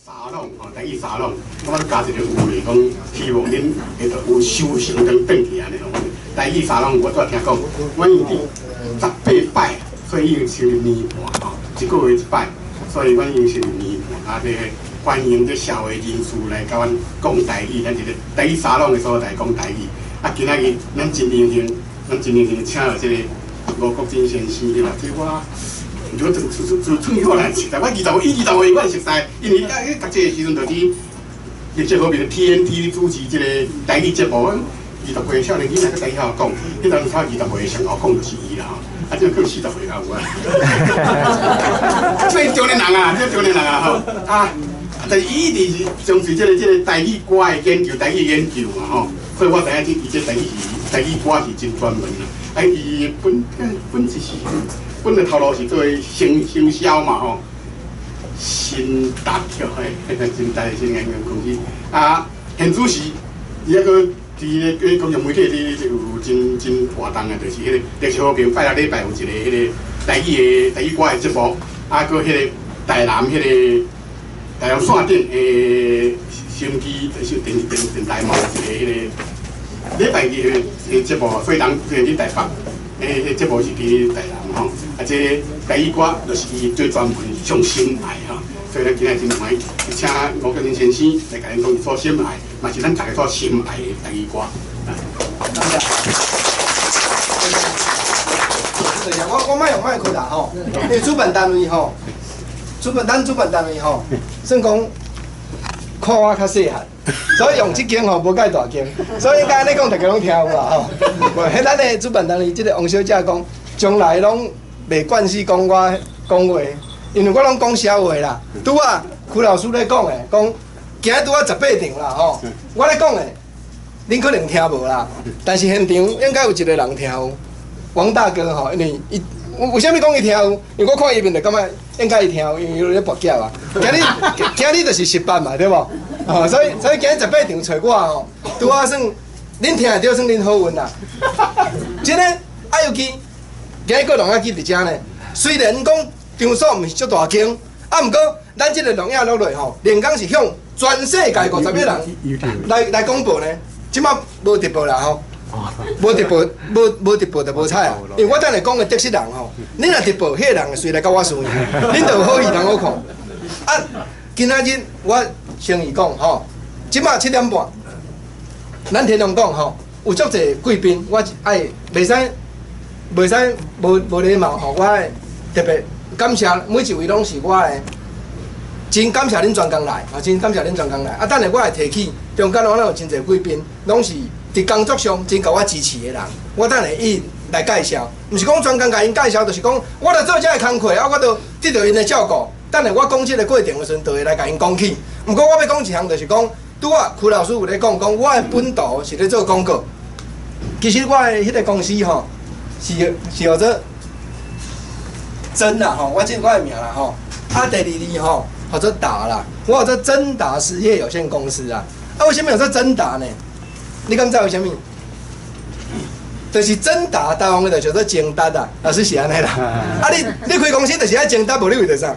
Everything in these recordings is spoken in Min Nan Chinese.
沙龍吼，台語沙龍，我加一個有咧，講希望恁會著有修成轉轉去按呢咯。台語沙龍我拄仔聽講，阮已經18擺，所以已經收入年半吼，一個月一擺，所以阮已經收入年半。啊，這個歡迎這社會人士來共阮講台語，咱一個台語沙龍的所在講台語。啊，今仔日咱真榮幸，咱真榮幸請到這個吳國桢先生對吧？這我。就從從從從來熟悉，我20歲我熟悉，因為啊，讀冊的時陣就佇綠色和平 TNT 主持這個台語節目，20歲少年囡仔閣台語講，彼當時20歲上後講就是伊啦吼，啊，這閣40歲較有啊，這中年人啊，這中年人啊吼，啊，但是伊一直是從事這個台語歌的研究，台語研究嘛吼，所以我知影這伊這台語是台語歌是真專門啦，啊，伊本本質是。本來頭路是做行行銷嘛吼，新達橋的真大新研究公司啊，現主時伊抑閣佇咧個公眾媒體佇有真真活動的，就是彼個歷史和平拜六禮拜有一個彼個台語歌的節目，啊，閣彼個台南彼個台南線頂的收音機就是電電電台嘛有一個彼個禮拜日的節目，所以人佇台北。彼節目是佇台南吼，啊，這個台語歌就是伊最專門上心愛吼，所以咱今日真歡喜，請吳國桢先生來共咱講伊所心愛，嘛是咱大家所心愛的台語歌。對啊，我莫用麥克啦吼，因為主辦單位吼，主辦咱主辦單位吼，算講看我較細漢。所以用這間吼無蓋大間，所以應該按呢講，大家攏聽有啦吼。無，彼咱的主辦單位這個王小姐講，將來攏袂慣勢講我講話，因為我攏講痟話啦。拄仔邱老師咧講的，講今日拄仔十八場啦吼，我咧講的，恁可能聽無啦，但是現場應該有一個人聽有，王大哥吼，因為伊為啥物講伊聽有？因為我看伊面就感覺應該伊聽有，因為伊咧跋筊啊。今日今日就是18嘛，對無？哦，所以今日十八場揣我吼，拄仔算恁聽會著算恁好運啦。真的，啊尤其今日閣錄影機佇遮呢，雖然講場所毋是足大間，啊毋過咱這個錄影落落吼，連講是向全世界50億人來廣播呢。這馬無直播啦吼，無直播，無無直播就無彩啊。因為我等下講的得失人吼，恁若直播，彼個人會隨來共我輸贏，恁就有好戲通好看。啊，今仔日我先伊講吼，這馬7點半，咱天龍港吼有足濟貴賓，我愛袂使袂使無無禮貌吼，我愛特別感謝每一位攏是我的，真感謝恁專工來，真感謝恁專工來。啊，等下我會提起中間攏有真濟貴賓，攏是佇工作上真共我支持的人，我等下一來介紹，毋是講專工共𪜶介紹，就是講我著做這个工課，啊，我著得著𪜶的照顧。等下我講這個過程的時陣，就會來共𪜶講起。毋過我欲講一項，就是講拄仔邱老師有咧講，講我的本途是咧做廣告。其實我的彼個公司吼，是是號做真啦吼，我這我的名啦吼。啊，第二字吼，號做達啦，我號做真達實業有限公司啊。啊，為啥物號做真達呢？你敢知為啥物？就是真達，台灣話就叫做精達啊，老師是按呢啦。啊，你你開公司就是愛精達，無你為著啥？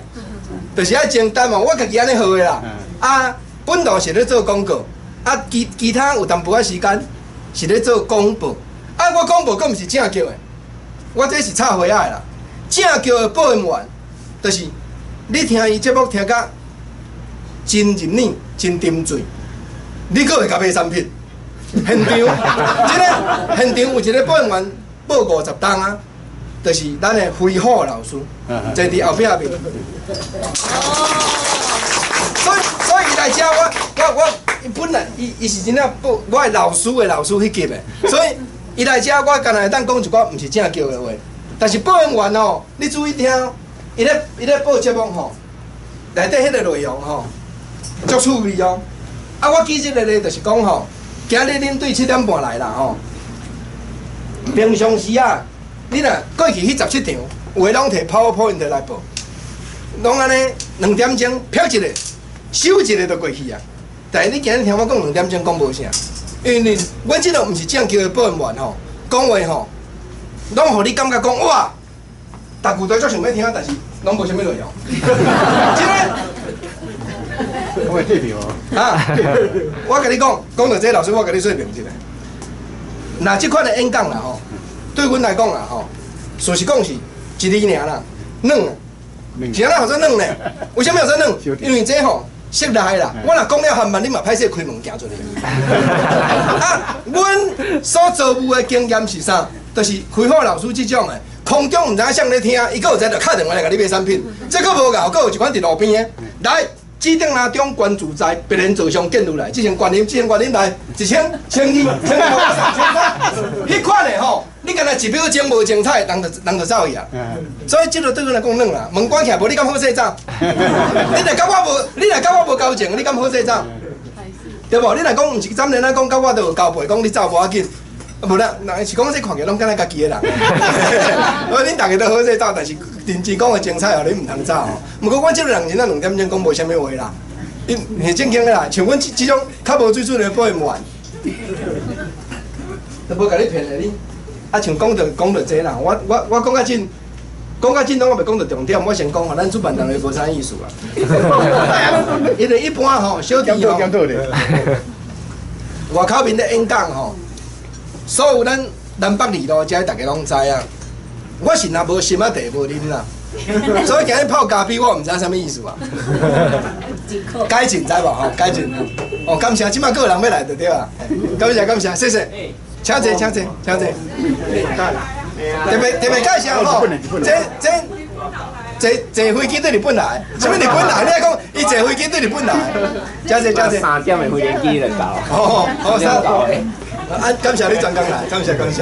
就是愛精達嘛，我家己按呢號的啦。啊，本來是咧做廣告，啊，其其他有淡薄仔時間是咧做廣播。啊，我廣播閣毋是正叫的，我這是插花仔的啦。正叫的播音員，就是你聽伊節目聽甲真入耳、真沉醉，你閣會共買產品。現場，這个現場有一個播音員報50冬啊，就是咱的飛虎老師，坐佇後壁面。所以，所以伊來遮，我我我，伊本來伊伊是真正報我的老師的老師彼級的，所以伊來遮，我敢若會當講一寡毋是正叫的話。但是播音員哦，你注意聽，伊咧報節目吼，內底彼個內容吼，足趣味哦。啊，我舉這個例就是講吼，今日恁對7點半來啦吼，平常時啊，你若過去彼17場，有的攏提 PowerPoint 來報，攏按呢2點鐘瞥一下，收一下就過去啊。但是你今日聽我講兩點鐘講無啥，因為阮這個毋是正叫的播音員吼，講話吼，攏予你感覺講哇，逐句都足想欲聽，但是攏無啥物內容。這個我會退票。啊！我共你講，講著這老師，我共你說明一下。若這款的演講啦吼，對阮來講啦吼，事實講是一字爾啦，軟。是按怎號做軟呢？為啥物號做軟？因為這吼室內啦，我若講了含慢，你嘛歹勢開門行出去。啊，阮所遭遇的經驗是啥？就是開發老師這種的，空中毋知影啥咧聽，伊閣有一個就敲電話來共你買產品，這閣無夠，閣有一款佇路邊的，來。指定哪中關自在，別人造像建落來，這層觀音，這層觀音來一千、千二、千五、千三，彼款的吼，你干焦一秒鐘無精彩，人就人就走去啊。所以這個對阮來講軟啦，門關起來無你敢好勢走？你若佮我無，你若佮我無交情，你敢好勢走？對無？你若講毋是怎年仔講佮我都有交背，講你走無要緊。無啦，人是講這看起來攏敢若家己的人。我恁逐家都好勢走，但是認真講的精彩哦，恁毋通走哦。毋過阮這個人真正2點鐘講無啥物話啦，伊是正經的啦。像阮這這種較無水準的播唔完，都無共你騙的你。啊，像講著講著這啦，我我我講較真，講較真，攏我袂講著重點。我先講吼，咱主辦單位無啥意思啊。因為一般吼，小弟吼，外口面咧演講吼。所有咱南北二路遮，逐家攏知影。我是若無心仔茶無啉啦，所以今日泡咖啡，我毋知啥物意思啊。改進知無吼？改進。哦，感謝，這擺閣有人欲來就對啊。感謝感謝，謝謝。請坐，請坐，請坐。特別特別介紹吼，這這坐坐飛機對日本來，啥物日本來？你愛講伊坐飛機對日本來。請坐，請坐。 3點的飛機就到。哦，好，三。啊，感謝你專工來，感謝感謝。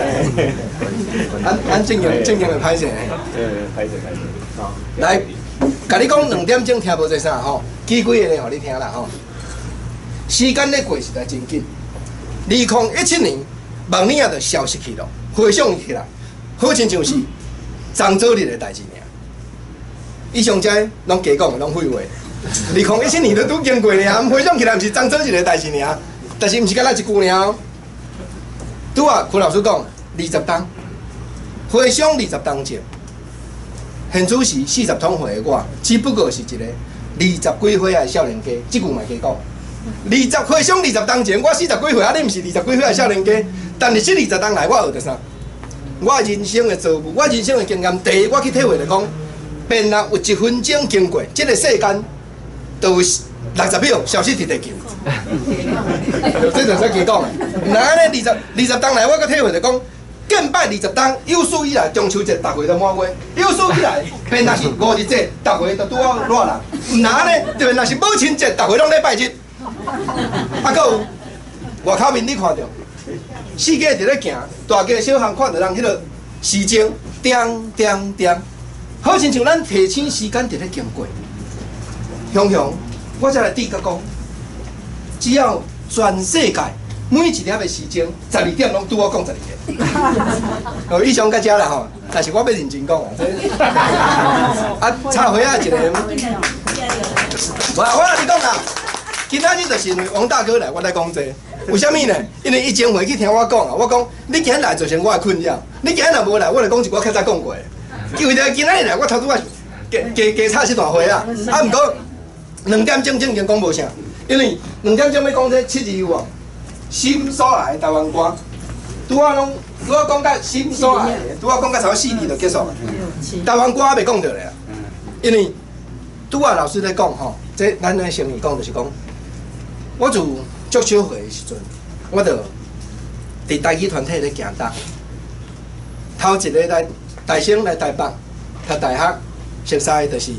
按按正經正經的歹勢。對，歹勢歹勢。來，共你講2點鐘聽無這啥吼，舉幾個例予你聽啦吼。時間咧過實在真緊。2017年，望年仔就消失去了，回想起來，好親像是昨早日的代誌爾。以上這攏假講的，攏廢話。2017年都拄經過爾，回想起來，毋是昨早日的代誌爾，但是毋是干焦一句爾。拄仔柯老師講，二十冬，回想二十冬前，現此時40通歲的我，只不過是一個二十幾歲的少年家，這句嘛加講。二十回想二十冬前，我四十幾歲，啊，你毋是二十幾歲的少年家，但是這二十冬來，我學著啥？我人生的遭遇，我人生的經驗，第一，我去體會著講，便若有一分鐘經過，這個世間就有60秒消失佇地球。這就使加講的。毋通按呢二十冬來，我閣體會著講，近擺二十冬有史以來中秋節逐月都滿月，有史以來便若是五日節，逐月都拄好熱人。毋通按呢，特別若是母親節，逐月攏禮拜日。啊，閣有外口面你看著，世界佇咧行，大街小巷看著人彼個時鐘，叮叮叮，好親像咱提醒時間佇咧經過。雄雄，我才來直覺講，只要全世界每一粒的時鐘，12點攏拄好講12個。哦，以上到這啦吼，但是我欲認真講啊。啊，插花仔一個，我我共你講啦，今仔日就是因為王大哥來，我來講這個。為啥物呢？因為伊前回去聽我講啊，我講你今日來造成我的困擾，你今日若無來，我就講一寡較早講過的。為著今仔日來，我頭拄仔加加加插這段話啊。啊，毋過2點鐘正經講無啥，因為2點鐘欲講這七字有無？心所愛的台灣歌，拄仔攏拄仔講到心所愛的，拄仔講到差不多四字就結束了。台灣歌猶未講著咧，因為拄仔老師咧講吼，這咱咧生意講就是講，我自足少歲的時陣，我就佇台語團體咧行動。頭一個來大省來台北讀大學，熟似的就是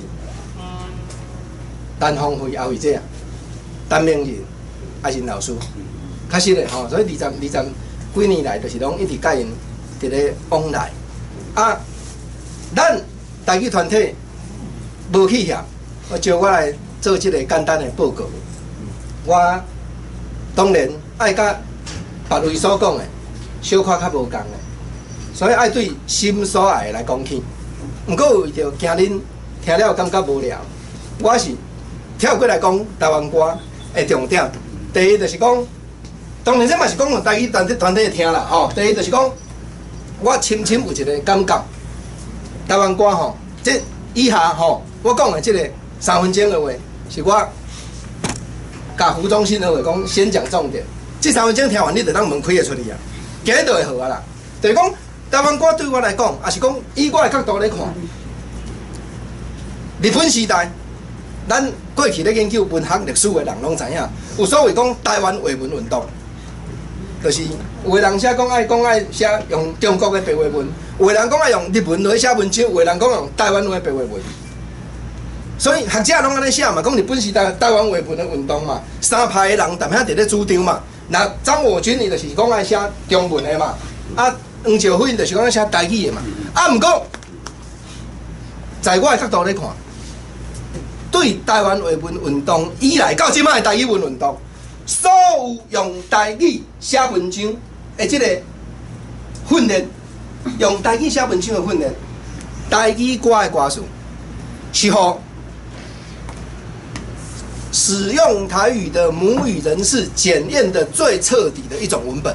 陳芳惠阿惠姐啊，陳明仁阿仁老師，確實的吼，所以二十幾年來，就是攏一直佮𪜶佇咧往來。啊，咱台語團體無去協，我招我來做這個簡單的報告。我當然愛佮別位所講的，小可較無仝的，所以愛對心所愛的來講起。毋過為著驚恁聽了感覺無聊，我是跳過來講台灣歌的重點。第一就是講，當然這嘛是講予台語團體團體聽啦吼。第一就是講，我深深有一個感覺，台灣歌吼，這以下吼，我講的這個3分鐘的話，是我共胡忠信的话讲，先讲重点。這3分鐘聽完，你就當門開會出去啊！今日就會好啊啦。就是講台灣歌對我來講，也是講以我的角度來看，日本時代，咱過去咧研究文學歷史的人攏知影，有所謂講台灣話文運動，就是有的人寫講愛講愛寫用中國的白話文，有的人講愛用日文來寫文章，有的人講用台灣話白話文。所以學者攏按呢寫嘛，講日本時代台灣話文的運動嘛，三派的人踮遐佇咧主張嘛。那張我軍伊就是講愛寫中文的嘛，啊黃兆輝就是講愛寫台語的嘛。啊，毋過在我的角度來看，對台灣話文運動以來到這擺的台語文運動，所有用台語寫文章的這個訓練，用台語寫文章的訓練，台語歌的歌詞是予使用台語的母語人士檢驗的最徹底的一種文本，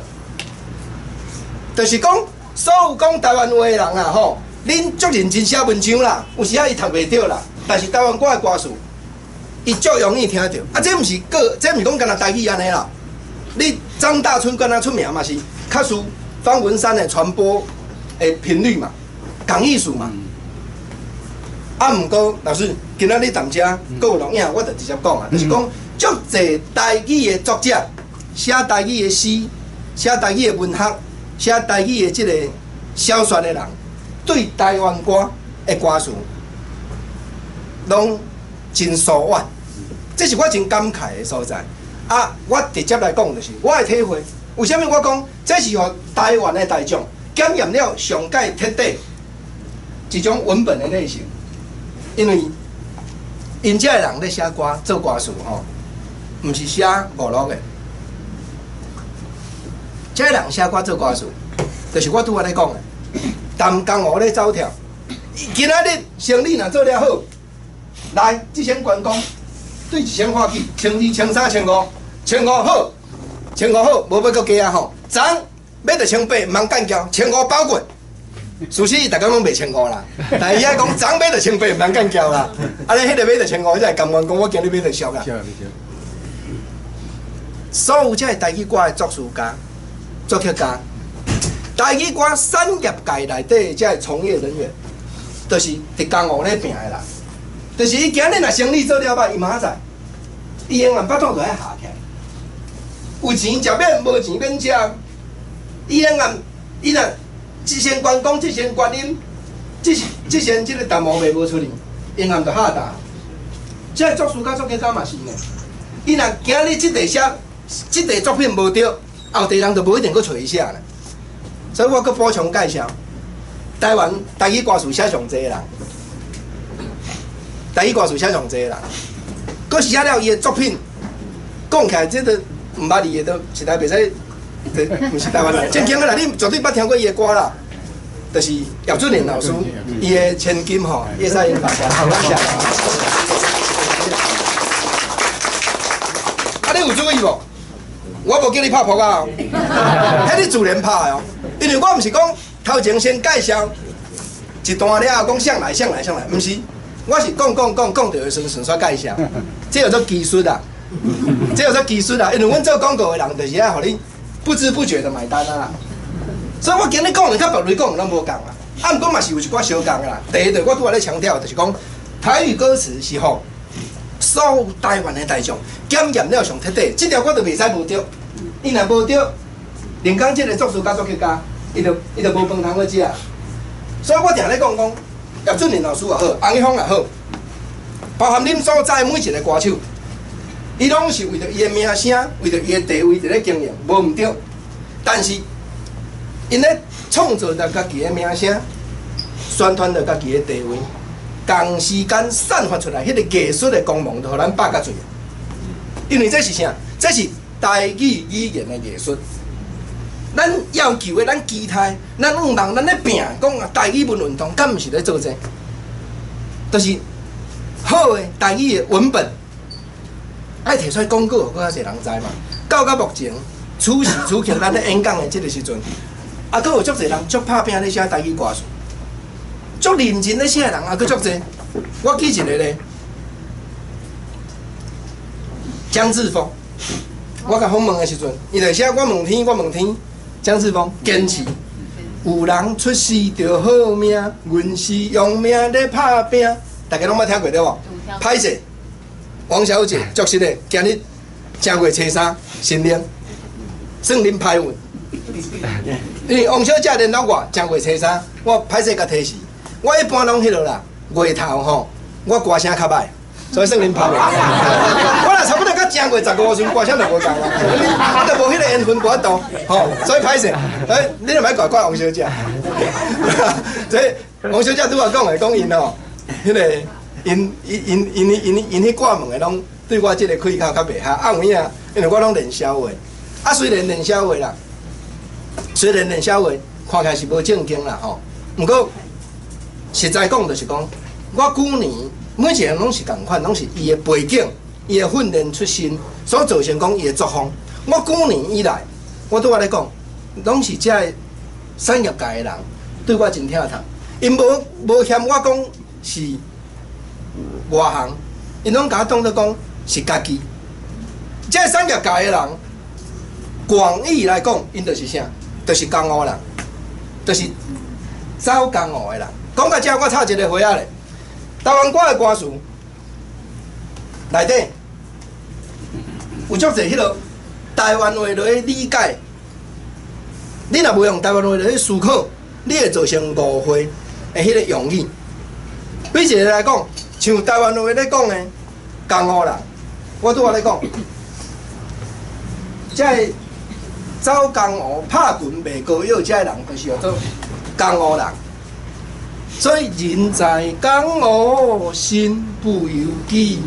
就是講所有講台灣話的人啊，吼，恁足認真寫文章啦，有時仔伊讀袂著啦，但是台灣歌的歌詞，伊足容易聽著。啊，這毋是個，這毋是講干焦台語按呢啦。你張大春敢若出名嘛是，較輸方文山的傳播的頻率嘛，仝意思嘛。啊，毋過老師，今仔日踮遮，閣有錄影，我就直接講啊，就是講足濟台語的作者，寫台語的詩，寫台語的文學，寫台語的這個小說的人，對台灣歌的歌詞，攏真疏遠，這是我真感慨的所在。啊，我直接來講就是我的體會，為啥物我講這是予台灣的大眾檢驗了上蓋徹底一種文本的類型？因為𪜶遮的人咧寫歌做歌詞吼，毋是寫娛樂的。這个人寫歌做歌詞，就是我拄仔咧講的，踮江湖咧走跳。今仔日生理若做了好，來這先關公對一千發起，千二、千三、千五，千五好，千五好，無欲閣加啊吼。昨買著千八，毋通幹譙，千五包過。事實伊逐工攏賣千五啦，但伊愛講昨買著千八，毋通幹譙啦。啊，你彼个買著千五，才會甘願講我今日買著俗啦。所有這个台語歌的作詞家、作曲家，台語歌產業界內底這个從業人員，就是佇江湖咧拚的啦。就是伊今日若生理做了歹，伊明仔載，伊永遠腹肚就愛合起來。有錢食免，無錢免食。伊永遠，伊若這仙關公，這仙觀音，這仙這個淡毛袂無出去，永遠就下達。這个作詞家、作曲家嘛是呢。伊若今日這塊寫，這塊作品無對，後塊人就無一定閣揣伊寫啦。所以我閣補充介紹，台灣台語歌詞寫上濟的人，台語歌詞寫上濟的人，閣寫了伊的作品，講起來這個毋捌伊的都實在袂使，毋是台灣人。正經的啦，你絕對捌聽過伊的歌啦，就是葉俊麟老師，伊的千金吼，葉賽英大哥，好，感謝。啊，你有注意無？我無叫你拍噗仔哦，彼你自然拍的哦。因為我毋是講頭前先介紹一段了後，講上來上來上來，毋是，我是講講講講著的時陣順紲介紹，這叫做技術啦，這叫做技術啦。因為阮做廣告的人就是愛予你不知不覺的買單啊。所以我今日講的佮別位講的攏無仝啦。啊，毋過嘛是有一寡相仝的啦。第一，就我拄仔咧強調，就是講台語歌詞是予所有台灣的大眾檢驗了上徹底，這條我就袂使無對。伊若無對，連講這個作詞家作曲家，伊就無飯通好食。所以我定咧講講，葉俊麟老師也好，洪一峰也好，包含恁所在每一個歌手，伊攏是為著伊的名聲，為著伊的地位佇咧經營，無毋對。但是，𪜶咧創造著家己的名聲，宣傳著家己的地位，同時間散發出來彼個藝術的光芒，就予咱百甲醉。因為這是啥？這是台語語言的藝術。咱要求的，咱期待，咱願望，咱咧拚，講啊，台語文運動，敢毋是咧做這個？就是好的台語的文本，愛提出來廣告，予閣較濟人知嘛。到目前，此時此刻，咱咧演講的這個時陣，啊，閣有足濟人足拍拚咧寫台語歌詞，足認真咧寫的人啊，閣足濟。我舉一個例，江志峰，我共訪問的時陣，伊就寫我問天，我問天，江志峰堅持。有人出世就好命，阮是用命咧拍拚。大家攏捌聽過對無？歹勢，王小姐，足實的，今日正月初三，新年，算恁歹運。因為王小姐聯絡我，正月初三，我歹勢共提示。我一般攏彼落啦，月頭吼，我歌聲較歹，所以算恁歹運。我若差不多到正月15時陣，歌聲就無仝啊。我就無彼個緣分無法度，吼，所以歹勢。所以你就莫怪怪王小姐。這王小姐拄仔講的，講𪜶吼，彼個𪜶𪜶𪜶𪜶𪜶去掛門的攏對我這個開口較袂合，啊有影，因為我攏練痟話，啊雖然練痟話啦，雖然練痟話看起來是無正經啦吼，毋過實在講就是講，我舊年每一個人攏是仝款，攏是伊的背景、伊的訓練出身所造成講伊的作風。我舊年以來，我拄仔咧講，攏是這個產業界的人對我真疼痛，𪜶無嫌我講是外行，𪜶攏共我當做講是家己。這個產業界的人，廣義來講，𪜶就是啥？就是江湖人，就是走江湖的人。講到這，我插一个花仔咧。台灣歌的歌詞內底有足濟彼個台灣話落去理解。你若無用台灣話落去思考，你會造成誤會的彼個用語。比一个來講，像台灣話咧講的江湖人，我拄仔咧講，這个走江湖拍拳賣膏藥，這个人就是叫做江湖人。所以人在江湖，身不由己。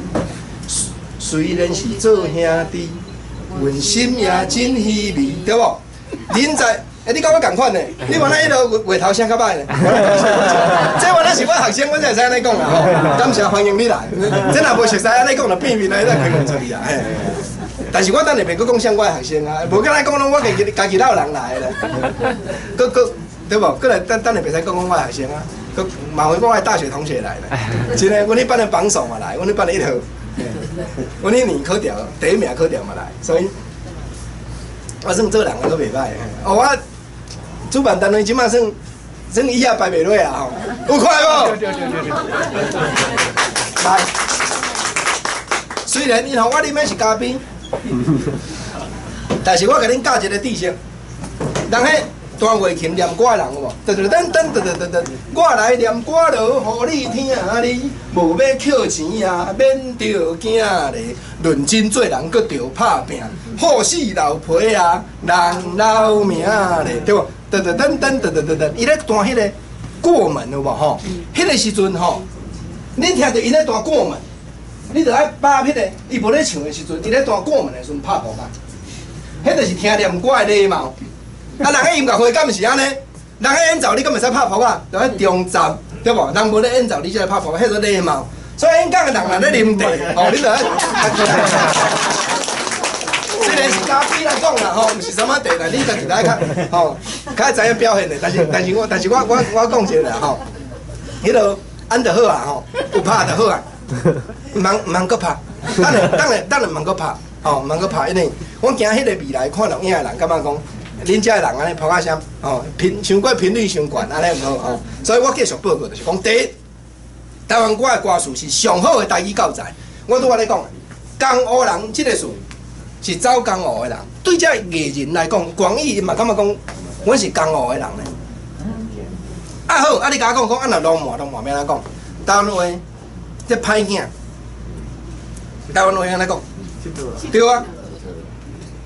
雖然是做兄弟，阮心也真稀微，對無？人在，欸，你佮我仝款呢？你原來彼个話頭聲較歹呢？這原來是我學生，我才會使按呢講啦吼。感謝歡迎你來，這若無熟似按呢講，就變面來，再開門出去啊。嘿，但是我等下袂閣講啥我的學生啊，無敢若講攏我家己家己老人來的啦。閣閣對無？閣來等等下袂使講講我的學生啊。閣麻煩我的大學同學來啦。真的，阮彼班的榜首嘛來，阮彼班的一號，阮彼年考著第一名考著嘛來，所以我算做人閣袂歹。哦，我主辦單位這馬算算椅仔擺袂落啊吼，有看無？來，雖然𪜶予我啉的是咖啡，但是我共恁教一个知識，人彼彈月琴念歌的人有無？噔噔噔噔噔噔噔，我來念歌囉，予你聽哩，無欲扣錢啊，免著驚咧，認真做人，閣著拍拚，好死老皮啊，人老命咧，對無？噔噔噔噔噔噔噔噔，伊咧彈彼个過門有無吼？彼个時陣吼，恁聽著伊咧彈過門，你著愛把彼个伊無咧唱的時陣，伊咧彈過門的時陣拍鼓仔，彼就是聽念歌的禮貌。啊，人彼音樂會敢毋是按呢？人彼演奏你敢會使拍噗仔？著愛中站，對無？人無咧演奏，你才來拍噗仔，彼做禮貌。所以演講的人若咧啉茶，吼，你著愛。雖然是咖啡來講啦，吼，毋是啥物茶啦，你家己來較，吼，較知影表現的。但是，但是我，但是我，我，我講一個啦，吼，彼个按就好啊，吼，有拍就好啊，毋通毋通閣拍，等下等下等下毋通閣拍，吼，毋通閣拍，因為我驚彼個未來看錄影的人感覺講，恁遮的人按呢噗仔聲，吼，頻傷過頻率傷懸，按呢毋好吼。所以我繼續報告，就是講，第一，台灣歌的歌詞是上好的台語教材。我拄仔咧講，江湖人這个詞是走江湖的人，對這藝人來講，廣義嘛感覺講，阮是江湖的人咧。啊好，啊你共我講講，啊若浪漫浪漫欲按怎講？台灣話這歹囝，台灣話按怎講？對啊。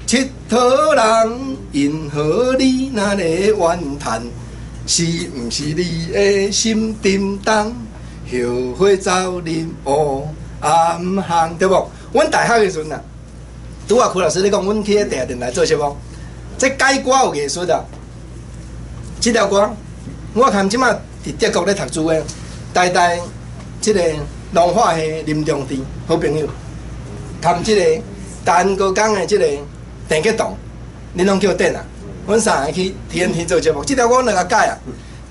𨑨迌人因何你若咧怨嘆？是毋是你的心沉重？後悔走入烏暗巷，對無？阮大學的時陣啊，拄仔柯老師咧講，阮去彼地下電台做節目，這改歌有藝術啊。這條歌，我看這馬佇德國咧讀書的，台大這个農化系林中智好朋友，含這个台南高工的這个鄭吉棟，恁攏叫電啊？阮三个去 TNT 做節目，這條歌阮來共改啊。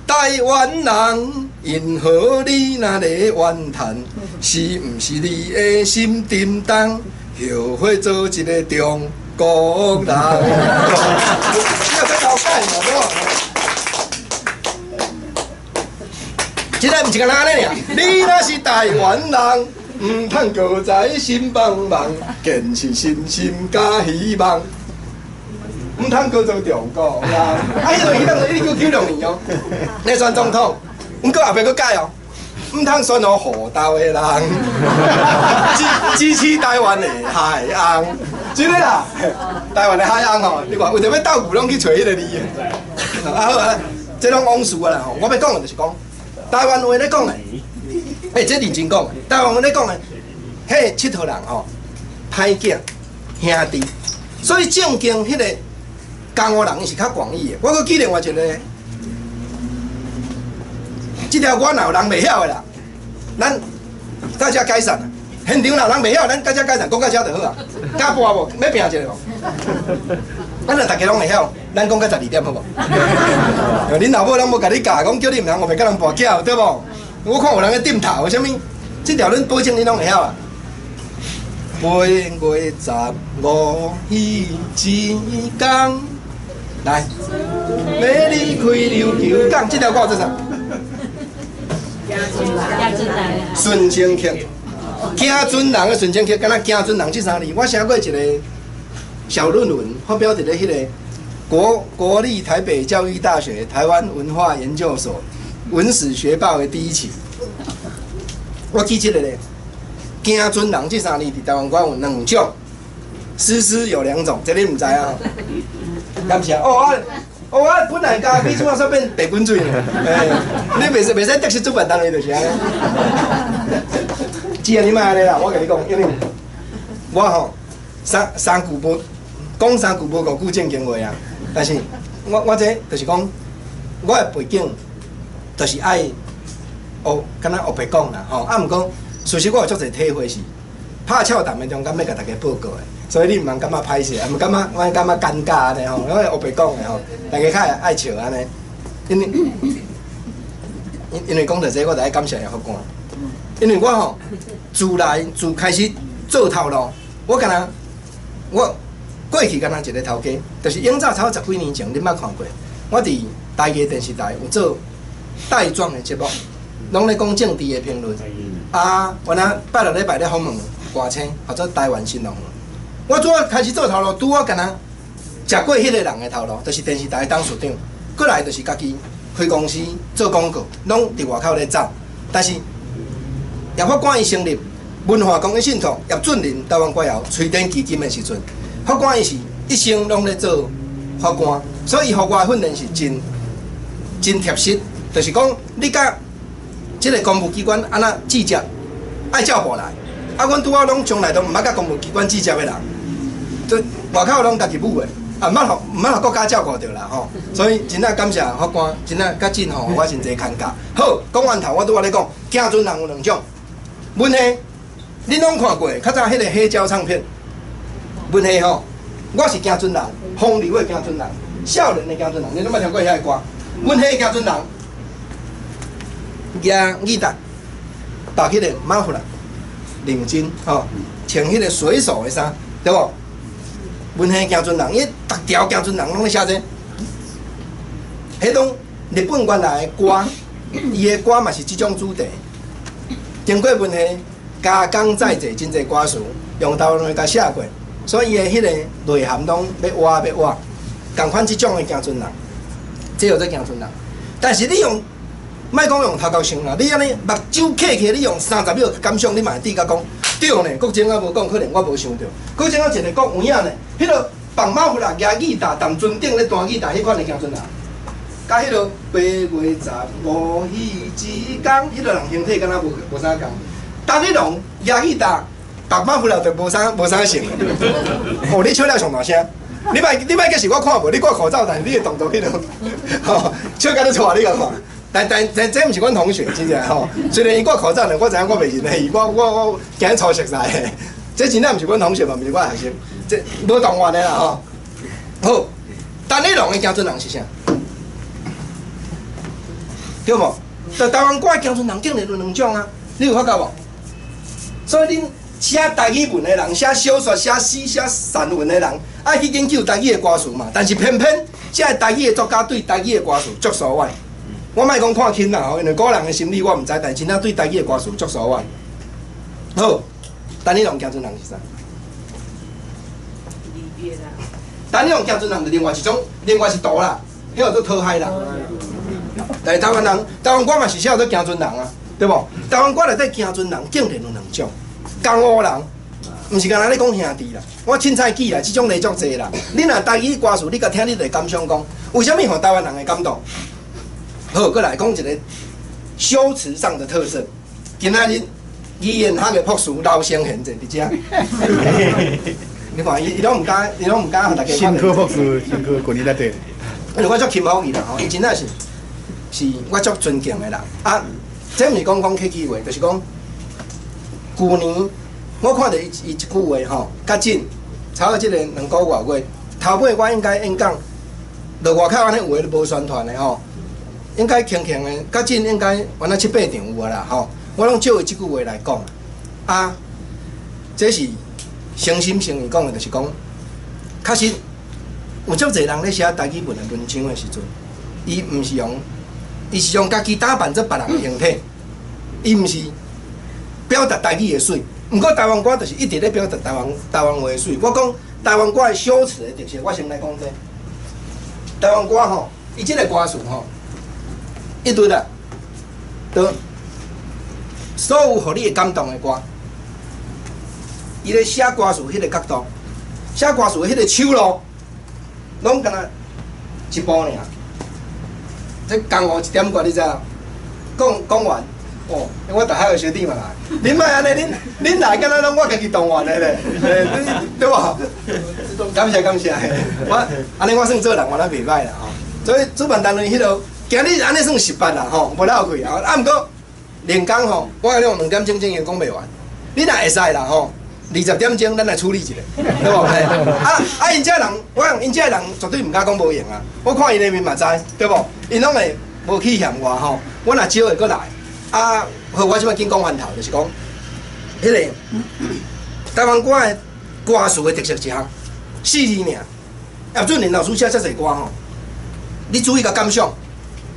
台灣人因何你若咧怨嘆？是毋是你的心沉重？後悔做一个中國人。你有在頭改嘛？對無？這个毋是干焦按呢爾，你若是台灣人，毋通閣再心茫茫，堅持信心佮希望。毋通閣做中國人。啊，彼个彼當1996年哦，咧選總統，毋過後壁閣改哦。毋通選予予鬥的人，支持台灣的海翁，真的啦！台灣的海翁吼，你看為著欲鬥牛，攏去揣彼個字。啊好啊，這攏往事啊啦吼。我欲講的就是講，台灣話咧講的，欸，這認真講，台灣話咧講的，彼𨑨迌人吼，歹囝兄弟，所以正經彼个江湖人伊是較廣義的。我閣記另外一个，這條歌若有人袂曉的啦。咱大家解散啦！現場若人袂曉，咱大家解散，講到這就好啊。敢搏無？欲拼一下無？咱若逐家攏會曉，咱講到12點好無？恁老母攏無共你教，講叫你毋通烏白佮人跋筊，對無？我看有人咧點頭，啥物？這條恁保證恁攏會曉啊！8月15彼一工，來，欲離開琉球港，這條歌做啥？殉情曲，行船人的殉情曲，敢若行船人這三字，我寫過一個小論文，發表佇咧彼個國立台北教育大學台灣文化研究所文史學報的第一期。我記這個咧，行船人這三字佇台灣歌有兩種，詩詩有兩種，這你毋知啊？感謝哦啊。哦，我本來咖啡怎啊煞變白滾水呢？欸，你袂使得失主辦單位就是按呢。既然你莫按呢啦，我共你講，因為我吼三句無講三句無五句正經話啊。但是我這就是講，我的背景就是愛學，敢若烏白講啦吼。啊，毋過事實我有足濟體會是，拍俏談的中間欲共大家報告的。所以你毋通感覺歹勢，毋感覺我感覺尷尬按呢吼，我烏白講的吼，大家較會愛笑按呢。因為講著這個，我就愛感謝葉法官，因為我吼自來自開始做頭路，我敢若我過去敢若一個頭家，就是永早差不多十幾年前，恁捌看過，我佇台藝電視台有做帶狀的節目，攏咧講政治的評論。啊，原來拜六禮拜咧訪問歌星，或者台灣新浪。我拄仔開始做頭路，拄仔敢若食過彼個人的頭路，就是電視台的董事長。過來就是家己開公司做廣告，攏佇外口咧走。但是葉法官伊成立文化公益信託，葉俊麟台灣歌謠吹典基金的時陣，法官伊是一生攏咧做法官，所以伊予我的訓練是真真貼實，就是講你佮這個公務機關按怎接觸，愛照步來。啊，阮拄仔攏從來都毋捌佮公務機關接觸的人。就外口攏家己舞的，啊，毋捌予國家照顧著啦吼，所以真正感謝法官，真正較真吼，我真濟牽教。好，講完頭，我拄仔咧講，行船人有兩種，阮彼，恁攏看過，較早彼個黑膠唱片，阮彼吼，我是行船人，風流的行船人，少年的行船人，恁攏捌聽過遐個歌？阮彼行船人，舉吉他，戴彼個馬弗蘭領巾吼，穿彼個水手的衫，對無？文戲行船人，伊逐條行船人攏咧寫這個，彼種日本原來的歌，伊的歌嘛是這種主題。經過文戲加工再製，真濟歌詞用台灣話共寫過，所以伊的彼個內涵攏欲挖欲挖。仝款這種的行船人，這叫做行船人。但是你用，莫講用頭殼想啦，你按呢目睭瞌起，你用30秒感想，你嘛會智甲講對呢。國珍仔無講，可能我無想著。國珍仔一個講有影呢，彼個放馬夫啦，舉吉他，踮船頂咧彈吉他，彼款的行船人，佮彼個8月15彼一工，彼個人形體敢若無啥仝。陳立農舉吉他，縛馬夫啦就無啥像。哦，你笑了上大聲。你莫計是我看無，你掛口罩，但是你的動作彼個，吼，笑甲你錯，你共看。但這毋是阮同學，真正吼。雖然伊掛口罩呢，我知影我袂認得伊，我今日初熟似的。這真正毋是阮同學嘛，毋是我學生，這無同源的啦吼。好，陳立農的行船人是啥？對無？在台灣歌的行船人竟然有兩種啊！你有發覺無？所以恁寫台語文的人，寫小說、寫詩、寫散文的人，愛去研究台語的歌詞嘛。但是偏偏這个台語的作家對台語的歌詞足疏遠。我莫講看輕啦吼，因為古人的心理我毋知，但是真正對台語的歌詞足疏遠。好，陳以龍行船人是啥？陳以龍行船人就另外一種，另外一途啦，彼叫做討海啦。但是台灣人，台灣歌嘛是寫做行船人啊，對無？台灣歌內底行船人竟然有兩種，江湖人，毋是干焦咧講兄弟啦，我凊彩記啦，這種例足濟啦。你若台語歌詞，你共聽，你就會感想講，為啥物予台灣人會感動？好，閣來講一個修辭上的特色。今仔日語言學的博士劉成賢坐佇遮，你看伊伊攏毋敢，伊攏毋敢予大家看。新科博士，新科舊年內底。因為我足欽服伊啦吼，伊真正是我足尊敬的人。啊，這毋是講講客氣話，就是講舊年我看著伊伊一句話吼，較緊，差不多這个2個外月，頭尾我應該演講，落外口按呢有的都無宣傳的吼，應該輕輕的，較緊應該原來七八場有啊啦吼，我攏照伊這句話來講。啊，這是誠心誠意講的，就是講，確實有足濟人咧寫台語文的文章的時陣，伊毋是用，伊是用家己打扮做別人的形體，伊毋是表達台語的媠。毋過台灣歌就是一直咧表達台灣話的媠。我講台灣歌的修辭的特色，我先來講這個。台灣歌吼，伊這个歌詞吼，一堆啦，都所有予你會感動的歌，伊咧寫歌詞彼个角度，寫歌詞的彼个手路，攏敢若一步爾。這江湖一點歌，你知影？講講完，哦，我大學的學弟嘛來，恁莫按呢，恁來敢若攏我家己動員的咧，對無？感謝感謝，我按呢我算做人我也袂歹啦吼。所以主辦單位彼落，今日按呢算失敗啦吼，無落氣啊。啊，毋過連工吼，我共你講2點鐘前講袂完，你若會使啦吼，20點鐘咱來處理一下，對無？啊啊，𪜶這人，我講𪜶這人絕對毋敢講無閒啊。我看𪜶的面嘛知，對無？𪜶攏會無去嫌我吼。我若招會閣來，啊，好，我這擺緊講番頭，就是講，彼个台灣歌的歌詞的特色一項，四字爾。葉俊麟老師寫遮濟歌吼，你注意共感想，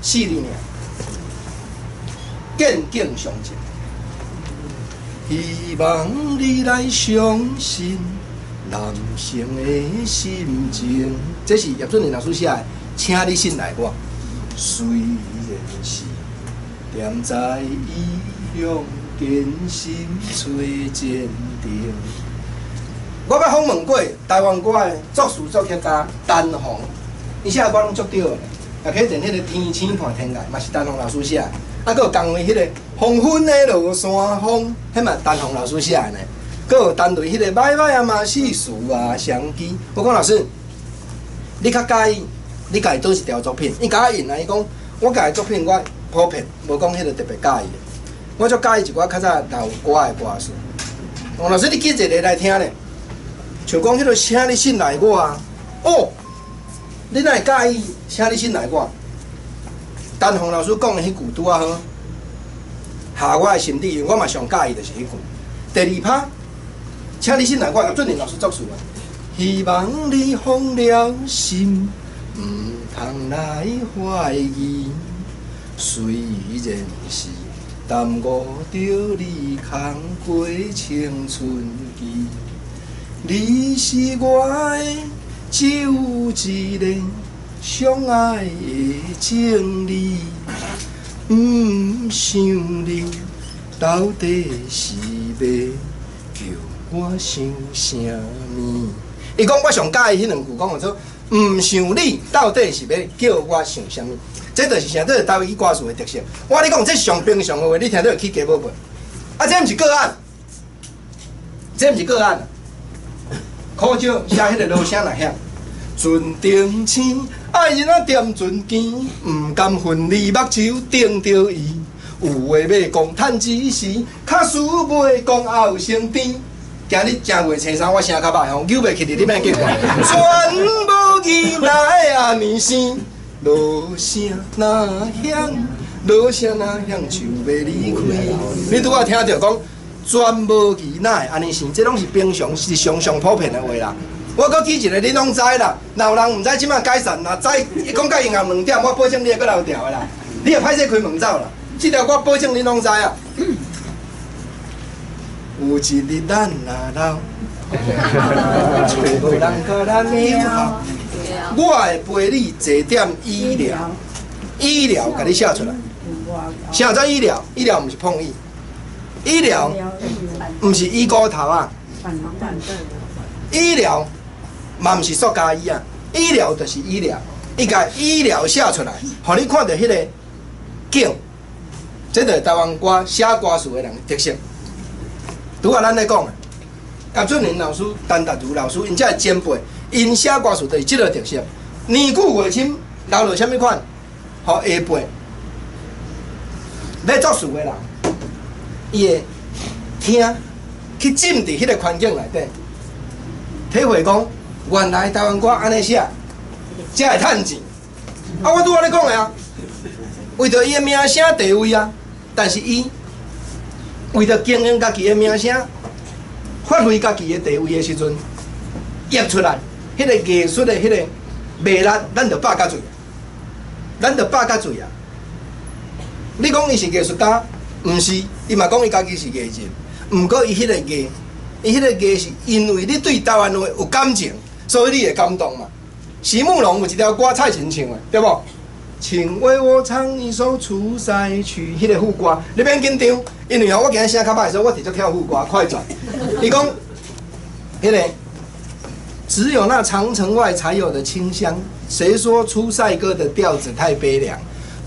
四字爾，見景傷情。希望你來相信男性的心情，這是葉俊麟老師寫的，請你信賴我。雖然是踮在異鄉，堅心揣堅定。我捌訪問過台灣歌的作詞作曲家陳鴻，伊寫的歌攏足對的，也可以連彼个天星伴天涯嘛是陳鴻老師寫的。啊，閣有共為彼个黃昏的落山風，彼嘛陳鴻老師寫的呢。閣有陳雷彼个擺擺啊嘛是事啊相機。我講老師，你較佮意你家己佗一條作品？伊共我應啊，伊講我家己作品我普遍無講彼个特別佮意的，我足佮意一寡較早老歌的歌詞。王老師，你舉一个來聽咧，像講彼个請你信賴我啊，哦，你哪會佮意請你信賴我？陳鴻老師講的彼句拄仔好，下我的心底，因為我嘛上佮意就是彼句。第二拍，請你信賴我，葉俊麟老師作詞的。希望你放了心，毋通來懷疑。雖然是耽誤著你空過青春期，你是我的只有一个相愛的情侶。毋想你到底是欲叫我想啥物？伊講我上佮意彼兩句講做，毋想你到底是欲叫我想啥物？這就是啥？這是台語歌詞的特色。我跟你講，這上平常的話，你聽著會起雞母皮。啊，這毋是個案，這毋是個案。苦少寫彼个鑼聲若響，船頂星，愛人啊踮船邊，毋甘分離，目睭瞪著伊。有話欲講，趁一時，假使袂講後生甜。今日正月初三，我聲較歹吼，扭袂起來，你免計較。船無魚哪會按呢生？鑼聲若響，鑼聲若響，就欲離開。你拄仔聽著講，全無疑哪會按呢生？這攏是平常是上上普遍的話啦。我閣舉一個，恁攏知啦。若有人毋知，這擺解散，若知伊講到下昏2點，我保證你會閣漏掉的啦。你會歹勢開門走啦。這條我保證恁攏知啊。有一日咱若老，揣無人共咱友好，我會陪你坐點醫療，醫療共你寫出來。啥叫醫療？醫療毋是碰醫，醫療毋是醫骨頭啊，醫療嘛毋是塑膠醫啊，醫療就是醫療。伊共醫療寫出來，予你看著彼個景，這就是台灣歌寫歌詞的人的特色。拄仔咱咧講的，葉俊麟老師、陳達如老師，𪜶這个前輩，𪜶寫歌詞就是這个特色。年久月深，留落啥物款？予下輩欲作词的人，伊會聽去浸佇彼个環境內底，體會講原來台灣歌按呢寫，才會趁錢。啊，我拄仔咧講的啊，為著伊的名聲地位啊，但是伊為著經營家己的名聲，發揮家己的地位的時陣，譯出來，彼个藝術的彼个魅力，咱就百甲醉，咱就百甲醉啊！你講伊是藝術家，毋是，伊嘛講伊家己是藝人。毋過伊彼个藝，伊彼個藝是因為你對台灣話有感情，所以你會感動嘛。席慕蓉有一條歌蔡琴唱的，對無？請為我唱一首出塞曲，彼个副歌，你免緊張，因為吼我今日聲較歹，所以我直接跳副歌快轉。伊講，彼个只有那長城外才有的清香。誰說出塞歌的調子太悲涼？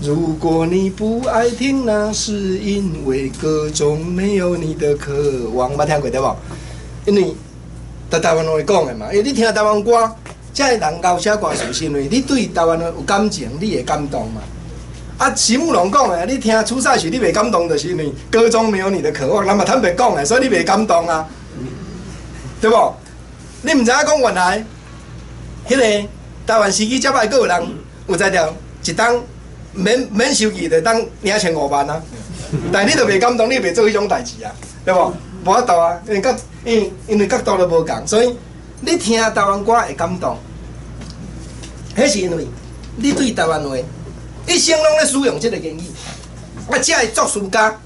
如果你不愛聽，那是因為歌中沒有你的渴望。捌聽過對無？因為佇台灣話講的嘛，因為你聽台灣歌，這个人𠢕寫歌詞是因為你對台灣話有感情，你會感動嘛。啊，席慕蓉講的，你聽出塞曲你袂感動，就是因為歌中沒有你的渴望。咱嘛坦白講的，所以你袂感動啊，對無？你毋知影講原來，彼个台灣時機遮擺，閣有人有才調，一冬免免收據就當領1500萬啊！但你就袂感動，你袂做彼種代誌啊，對無？無法度啊，因為角因因為角度都無仝，所以你聽台灣歌會感動，彼是因為你對台灣話一生攏咧使用這个言語。啊，這个作詞家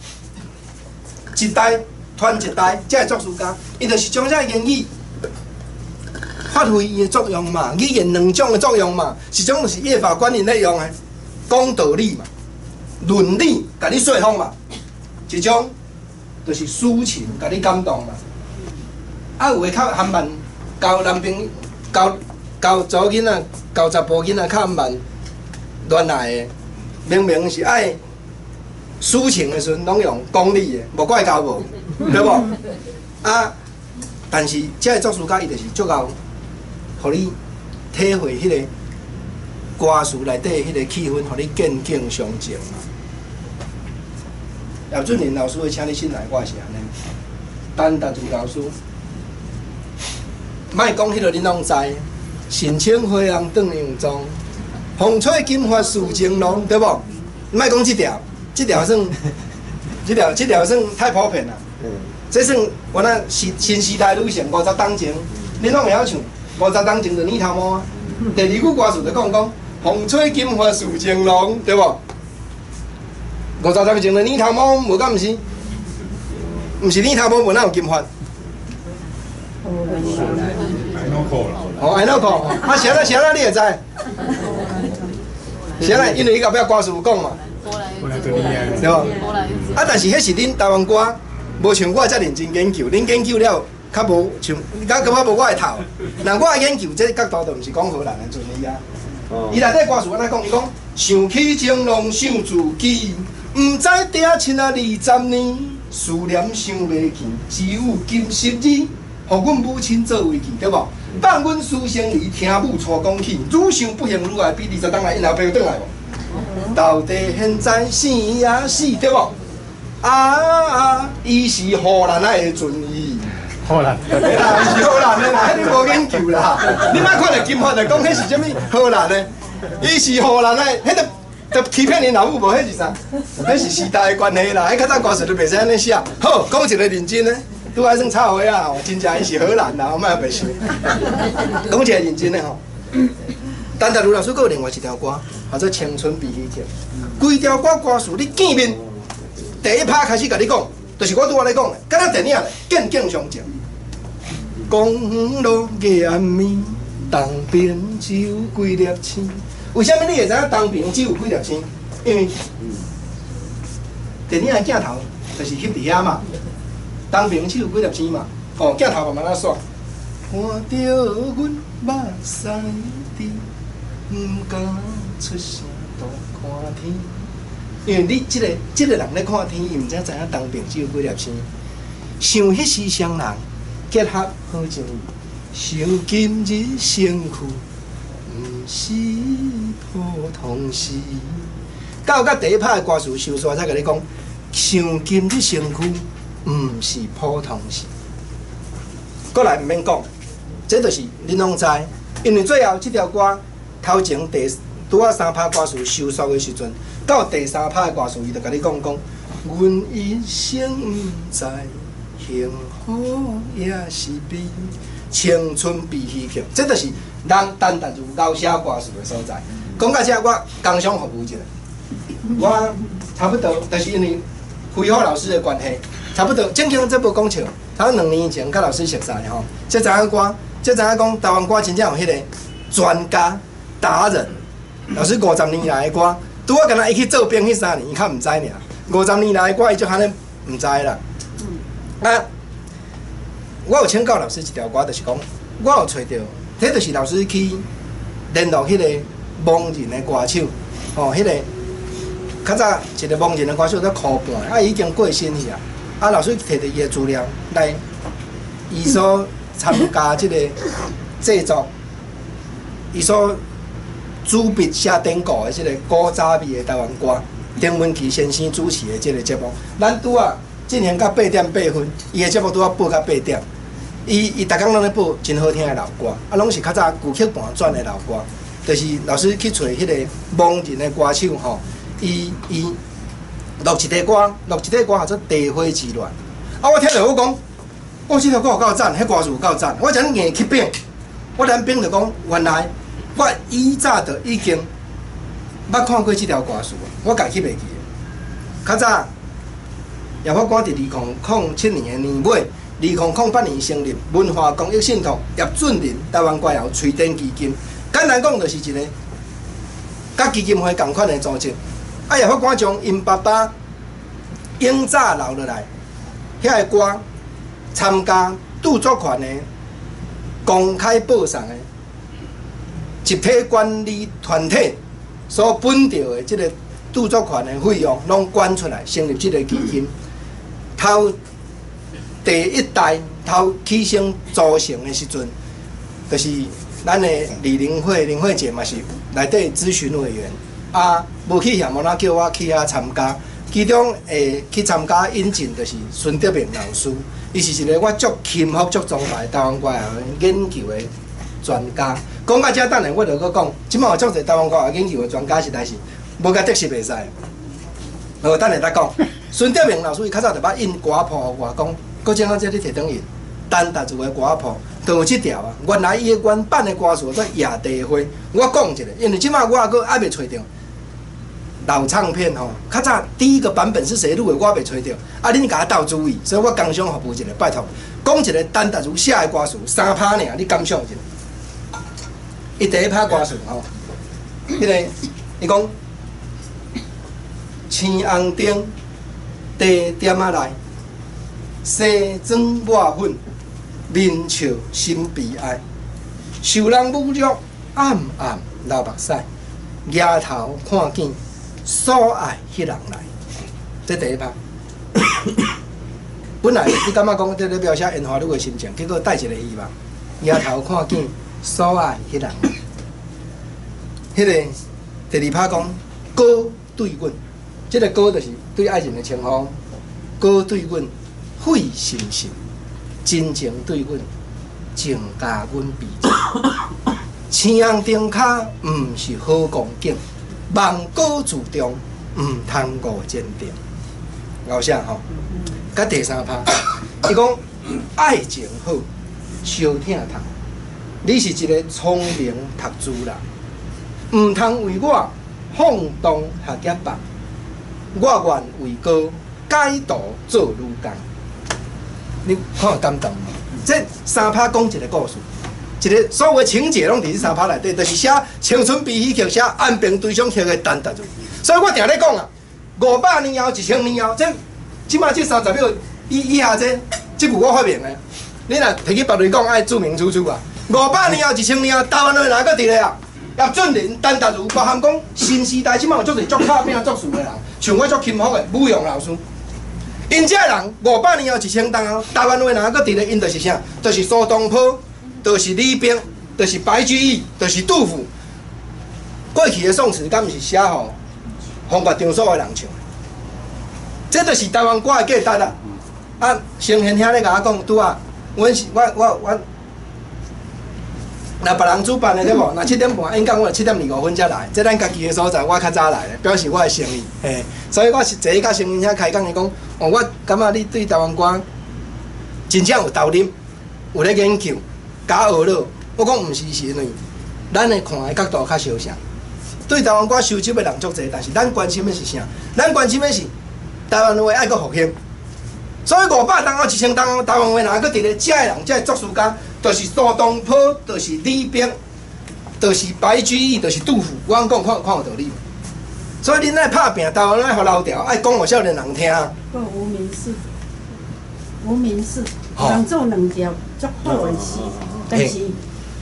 一代傳一代，這个作詞家，伊就是將這个言語發揮伊的作用嘛，語言兩種的作用嘛，一種就是葉法官𪜶咧用的，講道理嘛，論理，共你說服嘛；一種就是抒情，共你感動嘛。啊，有的較含慢，教男朋友、教教查某囡仔、教查埔囡仔較慢戀愛的，明明是愛抒情的時陣，攏用講理的，無怪交無，對無？啊，但是這个作詞家伊就是足𠢕，予你體會彼个歌詞內底彼個氣氛，予你見景傷情嘛。葉俊麟老師的，請你信賴我是按呢。陳達如老師，莫講彼个恁攏知，身穿花紅轉洋裝，風吹金髮似情郎，對無？莫講這條，這條算，這條這條算太普遍啦。這算我那新新時代女性50冬前，恁攏會曉唱50冬前就聶頭毛啊。第二句歌詞就講講，風吹金髮似情郎，對無？50冬前就聶頭毛，無敢毋是？毋是聶頭毛，無哪有金髮？哦，安怎講？啊，啥啦啥啦，你會知？啥啦？因為伊後壁歌詞有講嘛，對無？啊，但是彼是恁台灣歌，無像我遮認真研究，恁研究了較無像，較感覺無我的頭。若我的研究這個角度，就毋是講荷蘭的船伊啊。伊內底歌詞按怎講？伊講想起情郎想自己，毋知爹親啊20年，思念想袂去，只有金十字，予阮母親做慰藉，對無？放阮書生兒聽母初講起，愈想不幸愈愛比20冬來，𪜶老爸有轉來無？到底現在生抑死，對無？啊，伊是荷蘭仔的船醫。荷蘭，嘿啦，伊是荷蘭的啦，彼你無研究啦。你莫看著金髮就講彼是啥物荷蘭的，伊是荷蘭的，彼個就欺騙𪜶老母無？彼是啥？彼是時代的關係啦。彼較早歌詞都袂使按呢寫。好，講一個認真的，拄仔算插花啊吼，真正伊是荷蘭啦，我莫白想。講一個認真的吼。陳達如老師閣有另外一條歌，叫做《青春悲喜劇》。規條歌歌詞你見面第一拍開始共你講，就是我拄仔咧講的，敢若電影咧，見景傷情。公園路夜暗暝，東邊只有幾粒星。為啥物你會知影東邊只有幾粒星？因為電影的鏡頭就是翕佇遐嘛，東邊只有幾粒星嘛，哦，鏡頭慢慢仔煞。看著阮目屎滴，毋敢出聲，獨看天。因為你這個人咧看天，伊毋知知影東邊只有幾粒星。想彼時雙人結合好情意，想今日身軀，毋是普通事。到甲第一拍的歌詞收煞，才共你講，想今日身軀，毋是普通事。過來毋免講，這就是恁攏知，因為最後這條歌頭前第拄仔三拍歌詞收煞的時陣，到第三拍的歌詞，伊就共你講講，阮一生毋知幸福抑是悲，青春悲喜劇，這就是人陳達如𠢕寫歌詞的所在。講到這，我工商服務一下，我差不多，就是因為輝虎老師的關係，差不多正經這無講笑，差不多2年前佮老師熟似吼，才知影歌，才知影講台灣歌真正有彼個專家達人。老師50年來的歌，拄仔敢若伊去做兵彼3年，伊較毋知爾。五十年來的歌，伊就可能毋知啦。啊，我有請教老師一條歌，就是講，我有揣著，彼就是老師去聯絡彼個盲人的歌手，吼，彼個較早一個盲人的歌手做箍半，啊，已經過身去啊。啊，老師摕著伊的資料來，伊所參加這個製作，伊所主筆寫典故的這個古早味的台灣歌，丁文琪先生主持的這個節目，咱拄仔進行到8點8分，伊的節目拄仔播到八點。伊逐工攏咧播真好聽的老歌，啊，攏是較早舊曲盤轉的老歌，就是老師去揣彼個盲人的歌手吼，伊錄一塊歌，錄一塊歌叫做《地花之戀》。啊，我聽著我講，我這條歌有夠讚，彼歌詞有夠讚，我怎硬去變？我連變就講，原來我以早就已經捌看過這條歌詞，我家己袂記。較早葉法官佇2007年的年尾，2008年成立文化公益信託葉俊麟台灣歌謠垂典基金，簡單講就是一個佮基金會仝款的組織。啊，葉法官將𪜶爸爸永早留落來遐个歌，參加著作權的公開報送的集體管理團體所分著的這個著作權的費用，攏捐出來成立這個基金。頭第一代頭起先組成的時陣，就是咱的李玲慧、玲慧姐嘛是內底諮詢委員，啊，無去嫌，無哪叫我去遐參加。其中會去參加引進，就是孫德明老師，伊是一個我足欽服、足崇拜台灣歌謠研究的專家。講到這，等下我就閣講，這擺有足濟台灣歌謠研究的專家，實在是無共得失袂使。好，等下再講。孫德明老師伊較早就捌印歌譜予我講，閣怎啊這你提轉印，陳達如的歌譜，就有這條啊。原來伊的原版的歌詞叫《野地花》，我講一下，因為這擺我閣猶未揣著老唱片吼，較早第一個版本是誰錄的，我未揣著。啊，恁共我鬥注意，所以我工商服務一下，拜託，講一個陳達如寫的歌詞，三拍爾，你感想一下。伊第一拍歌詞吼，彼個伊講青紅燈，茶點仔內，西裝抹粉，面笑心悲哀，受人侮辱，暗暗流目屎，舉頭看見所愛彼人來，這第一拍。本來你感覺講這咧描寫煙花女的心情，結果帶一個希望，舉頭看見所愛彼人來。彼個第二拍講歌對阮，這個歌就是對愛人的稱呼。歌對阮血心心，真情對阮情加阮悲情。青紅燈跤毋是好光景，望歌自重，毋通误前程。𠢕写吼，佮第三拍，伊讲愛情好，相疼痛。你是一个聰明讀書人，毋通為我放蕩學業吧。我願為哥改途做女工。你看有感動無？這三拍講一個故事，一個所有的情節攏佇這三拍內底，就是寫青春悲喜劇，寫安平追想曲的陳達如。所以我定咧講啊，500年後、1000年後，這這馬這30秒以下這這句我發明的，你若提去別類講，愛注明出處啊。500年後、1000年後，台灣話若閣佇咧啊？葉俊麟、陳達如，包含講新時代，這馬有足濟足拍拚作事的人，像我足钦服的武勇老師。𪜶這人500年後、1000冬後，台灣話若閣佇咧，𪜶就是啥？就是蘇東坡，就是李白，就是白居易，就是杜甫。過去的宋詞，敢毋是寫予風月場所的人唱的？這就是台灣歌的價值啊！啊，成賢兄咧共我講，拄啊，阮是我我我，若別人主辦的對無？若7點半演講，我7點25分才來，這咱家己的所在，我較早來，表示我的誠意。嘿，所以我是坐佮成賢兄開講，伊講，哦，我感覺你對台灣歌真正有投入，有咧研究，佮學了。我講毋是，是因為咱的看的角度較相像。對台灣歌收集的人足濟，但是咱關心的是啥？咱關心的是台灣話愛閣復興。所以500冬後、1000冬後，台灣話若閣佇咧，這的人、這的作詞家，就是蘇東坡，就是李白，就是白居易，就是杜甫。我講看看有道理無？所以恁愛拍拚，台灣愛予流調，愛講予少年人聽。閣無名氏，無名氏，人做兩條足好的詩，但是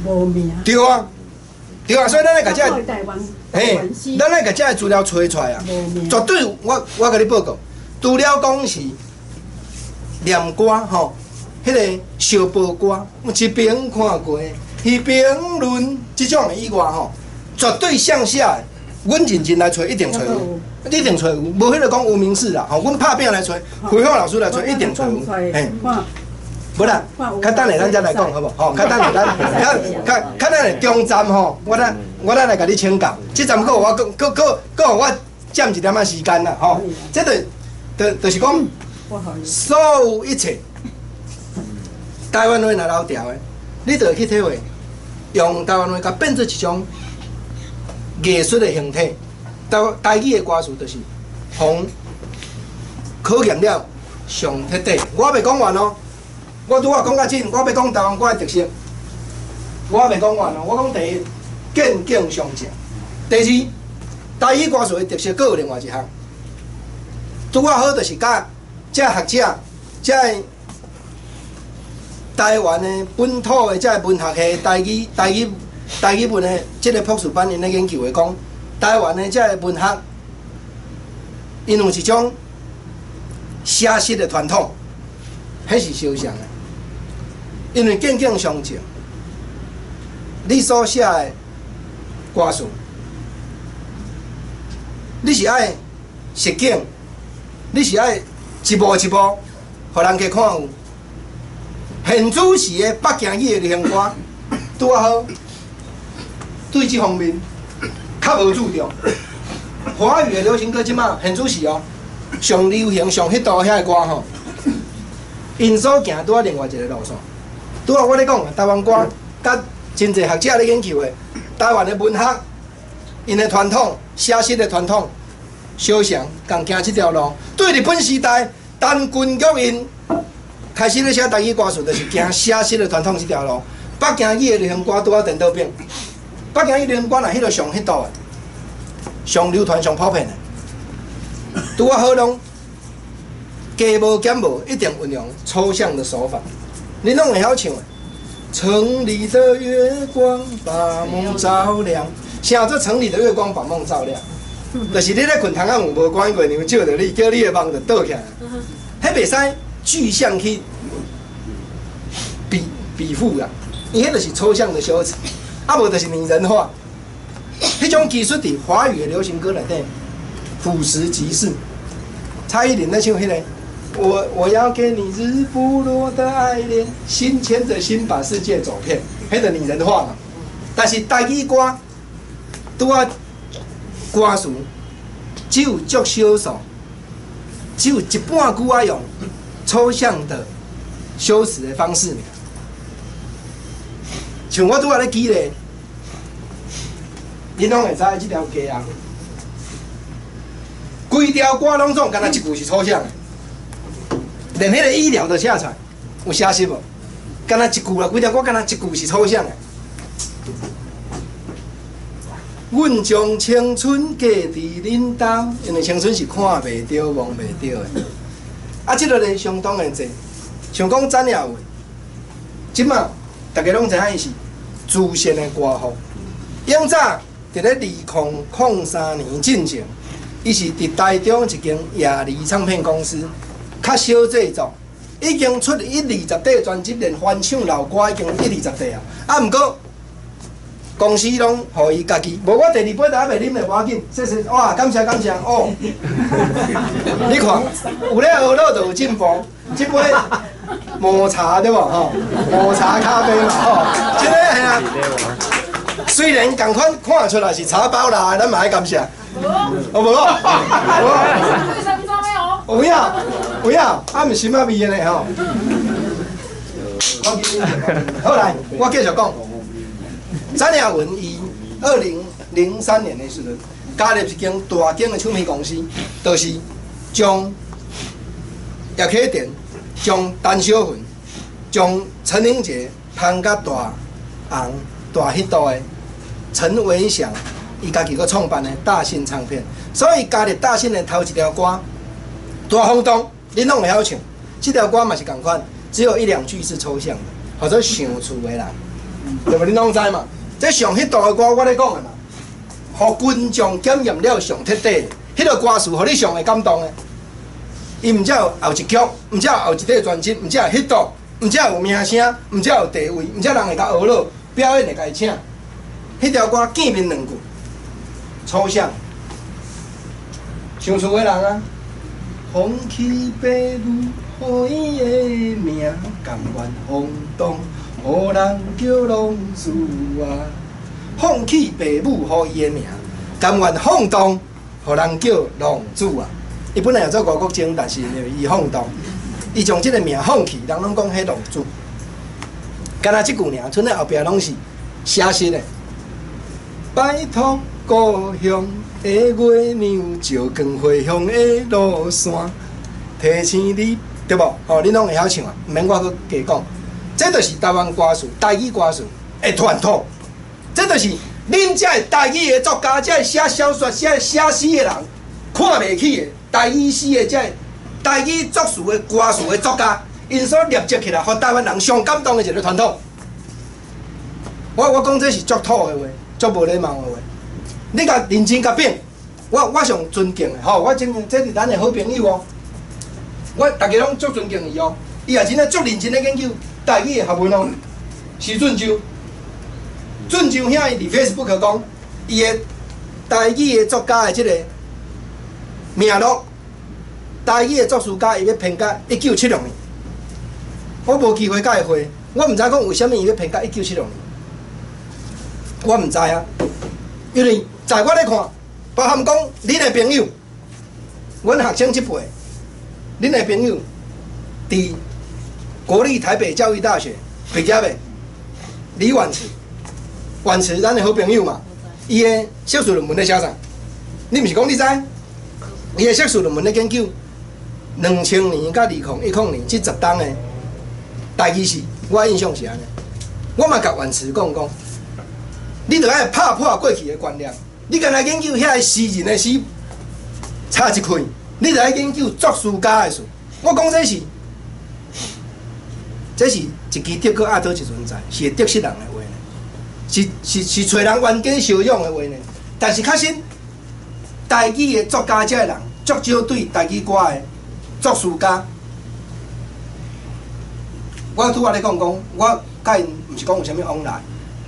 無名。對啊，對啊，所以咱愛共這個，嘿，咱愛共這个資料揣出來啊！絕對，我共你報告，除了講是念歌吼，彼個相報歌，一邊看過，彼邊論這種的以外吼，絕對上寫的，阮認真來揣，一定揣有，一定揣有，無彼個講無名氏啦，吼，阮拍拚來揣，回放老師來揣，一定揣有，嘿。無啦，較等下咱才來講好無？吼，較等下咱較較較等下中站吼，我等我等來共你請教。這站閣予我閣閣閣閣予我佔一點仔時間啦，吼。這就就是講，所有一切台灣話若流調的，你就會去體會，用台灣話共變做一種藝術的形體。台語的歌詞就是，予考驗了上徹底。我未講完哦。我拄仔講較緊，我欲講台灣歌的特色，我未講完哦。我講第一，見景傷情；第二，台語歌詞的特色，閣有另外一項，拄仔好就是佮這學者、這台灣的本土的這文學系台語、台語、台語文的這个博士班𪜶咧研究的講，台灣的這个文學，𪜶有一種寫實的傳統，彼是相像的。因為見景傷情，你所寫的歌詞，你是愛實景，你是愛一步一步，予人家看有。現主時的北京語的流行歌，拄仔好對這方面較無注重。華語的流行歌這馬現主時哦，上流行、上彼度遐个歌吼，𪜶所行拄仔另外一个路線。拄仔我咧講，台灣歌，佮真濟學者咧研究的，台灣的文學，𪜶的傳統、寫實的傳統，相像共行這條路。對日本時代，陳群玉𪜶開始咧寫台語歌詞，就是行寫實的傳統這條路。北京語的流行歌拄仔顛倒反，北京語流行歌若彼個上彼度的，上流傳、上普遍的，拄仔好攏加無減無，一定運用抽象的手法。你攏會曉唱的。城裡的月光把夢照亮，啥做城裡的月光把夢照亮？就是你咧睏窗仔有無關月亮照著你，叫你的夢就倒起來。彼袂使具象去比喻啦，伊彼就是抽象的修辭，啊無就是擬人化。彼種技術佇華語的流行歌內底，俯拾即是。蔡依林咧唱彼个，我要給你日不落的愛戀，心牽著心把世界走遍，彼就擬人化嘛。但是台語歌，拄仔歌詞只有足少數，只有一半句仔用抽象的修辭的方式爾。像我拄仔咧舉例，恁攏會知這條街啊，規條歌攏總敢若一句是抽象的，連彼個醫療都寫出來，有寫實無？敢若一句啦，規條歌敢若一句是抽象的。阮將青春寄佇恁兜，因為青春是看袂著、摸袂著的。啊，這個咧相當的濟，像講詹亞文，這馬大家攏知影伊是慈善的歌后。永早佇咧2003年進前，伊是佇台中一間亞梨唱片公司，較少製作，已經出一二十塊專輯，連翻唱老歌已經一二十塊啊。啊，毋過公司攏予伊家己，無我第二杯都猶未啉咧，無要緊。謝謝，哇，感謝感謝哦。你看，有咧學樂就有進步，這杯抹茶對無吼？抹茶咖啡嘛吼，這个係啊。雖然仝款看出來是茶包啦，咱嘛愛感謝。哦無，無，有影有影，啊毋是啥味的呢吼。好來，我繼續講。詹亞文伊2003年的時陣，加入一間大間的唱片公司，就是將葉啟田、將陳小雲、將陳英傑捧甲大紅大彼度的陳偉祥，伊家己閣創辦的大信唱片，所以加入大信的頭一條歌大轟動，恁攏會曉唱。這條歌嘛是仝款，只有一兩句是抽象的，號做想厝的人，對無？恁攏知嘛？這上彼度的歌，我咧講的嘛，予群眾檢驗了上徹底，彼个歌詞，予你上會感動的。伊毋只有後一曲，毋只有後一塊專輯，毋只有彼度，毋只有名聲，毋只有地位，毋只人會共學樂，表演會共伊請。彼條歌見面兩句，抽象。想厝的人啊，放棄爸母予伊的名，甘願放蕩，予人叫浪子啊。放棄爸母予伊的名，甘願放蕩，予人叫浪子啊。伊本來有做外國精，但是因為伊放蕩，伊將這個名放棄，人攏講彼浪子。敢若這句爾，賰咧後壁攏是寫實的。拜託故鄉的月娘，照光回鄉的路線，提醒你，對無？吼，恁攏會曉唱啊，毋免我閣加講。這就是台灣歌詞、台語歌詞的傳統。這就是恁這个台語的作家、這个寫小說、寫寫詩的人看袂起的台語詩的這个台語作詞的歌詞的作家，𪜶所累積起來，予台灣人上感動的一個傳統。我講這是足土的話，足無禮貌的話。你共認真共變，我上尊敬的吼，我真這是咱的好朋友哦。我逐家攏足尊敬伊哦，伊也真正足認真咧研究台語的學問哦。徐俊洲，俊洲兄伊佇 Facebook 講，伊的台語的作家的這個名錄，台語的作詞家伊欲編到1976年。我無機會佮伊會，我毋知講為啥物伊欲編到1976年，我毋知啊，因為在我咧看，包含講恁的朋友，阮學生這輩，恁的朋友，佇國立台北教育大學畢業的李婉慈，婉慈咱的好朋友嘛，伊的碩士論文咧寫啥？你毋是講你知？伊的碩士論文咧研究2000年佮2010年這10冬的台語詩，我印象是按呢。我嘛共婉慈講講，你著愛拍破過去的觀念，你干焦研究遐个詩人的詩差一塊，你著愛研究作詞家的事。我講這是，這是一支竹閣壓倒一船載，是會得失人的話呢，是揣人冤家相擁的話呢。但是確實，台語的作家這个人，足少對台語歌的作詞家。我拄仔咧講講，我佮𪜶毋是講有啥物往來，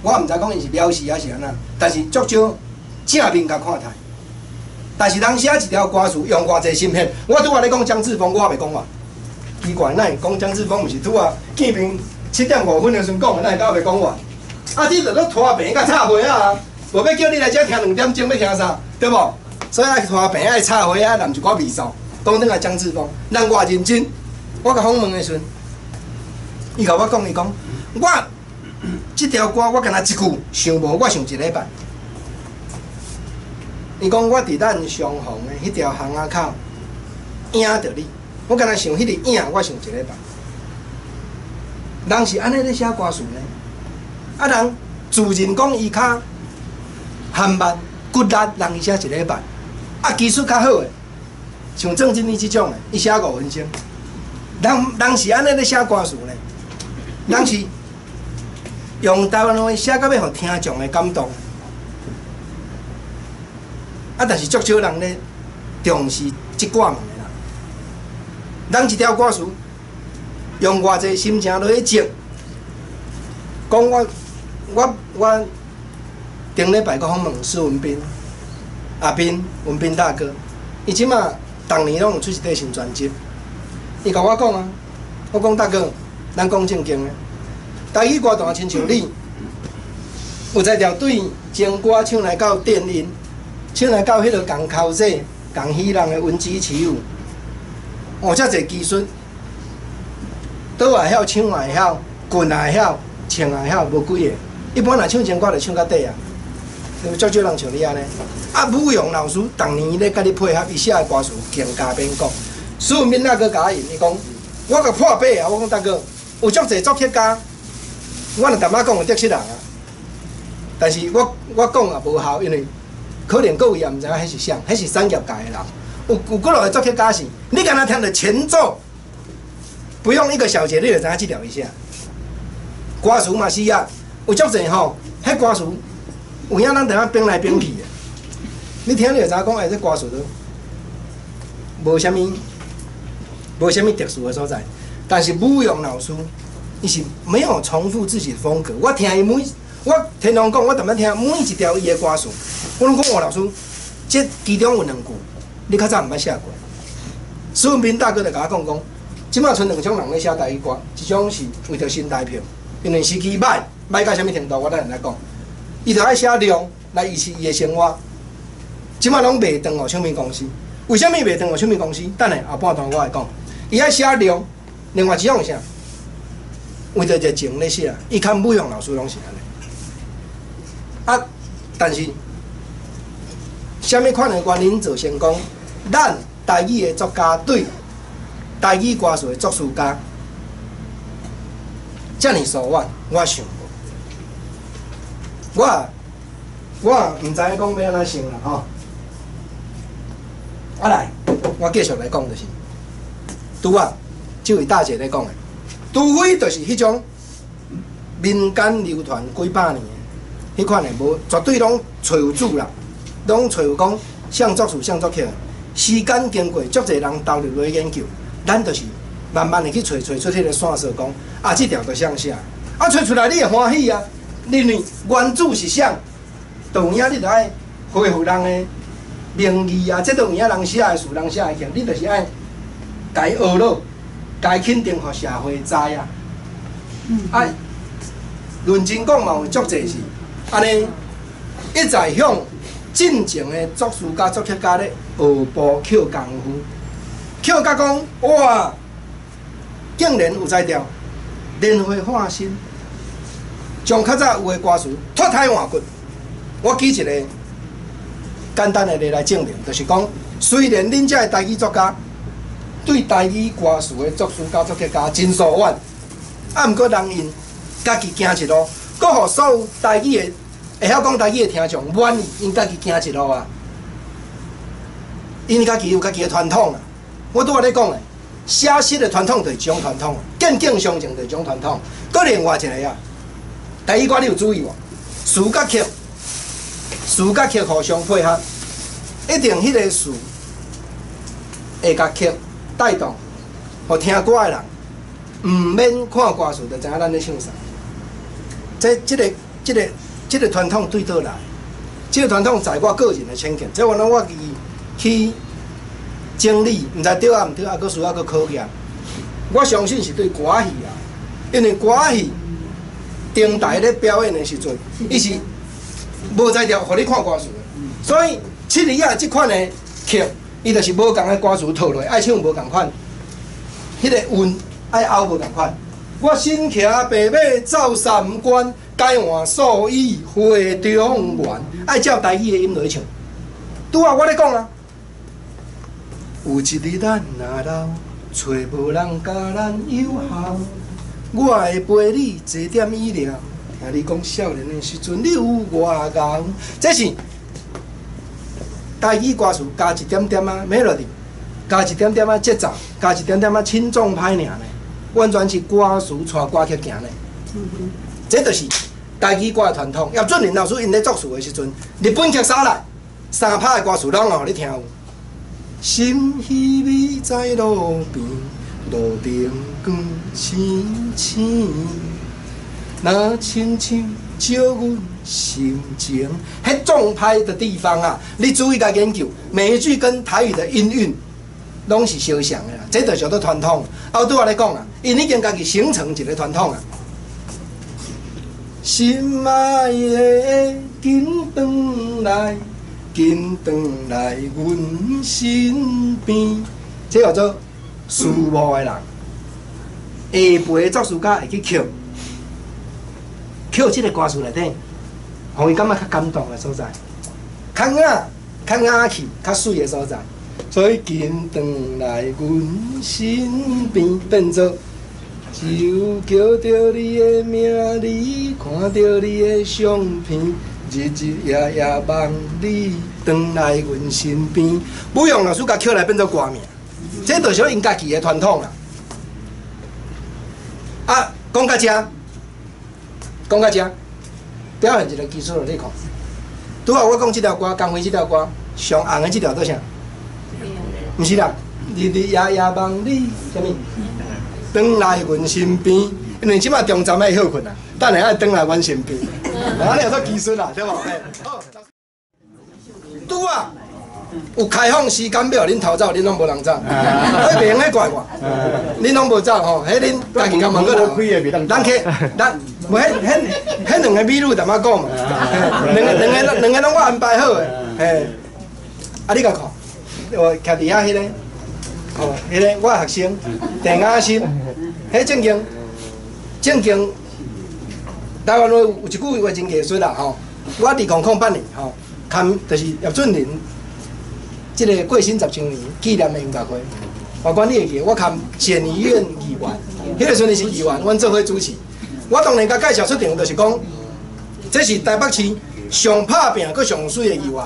我毋知講𪜶是了事還是按怎，但是足少正面共看待。但是人寫一條歌詞用偌濟心血，我拄仔咧講江志峰，我猶未講完。奇怪，哪會講江志峰？毋是拄仔見面7點5分的時陣講的，哪會到猶未講完？啊，你著閣拖棚佮插花啊！無欲叫你來遮聽兩點鐘，欲聽啥？對無？所以愛拖棚，愛插花，愛淋一寡味素。講轉來張志峰，人偌認真。我共訪問的時陣，伊共我講，伊講，我這條歌我敢若一句想無，我想一禮拜。伊講我佇咱相逢的彼條巷仔口，影著你，我敢若想彼个影，我想一禮拜。人是按呢咧寫歌詞呢？啊，人自認講伊較含慢骨力，人伊寫一禮拜。啊，技術較好的，像鄭經理這種的，伊寫5分鐘。人人是按呢咧寫歌詞呢？人是用台灣話寫到欲予聽眾的感動。啊！但是足少人咧重視這掛物的啦。人一條歌詞用偌濟心情落去種，講我頂禮拜閣訪問施文彬，阿彬文彬大哥，伊這馬逐年攏有出一塊新專輯。伊共我講啊，我講大哥，咱講正經的，台語歌壇親像你，有才調對情歌唱來到電音。唱來到彼个仝口子、仝喜人的文字词语，哦，遮濟技術，倒也曉，唱也會曉，棍也會曉，唱也會曉，無幾個。一般若唱情歌就唱較底啊，足少人像你按呢。啊，武勇老師逐年咧佮你配合，伊寫的歌詞更加免講。施文彬那閣共我應，伊講我共破百啊！我講大哥，有足濟作曲家，我若淡仔講會得失人啊。但是我講也無效，因為可能各位也毋知影彼是啥，彼是產業界的人。有幾落個作曲家是，你敢若聽著前奏，不用一個小節，你就知影這條伊寫。歌詞嘛是啊，有足濟吼，彼歌詞有影咱佇遐變來變去的。你聽你就知影講，欸，這歌詞都無啥物特殊的所在。但是武勇老師，伊是沒有重複自己的風格。我聽伊每，我天龍講，我逐擺聽每一條伊的歌詞，我攏講哦，老師，這其中有兩句，你較早毋捌寫過。施文彬大哥就共我講講，這馬賰兩種人咧寫台語歌，一種是為著新台票，因為時機歹，歹到啥物程度，我等下來講。伊就愛寫量來維持伊的生活。這馬攏賣轉予唱片公司，為啥物賣轉予唱片公司？等下後半段我會講。伊愛寫量，另外一種是啥？為著熱情咧寫，伊看武勇老師攏是按呢。啊，但是，啥物款的原因造成講，咱台語的作家對台語歌詞的作詞家，遮爾疏遠？我想無，我毋知影講欲按怎想啦吼。啊來，我繼續來講就是，拄仔這位大姐咧講的，除非就是彼種民間流傳幾百年的，彼款的無絕對攏揣有主啦，攏揣有講誰作詞誰作曲。時間經過，足濟人投入落去研究，咱就是慢慢的去揣揣出彼个線索，講啊，這條就誰寫，啊揣出來你會歡喜啊，因為原主是誰，就有影你就愛恢復人的名義啊，這都有影人寫的詞，人寫的曲，你就是愛共伊學落，共伊肯定，予社會知啊。啊，論真講嘛有足濟是按呢，一再向進前的作詞家、作曲家咧學步抾功夫，抾甲講哇，竟然有才調，蓮花化身，將較早有的歌詞脫胎換骨。我舉一個簡單的例來證明，就是講，雖然恁遮的台語作家對台語歌詞的作詞家、作曲家真疏遠，啊，毋過人𪜶家己行一路，閣予所有台語的會曉講台語的聽眾滿意，𪜶家己行一路啊！𪜶家己有家己的傳統啊！我拄仔咧講的，寫實的傳統就是一種傳統，見景傷情就是一種傳統。閣另外一個啊，台語歌你有注意無？詞佮曲，詞佮曲互相配合，一定彼個詞會共曲帶動，予聽歌的人毋免看歌詞就知影咱咧唱啥。這個傳統對佗來？這個傳統在我個人的淺見，這原來我家己去整理，毋知對抑毋對，猶閣需要閣考驗。我相信是對歌仔戲啊，因為歌仔戲頂台咧表演的時陣，伊是無才調，予你看歌詞。所以七里仔這款的曲，伊就是無仝的歌詞套落，愛唱無仝款，彼個韻愛拗無仝款。我身騎白馬走三關，改換素衣回中原，愛照台語的音來唱。拄仔我咧講啊，有一日咱若老，揣無人共咱友好，我會陪你坐點椅了。聽你講少年的時陣，你有偌𠢕？這是台語歌詞加一點點仔 melody，加一點點仔節奏，加一點點仔輕重拍爾呢，完全是歌詞帶歌曲行呢。這就是台語歌的傳統。葉俊麟老師𪜶咧作詞的時陣，日本曲啥來，三拍的歌詞攏予你聽有。心稀微在路邊，路燈光星星。若親像照阮心情，彼重拍的地方啊，你注意共研究，每一句跟台語的音韻攏是相像的啦，這就叫做傳統。啊，我拄仔咧講啊，𪜶已經家己形成一個傳統啊。心愛的，緊轉來，緊轉來阮身邊，這叫做思慕的人。下輩作詞家會去抾。抾這個歌詞內底，予伊感覺較感動的所在，較雅、較雅氣、較媠的所在，所以緊轉來阮身邊，變做只有叫著你的名字，看著你的相片，日日夜夜望你轉來阮身邊。武勇老師共抾來變做歌名，這就是𪜶家己的傳統啦。啊，講到這。講到這，表現一個技術，你看。拄仔我講這條歌，江輝這條歌，上紅的這條做啥？毋是啦，日日夜夜望你，啥物？轉來阮身邊，因為這馬中站愛歇睏啊，等下愛轉來阮身邊，按呢叫做技術啦，對無？好。拄仔有開放時間表，恁逃走，恁攏無人走，彼袂用得怪我，恁攏無走吼，彼恁家己共問過人，人客，咱無彼彼彼兩個美女淡仔講嘛，兩個兩個兩個攏我安排好的，嘿，啊你共看，我徛佇遐彼個，吼，彼個我學生鄭雅欣，彼正經正經，台灣話有一句話真藝術啦吼，我2008年吼，參就是葉俊麟。這個過身10週年紀念的音樂會，我管你會記，我含簡宜院議員，彼個時陣是議員，阮做伙主持。我當年共介紹出場，就是講，這是台北市上拍拚、閣上媠的議員。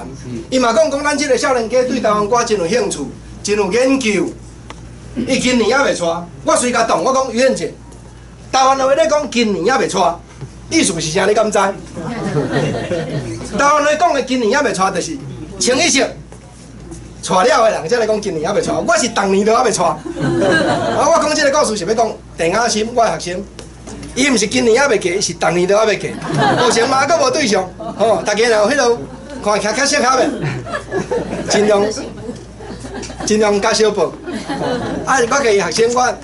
伊嘛講講，咱這個少年家對台灣歌真有興趣，真有研究。伊今年猶未娶，我隨共擋，我講于燕姐，台灣話咧講今年猶未娶，意思是啥？你敢知？台灣話講的今年猶未娶，就是清一色。娶了的人才來講今年猶未娶，我是逐年都猶未娶。啊，我講這個故事是欲講鄭雅欣，我的學生，伊毋是今年猶未嫁，伊是逐年都猶未嫁。目前嘛閣無對象，吼，大家若有彼落看起來較適合的，盡量盡量加小報。啊，我家己學生，我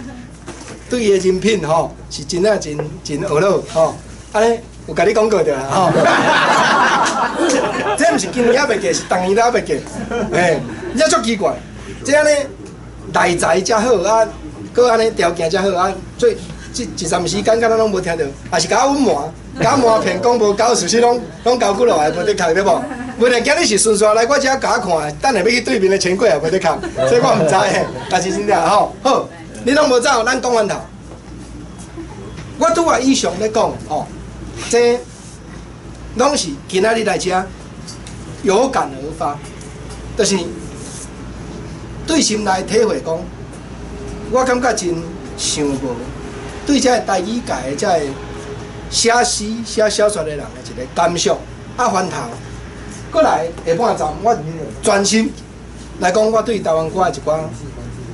對伊的人品吼是真正真真學落吼。按呢有共你講過著啦吼。這毋是今年猶未嫁，是逐年都猶未嫁。嘿，你這足奇怪，這按呢內在才好啊，閣按呢條件才好啊，最這一陣時間敢若攏無聽著，也是共我隱瞞，共我瞞騙講無交，事實攏攏交幾落來無的確對無？問題今日是順續來我遮共我看，等下欲去對面的錢櫃也無的確，這我毋知嘿，但是真正吼好，你攏無走，咱講完頭。我拄仔以上咧講吼，這攏是今仔日來遮有感而發，就是對心內體會講，我感覺真想無對這個台語界的這個寫詩寫小說的人的一個感想啊，翻頭過來下半站，我專心來講我對台灣歌的一寡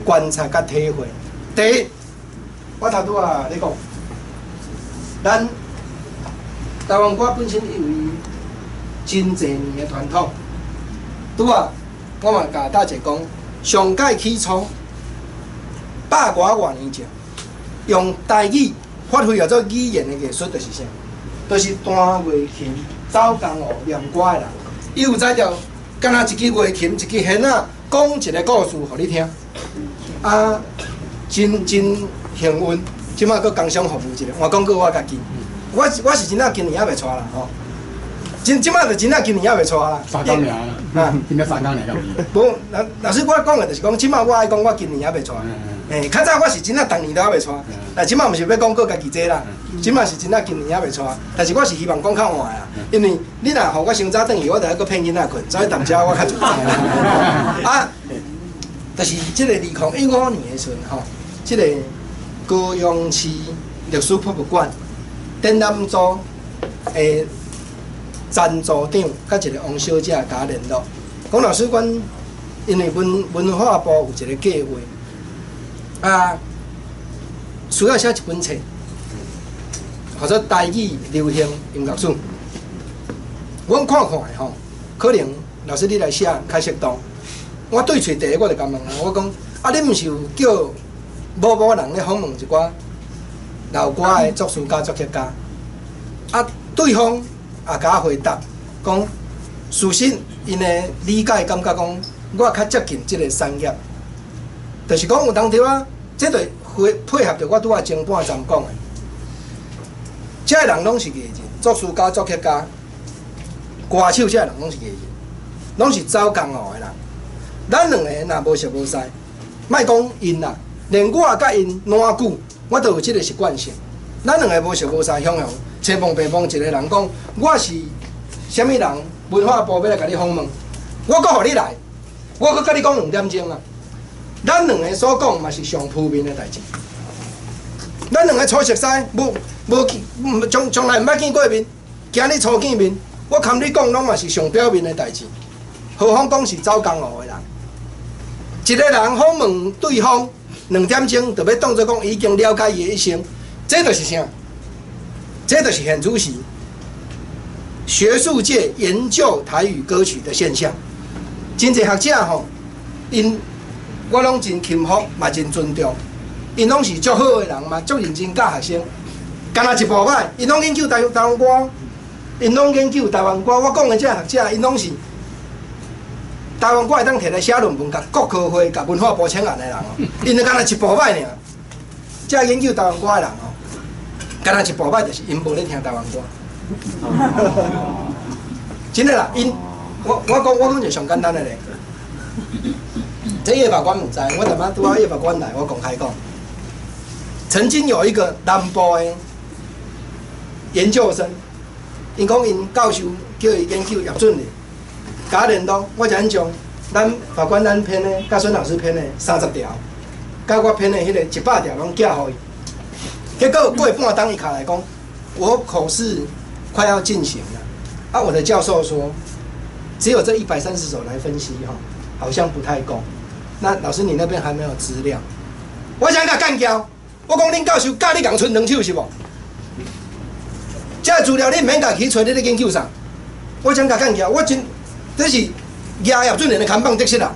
觀察佮體會。第一，我頭拄仔咧講，咱台灣歌本身因為真濟年的傳統，拄仔我嘛共大家講，上蓋起初百外外年前，用台語發揮叫做語言的藝術，就是啥？就是彈月琴。走江湖念歌的人，伊有才調，敢若一支月琴，一支弦仔，講一个故事予你聽。啊，真真幸運，這擺閣工商服務一下，換廣告我家己。我是真正今年猶未娶啦吼，真這擺就真正今年猶未娶啦。 3工爾，啊，今仔3工爾敢有？無，老師我講的就是講，這擺我愛講我今年猶未娶。欸，較早我是真正逐年都猶未娶，但這擺毋是欲講過家己這啦，這擺是真正今年猶未娶，但是我是希望講較晚啦，因為你若予我傷早轉去，我就愛閣騙囡仔睏，所以踮遮我較自在啦。啊，就是這个2015年的時陣吼，這个高雄市歷史博物館展覽組的陳組長佮一个王小姐共我聯絡，講老師，阮因為文化部有一个計劃。啊，需要寫一本冊，號做台語流行音樂史。阮看看的吼，可能老師你來寫較適當。我對喙第一我就共問啊，我講啊，你毋是有叫某某人咧訪問一寡老歌的作詞家、作曲家？啊，對方也共我回答，講事實𪜶的理解感覺講，我較接近這个產業，就是講有當時啊。這就配合著我拄仔前半站講的，這个人攏是藝人，作詞家、作曲家、歌手，這个人攏是藝人，攏是走江湖的人。咱兩个若無熟無似，莫講𪜶啦，連我佮𪜶爛久，我都有這个習慣性。咱兩个無熟無似，雄雄揣摸白摸一个人講，我是啥物人？文化部欲來共你訪問，我閣予你來，我閣共你講2點鐘啊！咱兩个所講嘛是上浮面的代誌。咱兩个初熟似，無無見，從來毋捌見過面，今日初見面，我堪你講攏嘛是上表面的代誌。何況講是走江湖的人，一个人訪問對方2點鐘，就欲當做講已經了解伊的一生，這就是啥？這就是現主時學術界研究台語歌曲的現象。真濟學者吼，𪜶我攏真欽服，嘛真尊重，𪜶攏是足好的人嘛，足認真教學生。干焦一部擺，𪜶攏研究台灣歌，𪜶攏研究台灣歌。我講的這學者，𪜶攏是台灣歌會當摕來寫論文，共國科會、共文化部請案的人哦。𪜶就干焦一部擺爾。這研究台灣歌的人哦，干焦一部擺就是𪜶無咧聽台灣歌。真的啦，𪜶我講一个上簡單的例。這葉法官毋知，我踮仔拄仔葉法官來，我公開講。曾經有一個南部的研究生，𪜶講𪜶教授叫伊研究葉俊麟，共我聯絡，我就按將咱法官咱編的，佮孫老師編的30條，佮我編的彼個100條攏寄予伊。結果過半冬，伊敲來講，我口試快要進行了，啊，我的教授說，只有這130首來分析，吼，好像不太夠。那老師，你那邊還沒有資料？我想共幹譙，我講恁教授教你仝賰兩首是無？這個資料你毋免家己去揣，你咧研究啥？我想共幹譙，我真這是額葉俊麟的看板得失人，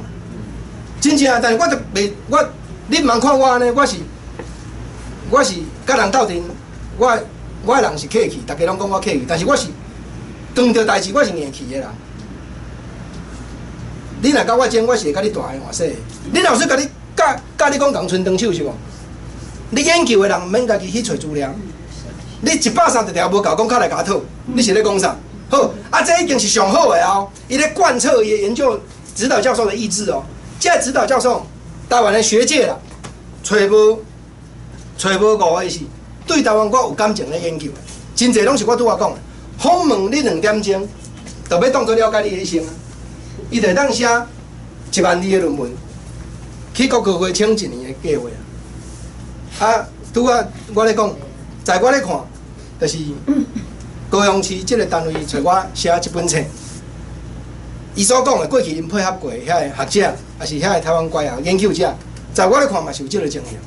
真正，但是我就袂我，你毋通看我按呢，我是佮人鬥陣，我的人是客氣，大家攏講我客氣，但是我是當著代誌，我是硬氣的人。你若佮我爭，我是會佮你大下換細。你老師共你教教你講仝賰長手是無？你研究的人毋免家己去揣資料。你130條無夠，講較來共討，你是咧講啥？好，啊，這已經是上好的哦。伊咧貫徹伊的研究指導教授的意志哦。這個指導教授，台灣的學界啦，揣無五個是對台灣歌有感情咧研究的，真濟攏是我拄仔講的。訪問你2點鐘，就欲當做了解你的一生啊。伊就會當寫1萬字的論文，去國科會請一年的計劃啊！啊，拄仔我咧講，在我咧看，就是高雄市這個單位揣我寫這本冊，伊所講的過去𪜶配合過遐个學者，抑是遐个台灣歌謠研究者，在我咧看嘛是有這个情形。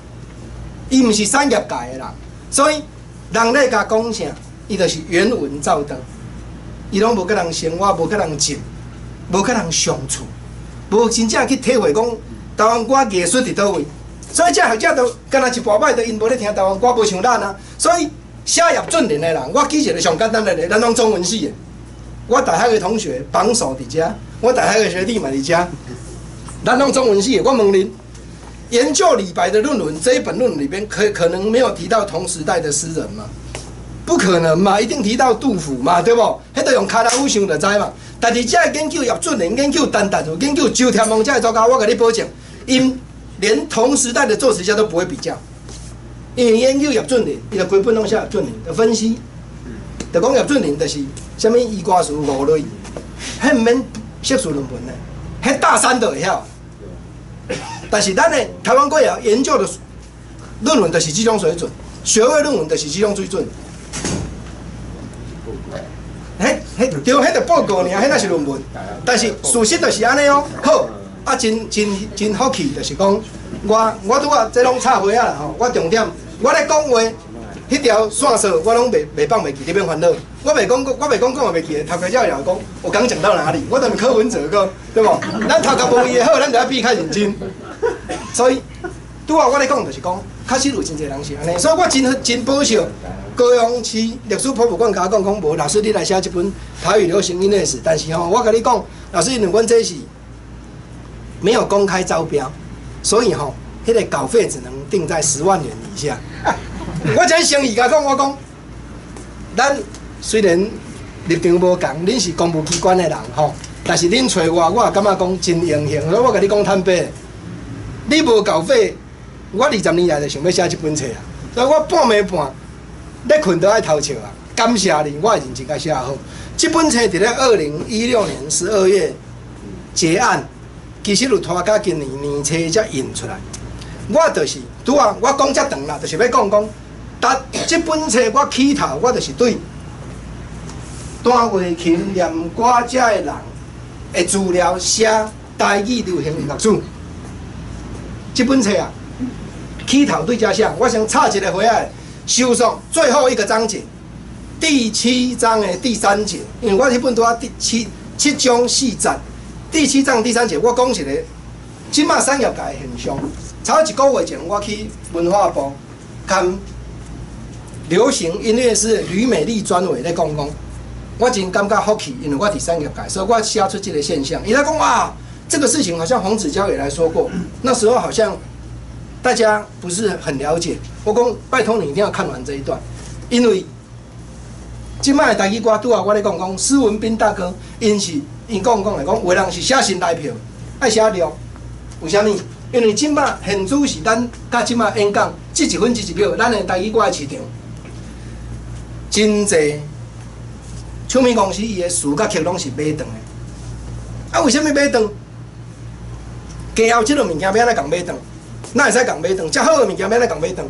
伊毋是產業界的人，所以人咧共講啥，伊就是原文照登，伊攏無佮人生活，無佮人接。無佮人相處，無真正去體會講台灣歌藝術佇佗位，所以這學者都敢若一部擺，都𪜶無咧聽台灣歌，無像咱啊。所以寫葉俊麟的人，我舉一個上簡單的例，咱攏中文系的，我大學的同學榜首佇遮，我大學的學弟嘛佇遮，咱攏中文系的。我問恁，研究李白的論文這一本論文裡邊，可能沒有提到同時代的詩人嗎？不可能嘛，一定提到杜甫嘛，對無？彼著用跤頭趺想就知嘛。但是這个研究葉俊麟、研究陳達如、研究周天王這个作家，我共你保證，𪜶連同時代的作詞家都不會比較，因為研究葉俊麟，伊就規本攏寫葉俊麟的分析，就講葉俊麟就是啥物伊歌詞五類，彼毋免碩士論文的，彼大三就會曉。但是咱的台灣歌謠研究的論文就是這種水準，學位論文就是這種水準。彼彼對，彼就報告爾，彼若是論文。但是事實就是按呢哦。好，啊，真真真福氣，就是講我拄仔這攏插花仔啦吼。我重點，我咧講話，彼條線索我攏袂放袂記，你免煩惱。我袂講，我袂講講也袂記得，頭家才會來講，我剛講到哪裡？我等柯文哲個，對無？咱頭殼無伊的好，咱就愛變較認真。所以拄仔我咧講就是講，確實有真濟人是按呢，所以我真真保守。高雄市歷史博物館共我講講無，老師你來寫這本台語流行音樂史，但是吼，我共你講，老師因為阮這是沒有公開招標，所以吼，彼個稿費只能定在10萬元以下。我真誠意共講，我講，咱雖然立場無仝，恁是公務機關的人吼，但是恁揣我，我也感覺講真榮幸。所以我共你講坦白，你無稿費，我20年來就想欲寫這本冊啊，所以我半暝半咧睏都愛偷笑啊！感謝你，我會認真共寫好。這本冊佇咧2016年12月結案，其實有拖到今年年初才印出來。我就是拄仔我講遮長啦，就是欲講講，但這本冊我起頭，我就是對彈月琴、念歌這的人的資料寫台語流行音樂史。這本冊啊，起頭對遮寫，我先插一個花仔。收束最後一個章節，第七章的第三節，因為我彼本拄仔第七七章四節，第七章第三節，我講一個這馬產業界的現象。差不多一個月前，我去文化部，佮流行音樂師呂美麗專委咧講講，我真感覺福氣，因為我佇產業界，所以我寫出這個現象。伊咧講哇，這個事情好像黃子佼也來說過，那時候好像大家不是很了解。我講拜託你一定要看完這一段，因為這擺的台語歌拄仔我咧講講，施文彬大哥，𪜶是𪜶講講來講，有的人是寫新台票，愛寫錄，為啥物？因為這擺現主時咱佮這擺演講，這一分這一秒，咱的台語歌的市場，真濟唱片公司伊的詞佮曲攏是買斷的。啊，為啥物買斷？加後這個物件欲按怎共買斷？哪會使共買斷？遮好的物件欲按怎共買斷？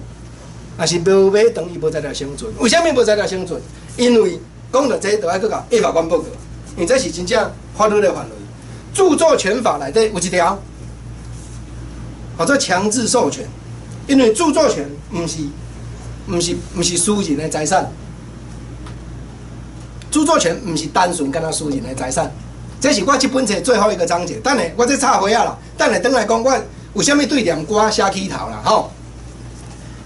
若是無買斷，伊無才調生存。為啥物無才調生存？因為講到這，就愛閣共立法院報告，因為這是真正法律的範圍。著作權法內底有一條，叫做強制授權。因為著作權毋是私人的財產，著作權毋是單純干焦私人的財產。這是我這本冊最後一個章節。等下我這插花仔啦，等下轉來講我為啥物對念歌寫起頭啦吼。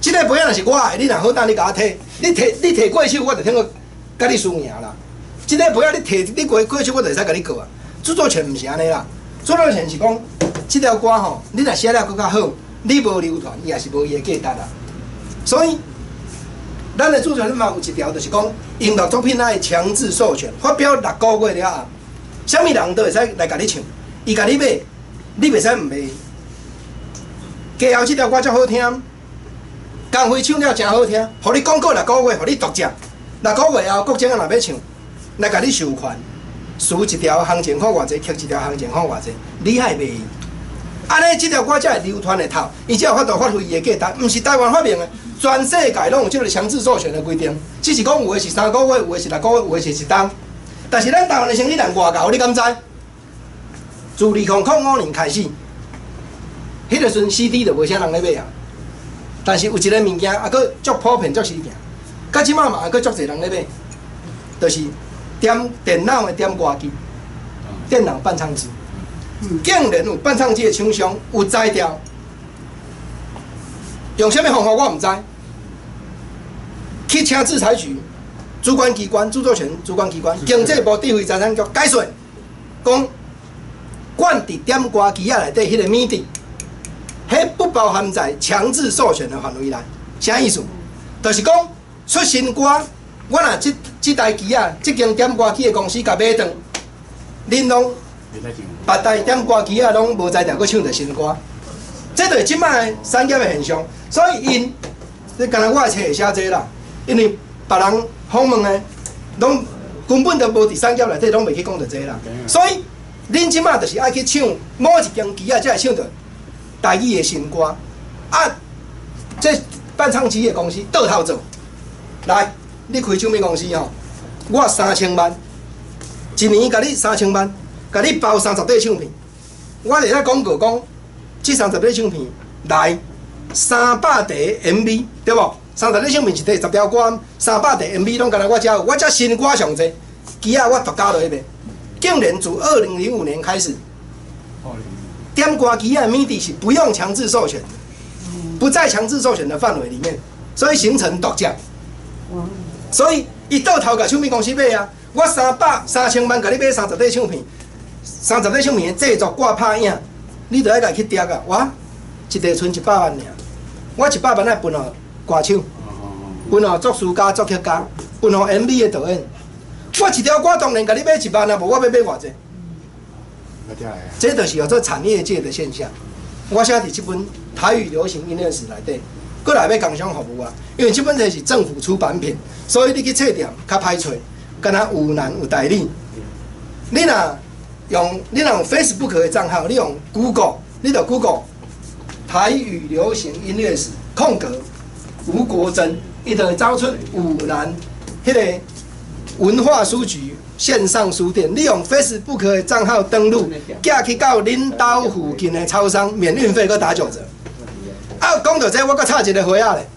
這個杯仔若是我的，你若好膽你共我提，你提過手，我就聽講共你輸贏啦。這個杯仔你提你過過手，我就會使共你告啊。著作權毋是按呢啦，著作權是講這條歌吼，你若寫了閣較好，你無流傳，伊也是無伊的價值啦。所以，咱的著作權法有一條，就是講音樂作品愛強制授權，發表6個月了後，啥物人都會使來共你唱，伊共你買，你袂使毋賣。加後這條歌足好聽，江輝唱了誠好聽，予你廣告六個月，予你獨佔。六個月後，國政啊若欲唱，來共你授權，詞一條行情箍偌濟，曲一條行情箍偌濟，你愛賣伊。按呢，這條歌才會流傳會透，伊才有法度發揮伊的價值。毋是台灣發明的，全世界攏有這個強制授權的規定，只是講有的是3個月，有的是6個月，有的是一冬。但是咱台灣的生理人外𠢕，你敢知？自2005年開始，彼個時陣 CD 就無啥人咧買啊。但是有一個物件猶閣足普遍、足時行，到這馬嘛猶閣足濟人咧買，就是點電腦的點歌機、電腦伴唱機。竟然有伴唱機的廠商有才調，用啥物方法我毋知，去請智財局，主管機關、著作權主管機關、經濟部智慧財產局解說，講管佇點歌機仔內底彼個 MIDI，彼不包含在強制授權的範圍內。啥意思？就是講出新歌，我若這台機仔，這間點歌機的公司共買斷，恁攏別台點歌機仔攏無才調閣唱著新歌，這就是這擺的產業的現象。所以𪜶，你敢若我的冊會寫這啦，因為別人訪問的，攏根本就無佇產業內底，攏袂去講著這啦。所以恁這擺就是愛去唱某一間機仔，才會唱著台語的新歌。啊，這伴唱機的公司倒頭做，來，你開唱片公司吼，我三千萬，一年共你三千萬，共你包三十塊唱片。我會使廣告講，這三十塊唱片來300塊 MV，對無？三十塊唱片一塊10條歌，300塊 MV 攏干焦我遮有，我遮新歌上濟，機仔我獨家落去賣。竟然自2005年開始，點歌機仔 MIDI 是不用強制授權的，不在強制授權的範圍裡面，所以形成獨佔。所以伊倒頭共唱片公司買啊，我30,000萬共你買三十塊唱片，三十塊唱片的製作掛拍影，你著愛共去疊啊！我一塊賰100萬爾，我一百萬愛分予歌手，分予作詞家、作曲家，分予 MV 的導演。我一條歌當然共你買1萬啊，無我欲買偌濟？這就是叫做產業界的現象。我寫佇這本台語流行音樂史內底，閣來欲工商服務啊，因為這本冊是政府出版品，所以你去冊店較歹揣，敢若有難有代理。你若用 Facebook 的帳號，你用 Google，你就 Google 台語流行音樂史空格吳國楨，伊就會走出有難彼個文化書局線上書店。你用 Facebook 的帳號登錄，寄去到恁兜附近的超商，免運費，閣打9折。啊，講到這，我閣插一個花仔咧。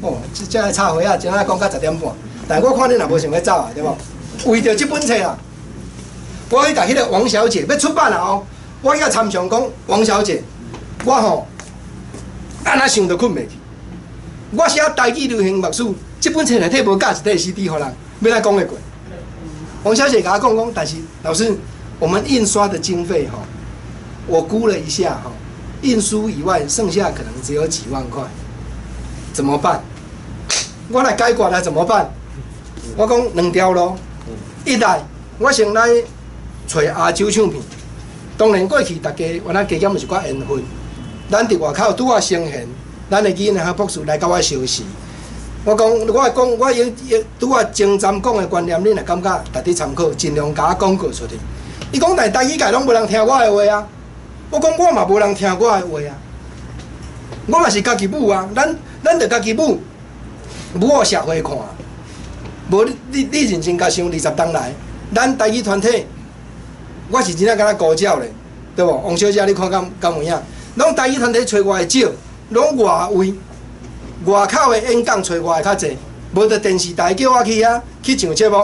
哦，這這愛插花仔，真愛講到10點半。但我看恁也無想欲走啊，對無？為著這本冊啊，我去共彼個王小姐欲出版啦哦。我去共參詳講，王小姐，我吼按怎想都睏袂去。我寫台語流行樂史，這本冊內底無寄一塊 CD 予人，欲按怎講會過？王小姐共我講講，但是老師，我們印刷的經費吼，我估了一下吼，印書以外，剩下可能只有幾萬塊，怎麼辦？我來解決來怎麼辦？我講兩條路，一來我先來揣亞洲唱片，當然過去大家原來加減有一寡緣分，咱佇外口拄仔成賢，咱的囡仔博士來佮我相識。我講，我講，我有拄仔前瞻講的觀念，恁若感覺值得參考，盡量共我廣告出去。伊講，但台語界攏無人聽我的話啊。我講我嘛無人聽我的話啊。我嘛是家己舞啊，咱著家己舞，舞予社會看。無你認真共想，20冬來，咱台語團體，我是真正敢若孤鳥咧，對無？王小姐，你看敢有影？攏台語團體揣我的少，攏外圍。外口的演講揣我的較濟，無就電視台叫我去遐去上節目，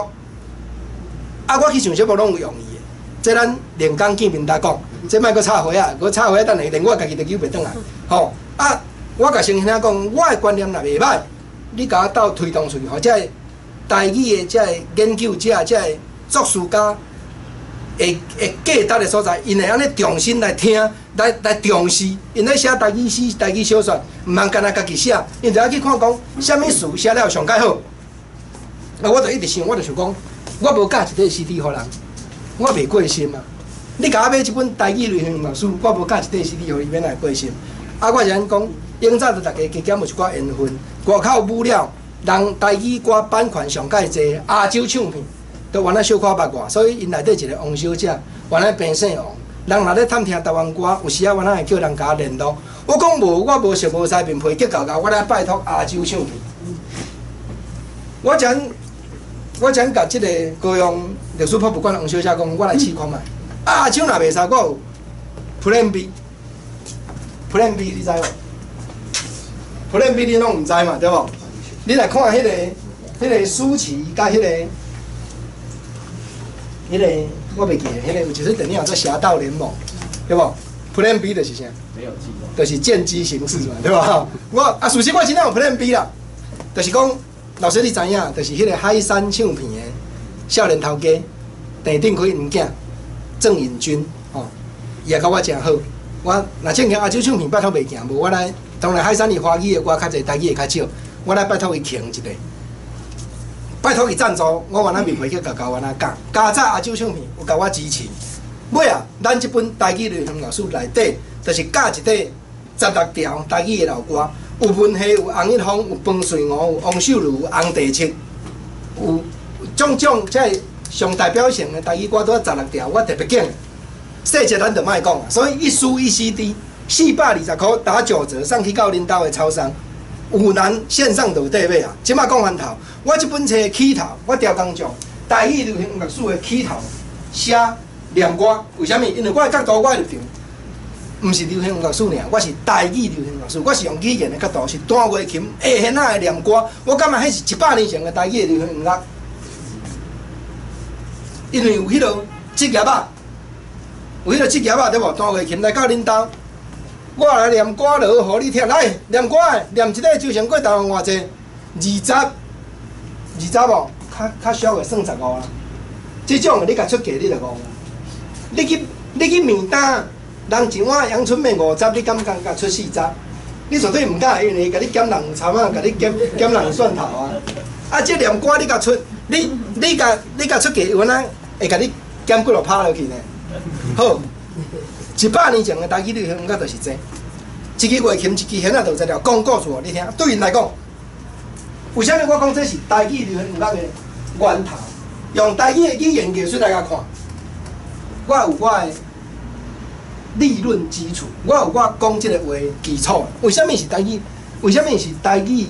啊，我去上節目攏有用意的。這咱另工見面來講，這莫閣插花仔，閣插花仔等下連我家己都救袂轉來。吼啊！我共先生講，我的觀念若袂歹，你共我鬥推動出去，予這个台語的這个研究者、這个作詞家會價值的所在，𪜶會按呢重新來聽，來重視，𪜶咧寫台語詩、台語小說，毋通干焦家己寫，𪜶就愛去看講，啥物詞寫了上蓋好。啊，我就一直想，我就想講，我無寄一塊 CD 予人，我袂過心啊。你共我買這本台語流行樂史，我無寄一塊 CD 予你，欲按怎會過心？啊，我是按呢講，永早就大家加減有一寡緣分，外口舞了，人台語歌版權上蓋濟，亞洲唱片都原來小可捌我，所以𪜶內底一個王小姐，原來平姓王。人若咧探聽台灣歌，有時仔原來會叫人共我聯絡。我講無，我無熟無師，面皮激厚厚，我來拜託亞洲唱片。我才共這個高雄歷史博物館王小姐講，我來試看覓。啊，亞洲若袂使，我有 Plan B。Plan B 你知無？Plan B 你攏毋知嘛，對無？你來看彼個舒淇佮彼個，我袂記得，彼個有一出電影叫做《俠盜聯盟》，對無？Plan B 就是啥？沒有計劃。就是見機行事嘛，對吧？我啊，事實我真正有 Plan B 啦，就是講老師你知影，就是彼個海山唱片的少年頭家，鄭定奎𪜶囝鄭穎君吼，伊也佮我誠好。我若正經亞洲唱片拜託袂行，無我來，當然海山伊華語的歌較濟，台語的較少，我來拜託伊傾一下，拜託伊贊助，我原來面皮去共交原來講，加早亞洲唱片有共我支持。尾啊，咱這本台語流行樂史內底，就是教一塊16條台語的老歌，有文戲，有洪一峰，有彭瑞娥，有王秀如，有洪地七，有種種這上代表性的台語歌，都十六條，我特別揀。細節咱就莫講，所以一書一 CD，420塊打9折送去到恁兜的超商，有人線上就有得買啊。這馬講番頭，我這本冊起頭，我刁工匠台語流行樂史的起頭寫念歌，為啥物？因為我的角度，我的立場，毋是流行樂史爾，我是台語流行樂史，我是用語言的角度，是彈月琴、下弦仔的念歌。我感覺彼是100年前的台語的流行音樂，因為有彼個職業仔，有彼個職業仔對無？彈月琴來到恁兜，我來念歌落，予你聽。來念歌的，念一個周成過台灣偌濟？二十，二十無？較較俗的算15啦。這種的你共出價，你就戇。你去麵摊，人一碗陽春麵50，你敢敢共出40？你絕對毋敢，因為共你減人參仔，共你減減人蒜頭啊。啊，這念歌你共出，你共出價，有哪會共你減幾落拍落去呢？好，100年前的台語流行音樂就是這，一支月琴，一支弦仔就知了，講故事予你聽。對𪜶來講，為啥物我講這是台語流行音樂的源頭？用台語的語言藝術來共看，我有我的理論基礎，我有我講這個話的基礎。為啥物是台語？為啥物是台語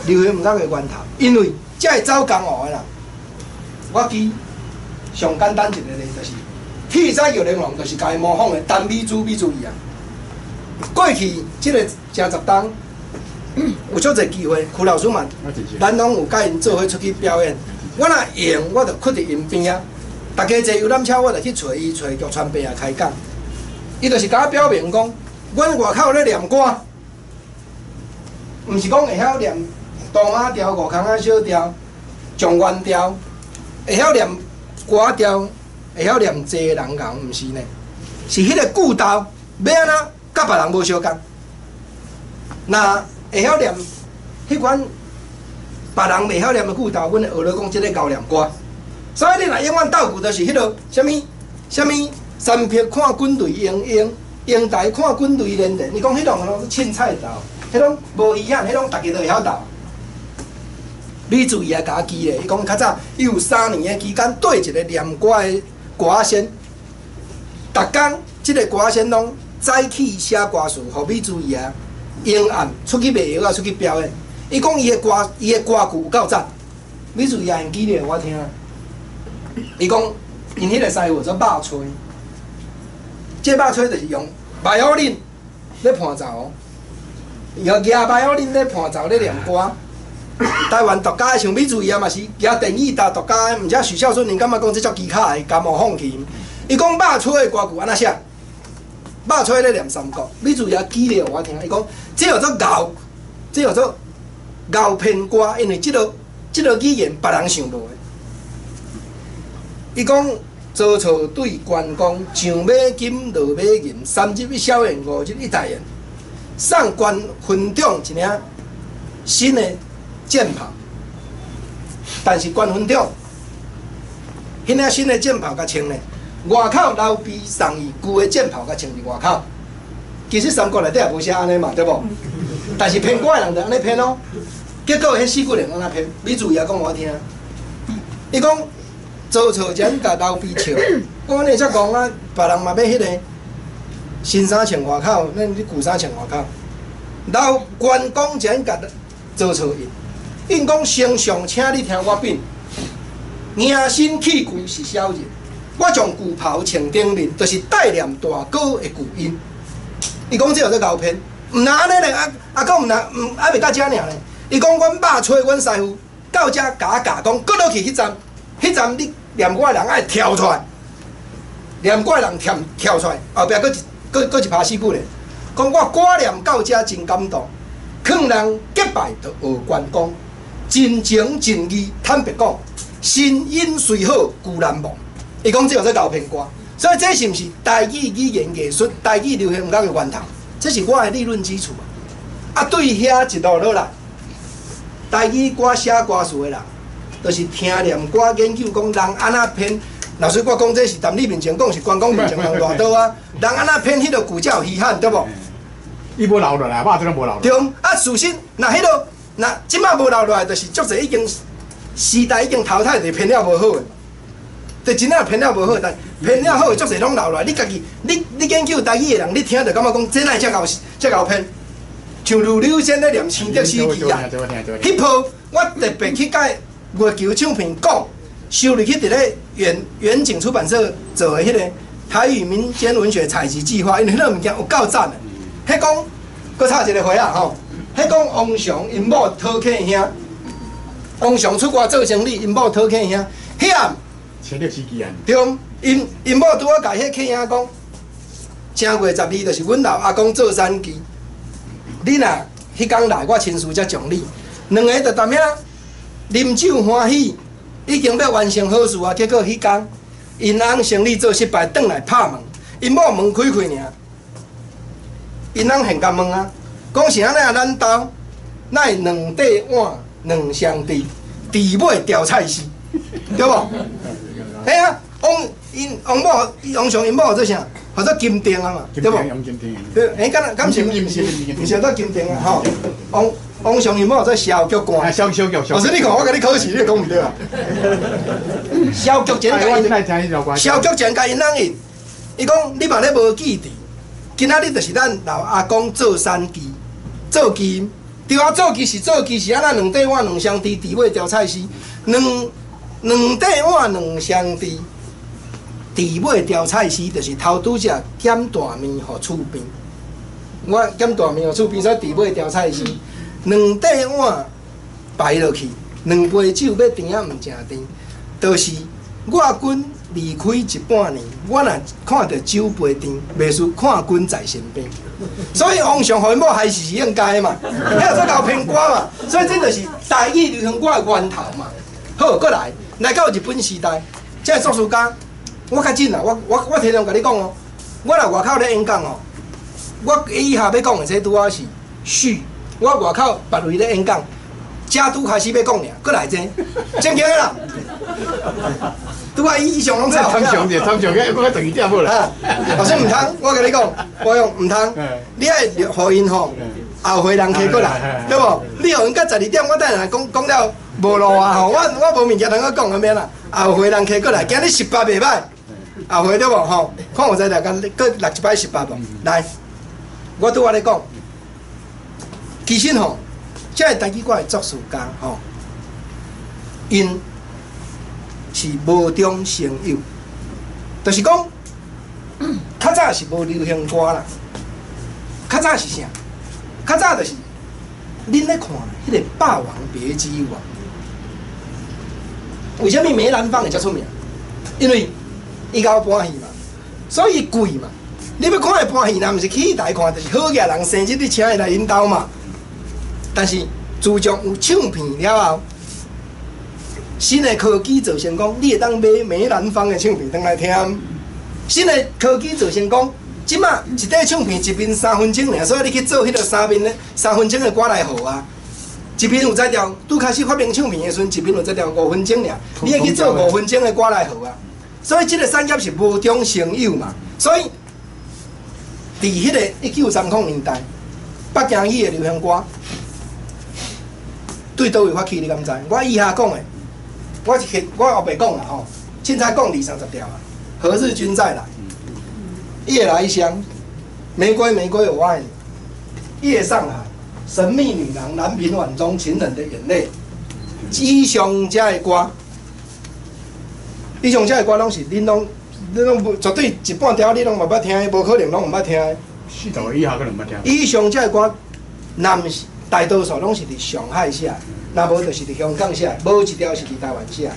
流行音樂的源頭？因為這會走江湖的人，我舉上簡單一個例就是。鐵指玉玲瓏就是共伊模仿的陳美珠、美珠姨啊。過去這個正十冬，有足濟機會，邱老師嘛，咱攏有佮𪜶做伙出去表演。我若閒，我就囥佇𪜶邊仔。逐家坐遊覽車，我就去揣伊，揣玉川伯仔開講。伊就是共我表明講，阮外口咧念歌，毋是講會曉念哆媽調、五空仔小調、狀元調，會曉念歌調。會曉念濟人講，毋是呢，是彼個句頭欲按怎，佮別人無相仝。若會曉念彼款別人袂曉念的句頭，阮會學咧講這个𠢕念歌。所以你若永遠鬥句，就是彼落啥物啥物三碧看滾雷英英，英台看滾雷連連。伊講彼種攏是凊彩鬥，彼種無危險，彼種逐家都會曉鬥。你注意啊，共我記咧，伊講較早伊有3年的期間，對一個念歌的歌仔仙，逐工這个歌仔仙攏早起寫歌詞，予美珠姨仔用暗出去賣藥仔，出去表演。伊講伊的歌句有夠讚，美珠姨仔用記咧，予我聽。伊講𪜶彼个師傅做肉吹，這肉吹就是用峇仔恁咧伴奏哦，用舉峇仔恁咧伴奏咧念歌。台灣獨家的像美珠姨仔嘛是舉電椅踏獨家的，毋知許孝順𪜶感覺講這足奇巧的，共模仿去。伊講肉吹的歌句按怎寫？肉吹咧念三國，美珠姨仔記咧予我聽。伊講這叫做𠢕，這叫做𠢕編歌，因為這个語言別人想無的。伊講曹操對關公上馬金，落馬銀，三日一小宴，五日一大宴，送關分長一領新的戰袍，但是關分長，彼領新的戰袍共穿咧，外口劉備送伊舊的戰袍，共穿佇外口。其實三國內底也無寫按呢嘛，對無？但是編歌的人就按呢編哦。結果彼四句聯按怎編？美珠姨講予我聽。伊講曹操才共劉備笑，講你遮戇啊，別人嘛欲彼个新衫穿外口，咱你舊衫穿外口。劉關公才共曹操應，應講丞相，請你聽我稟，迎新棄舊是小人，我將舊袍穿頂面，就是代念大哥的舊恩。伊講這叫做𠢕編，毋若按呢咧，啊啊，閣毋若毋猶未到遮爾咧。伊講阮肉吹阮師傅到遮共我教講，閣落去彼站，彼站你念歌的人愛跳出來，念歌的人跳跳出來，後壁閣一拍四句咧。講我歌念到遮真感動，勸人結拜就學關公，真情真意，坦白講，身影雖好，孤難忘。伊講這叫做猴編歌，所以這是毋是台語語言藝術、台語流行音樂的源頭？這是我的理論基礎啊！啊，對遐一路落來，台語歌寫歌詞的人，就是聽念歌研究講人按怎編。老師，我講這是踮你面前講，是關公面前人大刀啊！人按怎編彼個句才有稀罕，對無？伊無留落來，肉這攏無留落。對，啊，事實，若彼個，若這擺無留落來，就是足濟已經時代已經淘汰，就編了無好的。就真正編了無好，但編了好的足濟攏留落來。你家己，你研究台語的人，你聽就感覺講，這哪會遮𠢕遮𠢕編？像呂柳仙咧念清德死記啊，彼鋪我特別去共月球唱片講，收入去佇咧遠景出版社做的彼個台語民間文學採集計劃，因為彼個物件有夠讚的。彼講，閣插一個花仔吼，彼講王雄𪜶某討客兄，王雄出外做生理，𪜶某討客兄，彼暗清德死記啊！對，𪜶某拄仔共彼客兄講，正月12就是阮老阿公做產期，你若彼工來，我親自才獎你。兩个就踮遐啉酒歡喜，已經欲完成好事啊！結果彼工𪜶翁生理做失敗，轉來拍門，𪜶某門開開爾。𪜶翁現共問啊，講是按怎，咱兜哪會兩塊碗兩雙匙，豬尾調菜絲，對無？嘿啊，王𪜶王某王雄𪜶某做啥？號做金定啊嘛，對無？對，欸，敢若敢是？毋是做金定啊，吼！王王雄𪜶某做蕭菊官。蕭蕭菊。老師，你看我共你考試，你會講毋對啊？蕭菊前共𪜶，蕭菊前共𪜶翁應，伊講你嘛咧無記佇。今仔日就是咱老阿公做產期，做期，對啊，做期是做期是按怎兩塊碗兩雙匙，豬尾調菜絲，兩塊碗兩雙匙，豬尾調菜絲，就是頭拄則減大麵予厝邊，我減大麵予厝邊，所以豬尾調菜絲，兩塊碗擺落去，兩杯酒欲甜仔毋誠甜，就是我君離開一半年，我若看著酒杯甜，袂輸看君在身邊。所以王雄予𪜶某害死是應該的嘛，彼做𠢕編歌嘛，所以這就是台語流行歌的源頭嘛。好，閣來來到日本時代，這个作詞家，我較緊啦，我提前共你講哦，我若外口咧演講哦，我以下欲講的這拄仔是序，我外口別位咧演講，才拄開始欲講爾，閣來這，正經的啦。拄仔以上攏錯。通常者，通常嘅，我等於點好啦。老師毋通，我共你講，我講毋通，你愛予𪜶吼後回人客過來，對無？你予𪜶到12點，我等下講講了無路啊吼，我無物件通閣講，免啦。後回人客過來，今日18袂歹，後回對無吼？看有才來共閣錄一擺18無？來，我拄仔咧講，其實吼，這个台語歌的作詞家吼，𪜶是無中生有，就是講，較早是無流行歌啦。較早是啥？較早就是恁咧看彼个《霸王別姬》有無？為啥物梅蘭芳會遮出名？因為伊𠢕搬戲嘛，所以貴嘛。你欲看伊搬戲，若毋是去戲台看，就是好額人生日，你請伊來𪜶兜嘛。但是自從有唱片了後，新的科技造成講，你會當買梅蘭芳的唱片轉來聽。新的科技造成講，這馬一塊唱片一面3分鐘爾，所以你去做彼個三面的3分鐘的歌來號啊。一面有才調，拄開始發明唱片的時陣，一面有才調5分鐘爾，你會去做五分鐘的歌來號啊。所以這個產業是無中生有嘛。所以，佇彼個1930年代，北京語的流行歌對佗位發起，你敢知？我以下講的。我是我後白講啦吼，凊彩講二三十條啊。何日君再來？夜來香，玫瑰玫瑰我愛你。夜上海，神秘女郎，藍瓶碗中情人的眼淚。以上這个歌，以上這个歌攏是恁攏恁攏無絕對一半條你攏嘛捌聽的，無可能攏毋捌聽的。四十以下可能毋捌聽。以上這个歌，若毋是大多數攏是佇上海寫的。若無就是佇香港寫，無一條是佇台灣寫。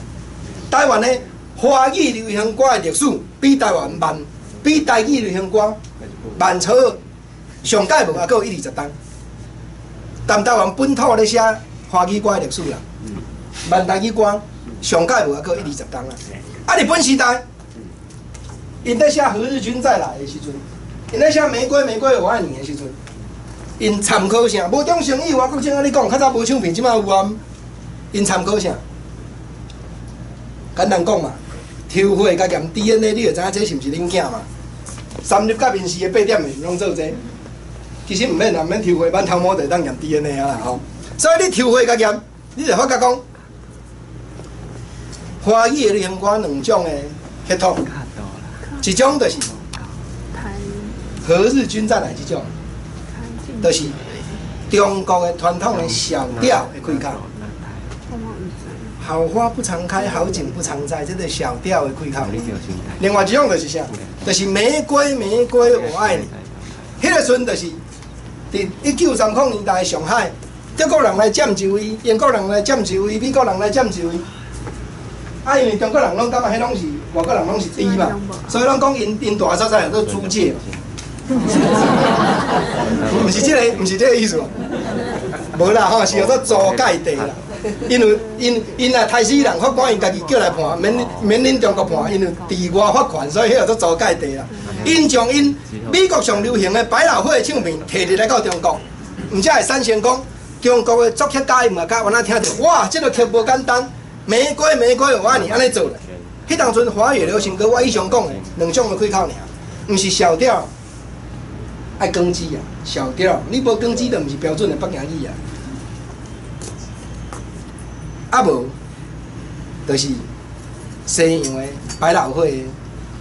台灣的華語流行歌的歷史比台灣慢，比台語流行歌慢超上蓋無猶閣有一二十冬。但台灣本土咧寫华语歌的历史啦。闽台语歌上盖无犹阁一二十冬啦。啊，日本时代，𪜶咧写《何日君再来》的时阵，𪜶咧写《玫瑰玫瑰我爱你》的时阵，𪜶参考啥？无中生有啊，国政按呢讲，较早无唱片，这马有啊。𪜶参考啥？简单讲嘛，抽血共验 DNA，你就知影这是毋是恁囝嘛？三立佮民视的八点是拢做这个，其实毋免啦，毋免抽血，挽头毛就会当验 DNA 啊啦吼。所以你抽血共验，你就发觉讲，华语的流行歌两种的血统，一种就是何日君再来这种，就是中国的传统的小调的开口。好花不常开，好景不常在，这个小调的开口。另外一种就是啥？就是玫瑰玫瑰我爱你。彼个时阵就是伫1930年代的上海，德国人来占据伊，英国人来占据伊，美国人来占据伊。啊，因为中國人攏感覺彼攏是外國人攏是豬嘛，所以攏講𪜶𪜶蹛的所在叫做租界嘛。毋是這個，毋是這個意思。無啦吼，是叫做租界地啦。因為𪜶𪜶若刣死人，法官𪜶家己叫來判，免免恁中國判，因為治外法權，所以彼叫做租界地啦。𪜶將𪜶美國上流行的百老匯唱片提入來到中國，毋才會產生講中國的作曲家音樂家，原來聽著，哇，這个曲無簡單，玫瑰玫瑰我愛你，按呢做咧。彼當陣華語流行歌，我以上講的兩種的開口爾，毋是小調，愛根基啊，小調，你無根基就毋是標準的北京語啊。啊無，就是西洋的百老匯的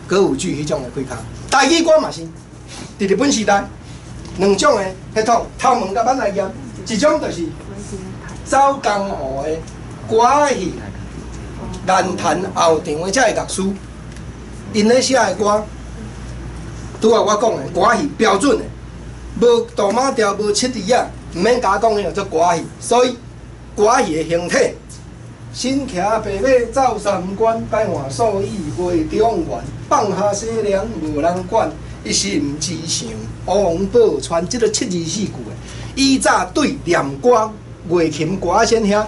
歌舞劇彼種的開口。台語歌嘛是，佇日本時代，兩種的血統，頭毛共挽來驗，一種就是走江湖的歌仔戲、蘭潭後場的這个樂師，𪜶咧寫的歌，拄仔我講的歌仔戲標準的，無哆媽調，無七字仔，毋免加講，彼叫做歌仔戲。所以歌仔戲的形體。身騎白馬走三關，改換素衣回中原，放下西涼無人管，一心只想王寶釧。這个七字四句的，以早對念歌、月琴歌仔先遐，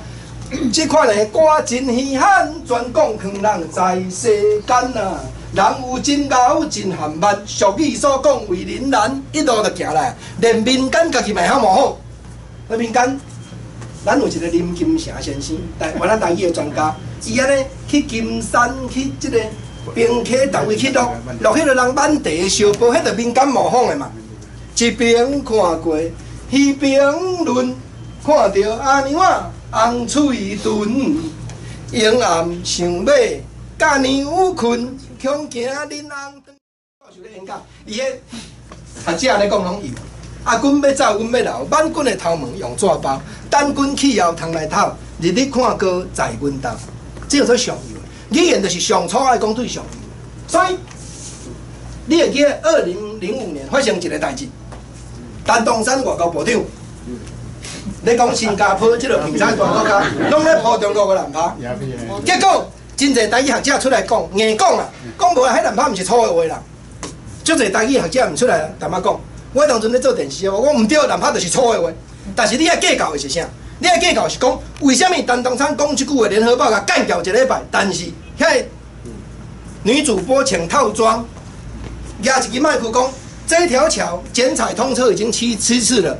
這款的歌真稀罕，全講坑人在世間啊。人有真𠢕真含慢，俗語所講為人難，一路就行來，連民間家己嘛會曉模仿。那民間。咱有一个林金城先生，台灣咱台語的專家，伊按呢去金山去這个平溪，逐位去錄錄彼个人挽茶燒報，彼就民間模仿的嘛。這邊看過，彼邊論，看著阿娘仔紅喙唇，永暗想欲佮娘睏，恐驚恁翁轉。受咧演講，伊彼學者咧講攏有。啊，阮欲走，阮欲留，挽阮的頭毛用紙包，等阮去後通來討，日日看歌在阮兜，這叫做上游。語言就是上粗愛講對上游。所以你會記得2005年發生一个代誌，陳東山外交部長，咧講新加坡這个平山大國家，攏咧鋪中國的難拍，結果真濟台語學者出來講，硬講啦，講無啦，彼難拍毋是粗的話啦，足濟台語學者毋出來淡仔講。我當陣咧做電視啊，我講毋對，難拍就是粗的話。但是你愛計較的是啥？你愛計較是講，為啥物陳東山講這句話，聯合報共幹譙一禮拜，但是遐个女主播穿套裝，舉一支麥克講，這條橋剪彩通車已經七次了，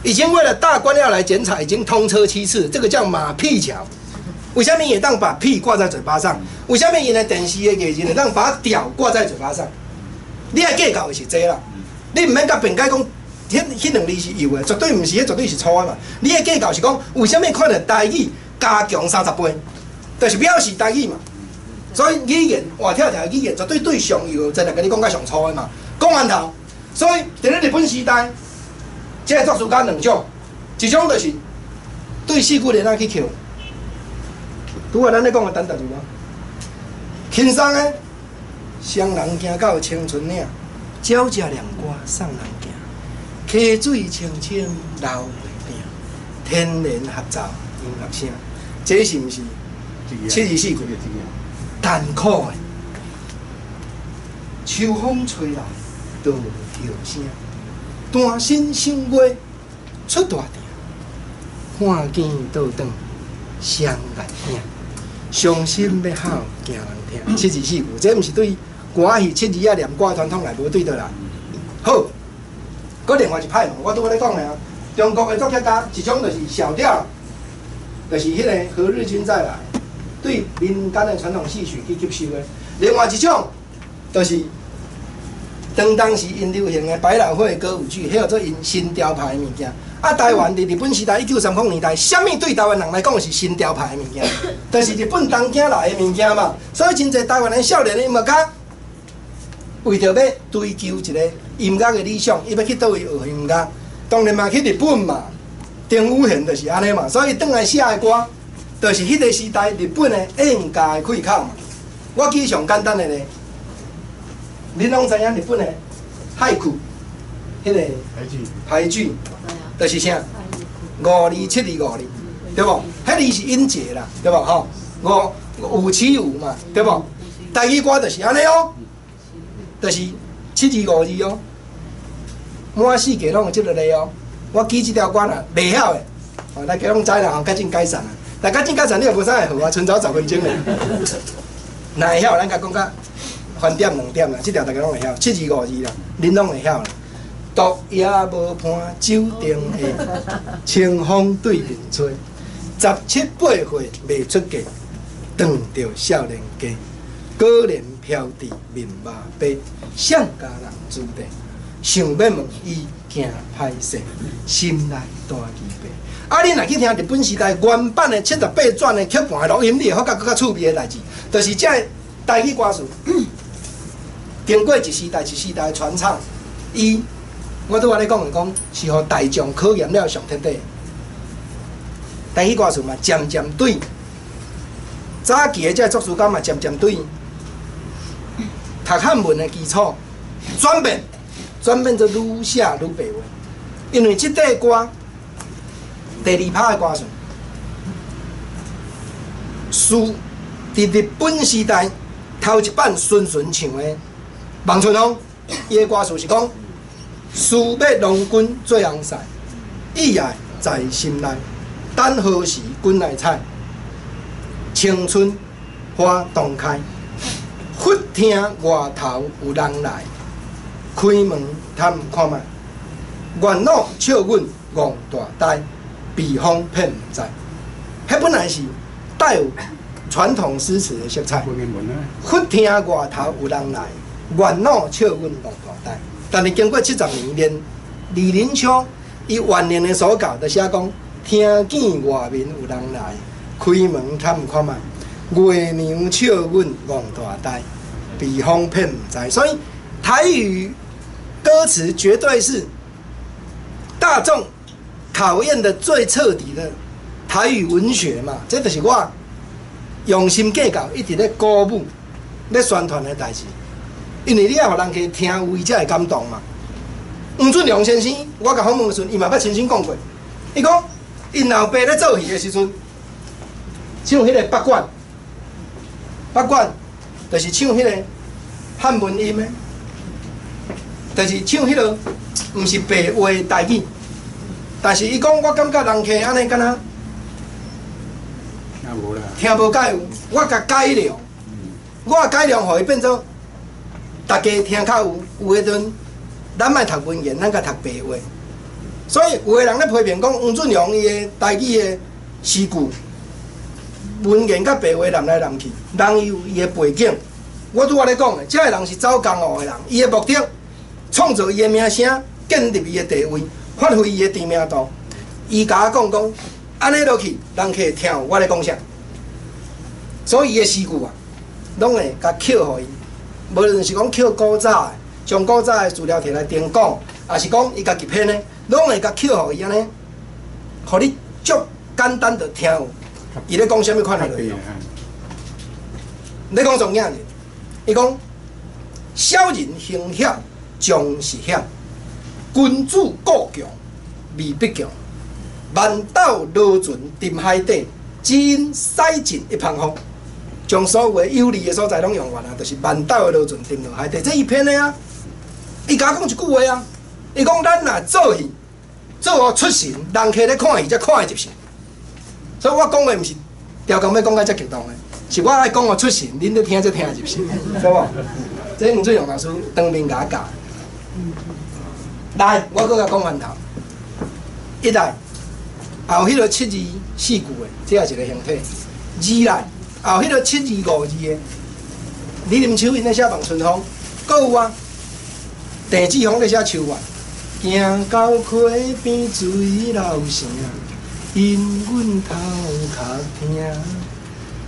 已經為了大官要來剪彩，已經通車七次，這個叫馬屁橋。為啥物會當把屁掛在嘴巴上？為啥物𪜶的電視的藝人會當把屌掛在嘴巴上？你愛計較的是這啦。你毋免共辯解講，彼彼兩字是幼的，絕對毋是，彼絕對是粗的嘛。你的計較是講，為啥物看著台語加強30倍，就是表示台語嘛。所以語言活跳跳的語言，絕對對上幼，真來共你講較上粗的嘛。講完頭，所以佇咧日本時代，這个作詞家兩種，一種就是對四句聯仔去抾。拄仔咱咧講的陳達如啊，輕鬆的，雙人行到青春嶺。鳥食念歌送人行，溪水清清流袂定，天然合奏音樂聲，這是毋是七字四句？艱苦的，秋風吹來落葉聲，單身賞月出大鼎，看见倒轉雙眼影，傷心欲哭驚人聽。七字四句，這毋是對歌仔戲七字仔念歌傳統來無對著啦。好，閣另外一派嘛，我拄仔咧講的啊，中國的作曲家一種就是小調，就是彼个何日君再來，對民間的傳統戲曲去吸收的。另外一種就是當時𪜶流行的百老匯歌舞劇，彼號做𪜶新調派的物件。啊，台灣佇日本時代1930年代，啥物對台灣人來講是新調派的物件？就是日本東京來的物件嘛。所以真濟台灣的少年𪜶嘛較為著欲追求一个音樂的理想，伊欲去佗位學音樂，當然嘛去日本嘛。丁宇賢就是按呢嘛，所以轉來寫的歌，就是彼个時代日本的演家的氣口嘛。我舉上簡單的例，恁攏知影日本的俳句，彼个俳句，就是啥？五字七字五字，對無？彼字是音節啦，對無？吼，五五七五嘛，對無？台語歌就是按呢哦，就是七字五字哦，滿世界攏有這个例哦。我記這條歌啦，袂曉的，哦，大家攏知啦吼，較正解散啦。但較正解散你也無啥會好啊，賰走10分鐘咧。若會曉，咱共講較翻點兩點啦，這條大家攏會曉，七字五字啦，恁攏會曉啦。獨夜無伴酒燈下，清風對面吹。十七八歲未出嫁，當著少年家。果然飄佇面肉白，誰家人注定？想欲問伊驚歹勢，心內大疑惑。啊！你若去聽日本時代原版的78轉的曲盤的錄音，你會發覺閣較趣味的代誌，就是這个台語歌詞經過一時代一時代傳唱，伊我拄仔咧講的講，是予大眾考驗了上徹底。台語歌詞嘛，漸漸對早期的這个作詞家嘛，漸漸對讀漢文的基礎轉變做愈寫愈白話，因為這塊歌第二拍的歌詞，是佇日本時代頭一擺順順唱的《望春風》，伊的歌詞是講：思欲郎君做翁婿，意愛在心內，等何時君來採？青春花當開，忽聽外頭有人來，開門探看覓，月老笑阮戇大呆，避風騙毋知。彼本來是帶有傳統詩詞的色彩。忽聽外頭有人來，月老笑阮戇大呆。但是經過70年，連李臨秋伊晚年的手稿就寫講：聽見外面有人來，開門探看覓，月娘笑阮戇大呆，避風騙毋知。所以台語歌詞絕對是大眾考驗的最徹底的台語文學嘛，這就是我用心計較，一直咧鼓舞、咧宣傳的代誌。因為你愛予人家聽有伊才會感動嘛。黃俊良先生，我共訪問的時陣，伊嘛捌親身講過，伊講𪜶老爸咧做戲的時陣，唱彼个北管，北管就是唱彼個漢文音的，就是唱彼个毋是白話台語，但是伊講我感覺人客按呢敢若聽無蓋有，我共改良，我改良予伊變做大家聽較有，有的陣咱莫讀文言，咱共讀白話。所以有的人咧批評講黃俊良伊的台語的詩句，文言佮白話濫來濫去，人伊有伊的背景。我拄仔咧講的，這个人是走江湖的人，伊的目的創造伊的名聲，建立伊的地位，發揮伊的知名度。伊共我講講，按呢落去，人客會聽有我咧講啥。所以伊的詩句啊，攏會共扣予伊，無論是講扣古早的，將古早的資料摕來定講，抑是講伊家己編的，攏會共扣予伊按呢，予你足簡單就聽有，伊咧講啥物款的內容。咧講重影咧，伊講小人行險終是險，君子固強未必強，萬斗羅船沉海底，只因駛盡一帆風。將所有的有利的所在攏用完啊，就是萬斗的羅船沉落海底。這伊編的啊，伊共我講一句話啊，伊講咱若做戲做予出神，人客咧看戲才看會入神。所以我講話毋是刁工欲講甲遮激動的，是我愛講予出神，恁咧聽才聽入神，對無？這黃俊陽老師當面共我教。來，我閣共講番頭。一來，後彼個七字四句的，這也是一個形體；二來，後彼個七字五字的，李林秋𪜶咧寫《望春風》，閣有啊，鄭志峰咧寫《秋月》，行到溪邊水流聲，因阮頭殼疼。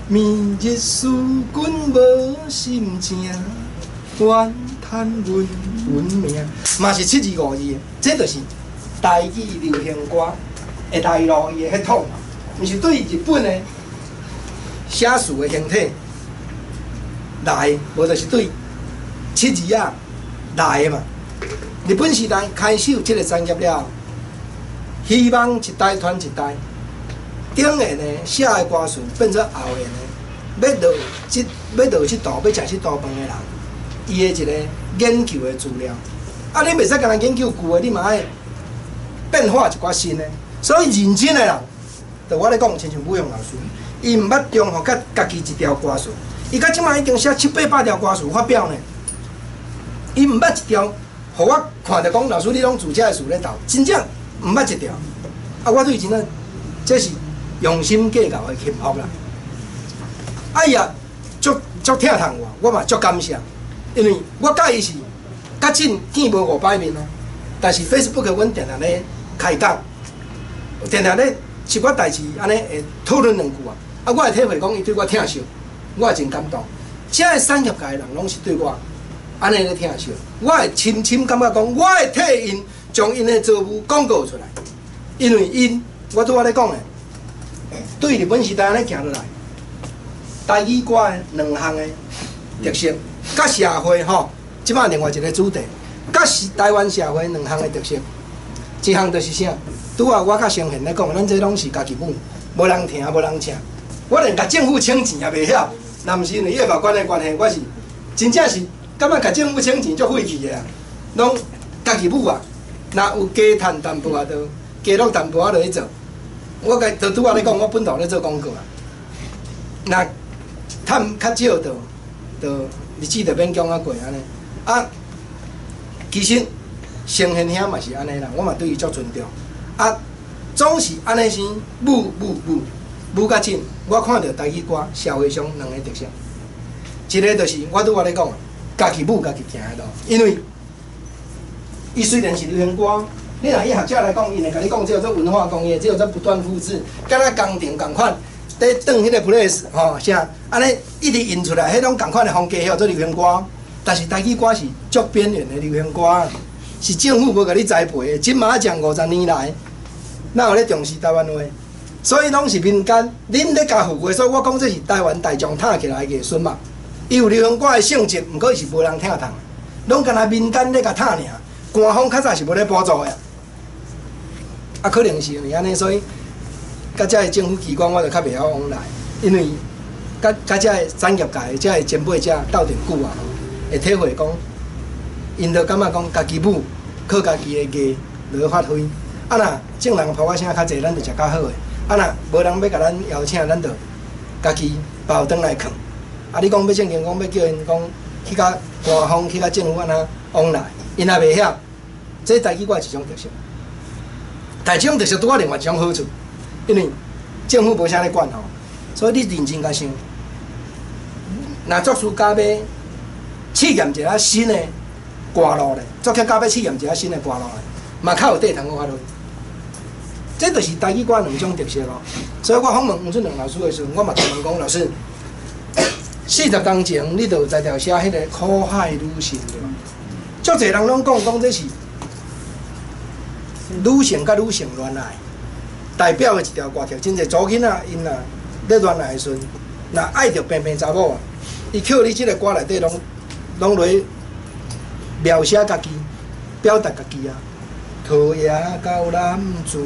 明日思君無心情，怨嘆阮阮命，嘛是七字五字的，這就是台語流行歌的來路，伊的血統，毋是對日本的寫詞的形體來，無就是對七字仔來的嘛。日本時代開始有這個產業了，希望一代傳一代，頂緣的寫的歌詞變做後緣的，欲落這途，欲食這道飯的人，伊的一個研究的資料。啊，你袂使干焦研究舊的，你嘛愛變化一寡新的。所以認真的人，就我咧講，親像武勇老師，伊毋捌重複佮家己一條歌詞，伊到這擺已經寫七八百條歌詞發表呢。伊毋捌一條，予我看著講，老師你攏自這个詞咧鬥，真正毋捌一條。啊，我對真正，這是用心計較的幸福啦。啊，伊也足足疼痛我，我嘛足感謝，因為我佮伊是較近見無五擺面啊，但是 Facebook 阮定定咧開講，定定咧一寡代誌按呢會討論兩句啊。啊，我會體會講伊對我疼惜，我也真感動。這个產業界的人攏是對我按呢咧疼惜，我會深深感覺講，我會替𪜶將𪜶的造物廣告出來，因為𪜶我拄仔咧講的，對日本時代按呢行落來，台語歌的兩項的特色，佮社會吼，這擺另外一個主題，佮是台灣社會兩項的特色，一項就是啥？拄仔我佮成賢咧講，咱這攏是家己舞，無人聽，無人請，我連共政府請錢也袂曉。若毋是因為葉法官的關係，我是真正是感覺共政府請錢足費氣的啊，攏家己舞啊。若有加趁淡薄仔，就加落淡薄仔落去做。我共就拄仔咧講，我本土咧做廣告啊。若趁較少，就就日子就勉強仔過按呢。啊，其實成賢兄嘛是按呢啦，我嘛對伊足尊重。啊，總是按呢生舞舞舞舞較緊。我看著台語歌社會上兩個特色，一個就是我拄仔咧講，家己舞家己行的路，因為伊雖然是流行歌，你若以學者來講，𪜶會共你講這叫做文化工業，這叫做不斷複製，敢若工廠仝款，佇轉彼個 press 吼啥，按呢一直印出來，彼種仝款的風格，叫做流行歌。但是台語歌是足邊緣的流行歌，是政府無共你栽培的。這馬將50年來，哪有咧重視台灣話？所以攏是民間，恁咧共付的，所以我講這是台灣大眾炒起來的藝術嘛。伊有流行歌的性質，毋過伊是無人聽筒，攏干焦民間咧共炒爾。官方較早是無咧補助的，啊，可能是因為按呢，所以佮這个政府機關我就較袂曉往來，因為佮佮這个產業界這个前輩者鬥陣久啊，會體會講，𪜶就感覺講家己舞靠家己的藝來發揮，啊若眾人拍我聲較濟，咱就食較好的。啊若無人欲共咱邀請，咱就家己包轉來囥。啊，你講欲正經講欲叫𪜶講去佮官方去佮政府按怎往來，𪜶也袂曉。這台語歌一種特色，但這種特色拄仔另外一種好處，因為政府無啥咧管吼，所以你認真共想，若作詞家欲試驗一下新的歌路咧，作曲家欲試驗一下新的歌路咧，嘛較有地通好發揮。這就是台語歌兩種特色咯。所以我訪問黃俊良老師的時陣，我嘛共問講老師，40年前你就有才調寫彼個苦海女神對無？足濟人攏講講這是女性佮女性戀愛代表的一條歌曲，真濟查某囡仔𪜶若咧戀愛的時陣，若愛著平平查某啊，伊靠你這个歌內底攏攏來描寫家己、表達家己啊。桃葉交男子，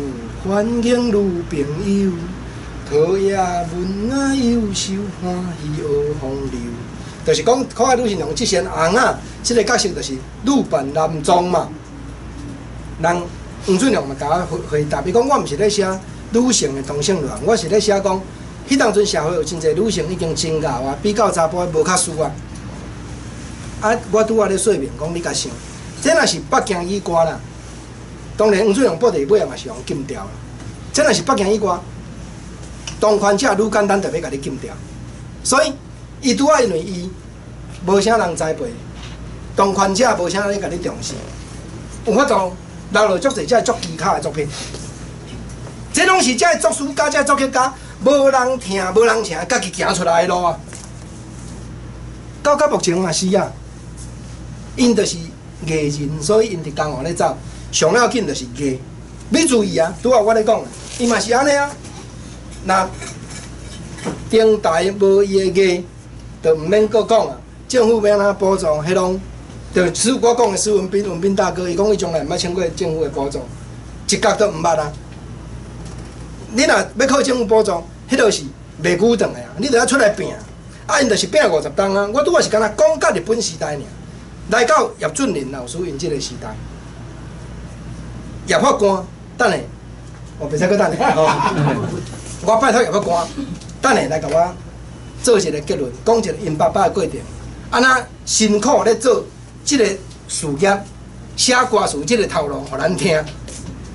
歡迎女朋友。桃葉文仔優秀，歡喜學風流。就是講苦海女神用這身尪仔，這个角色就是女扮男裝嘛。人黃俊良嘛共我回回答，伊講我毋是咧寫女性的同性戀，我是咧寫講，彼當陣社會有真濟女性已經真𠢕啊，比較查埔無較輸啊。啊，我拄仔咧說明講，你共想，這若是北京語歌啦，當然黃俊雄報佇尾仔嘛是予禁掉啦。這若是北京語歌，當權者愈簡單就欲共你禁掉，所以伊拄仔因為伊無啥人栽培，當權者無啥咧共你重視，有法度留落足濟這足奇巧的作品。這攏是這个作詞家、這个作曲家，無人聽、無人請，家己行出來的路啊。到目前嘛是啊，𪜶就是藝人，所以𪜶佇江湖咧走，上要緊就是藝。你注意啊，拄仔我咧講，伊嘛是按呢啊。若頂台無伊的藝，就毋免閣講啊。政府欲按怎補助，彼攏就是我講的施文彬，文彬大哥，伊講伊從來毋捌請過政府的補助，一角都毋捌啊。你若欲靠政府補助，彼落是袂久長的啊！你著愛出來拚，啊，𪜶就是拚50冬啊！我拄仔是敢若講甲日本時代爾，來到葉俊麟老師𪜶這個時代，葉法官，等下，我袂使閣等下吼，我拜託葉法官，等下來共我做一個結論，講一個𪜶爸爸的過程，按怎辛苦咧做這個事業，寫歌詞這個頭路，予咱聽。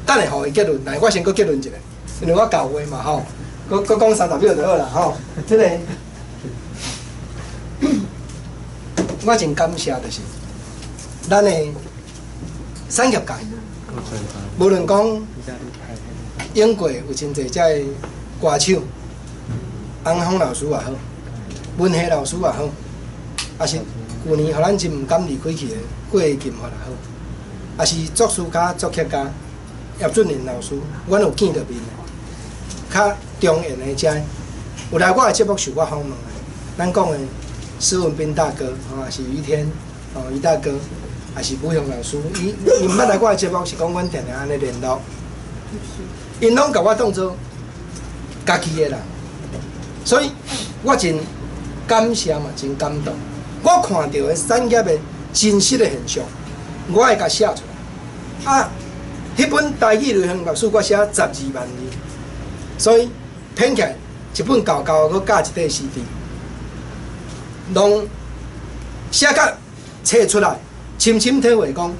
等下予伊結論，來，我先閣結論一下。因為我厚話嘛吼，閣閣講30秒就好啦吼。這個我真感謝，就是咱的產業界，無論講英國有真濟遮的歌手，翁虹老師也好，文夏老師也好，抑是舊年予咱真毋甘離開去的郭金發也好，抑是作詞家、作曲家葉俊麟老師，阮有見著面的。較中研的遮，有來我的節目受我訪問的，咱講的施文彬大哥，吼，也是余天，吼，余大哥，也是武雄老師，伊伊毋捌來我的節目，是講阮定定按呢聯絡，𪜶攏共我當做家己的人，所以我真感謝嘛，真感動。我看著的產業的真實的現象，我會共寫出來。啊，彼本台語流行樂史我寫12萬字。所以編起來一本厚厚，閣加一塊 CD，攏寫甲冊出來，深深體會講，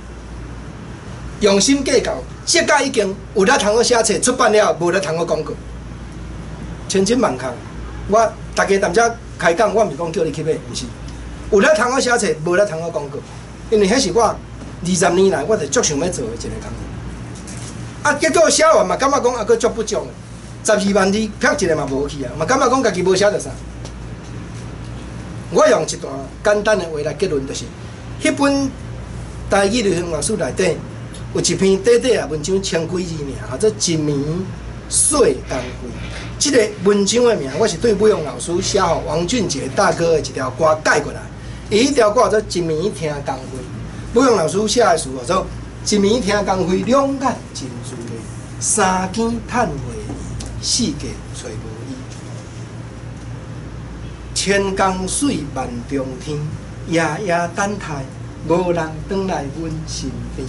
用心計較，這個已經有力通好寫冊出版了，無力通好廣告，千真萬確。我大家踮遮開講，我毋是講叫你去買，毋是。有力通好寫冊，無力通好廣告，因為彼是我20年來我就足想欲做的一个工作。啊，結果寫完嘛，感覺講猶閣足不足的。12萬字撇一个嘛無去啊，嘛感覺講家己無寫著啥。我用一段簡單的話來結論，就是，彼本台語流行樂史內底有一篇短短的文章，千幾字爾，叫做《一暝細工費》。這个文章的名，我是對武雄老師寫予王俊傑大哥的一條歌改過來。伊彼條歌叫做《一暝聽工費》。武雄老師寫的詞叫做《一暝聽工費，兩眼真滋味，三更嘆話。四界揣無伊，千江水萬重天，夜夜等待，無人轉來阮身邊。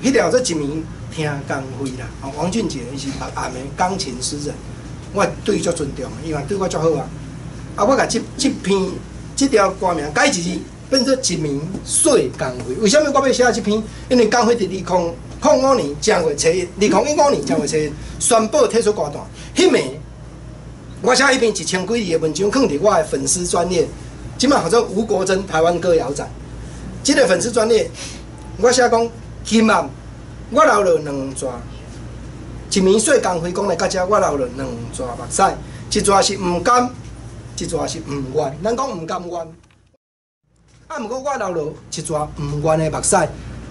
彼條做一暝聽工費啦。王俊傑伊是目暗的鋼琴詩人，我對伊足尊重的，伊嘛對我足好啊。啊，我共這這篇這條歌名改一字，變做一暝細工費。為啥物我欲寫這篇？因為工費佇2005年正月初一，2015年正月初一宣布退出歌壇。彼暝我寫彼篇1000幾字的文章，囥佇我的粉絲專頁，這馬號做吳國楨台灣歌謠展。這个粉絲專頁，我寫講今暗我流落兩逝，一暝細工費講來到遮，我流落兩逝目屎，一逝是毋甘，一逝是毋願。咱講毋甘願，啊，毋過我流落一逝毋願的目屎。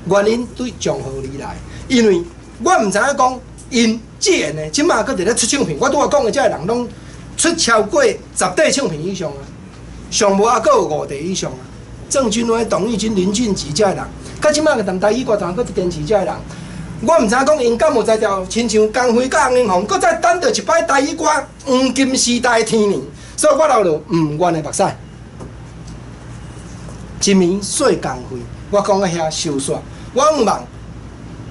原因對從何而來？因為我毋知影講𪜶自然的，這馬閣佇咧出唱片。我拄仔講的這个人攏出超過10塊唱片以上啊，上無猶閣有5塊以上啊。鄭君威、董玉君、林俊傑這个人，佮這馬個踮台語歌壇閣佇堅持這个人，我毋知影講𪜶敢有才調，親像江輝佮洪英宏，閣再等著一擺台語歌黃金時代的天年，所以我流落毋願的目屎。一暝細工費，我講到遐收煞。我向望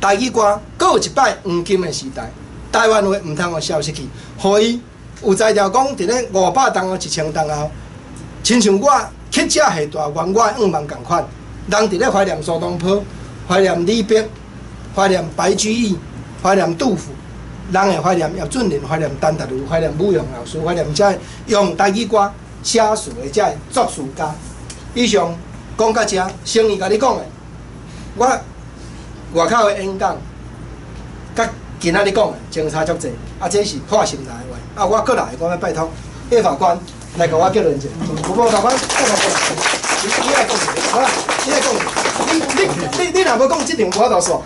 台語歌，閣有一擺黃金的時代，台灣話毋通予消失去，予伊有才調講，佇咧500冬後、1000冬後，親像我去遮下大，願我的願望仝款，人佇咧懷念蘇東坡，懷念李白，懷念白居易，懷念杜甫，人會懷念葉俊麟，懷念陳達如，懷念武勇老師，懷念這用台語歌寫詞的這作詞家。以上講到這，誠意共你講的，我外口的演講，佮今仔日講的相差足濟，啊，這是破心內話。啊，我閣來，我欲拜託葉法官來共我結論者。有無法官？你來講一下，好啦，你來講。你若無講，這場無法度煞。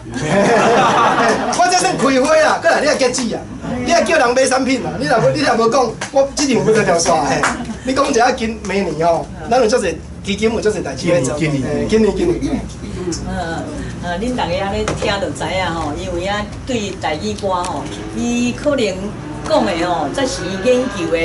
我這算開會啦，閣來你愛結子啊，你愛叫人買產品啊。你若無講，我這場欲閣條煞嘿。你講一下今明年吼，咱有足濟基金有足濟代誌欲做。今年，今年，今年。恁逐家按呢聽就知影吼，因為啊對台語歌吼，伊可能講的吼，才是伊研究的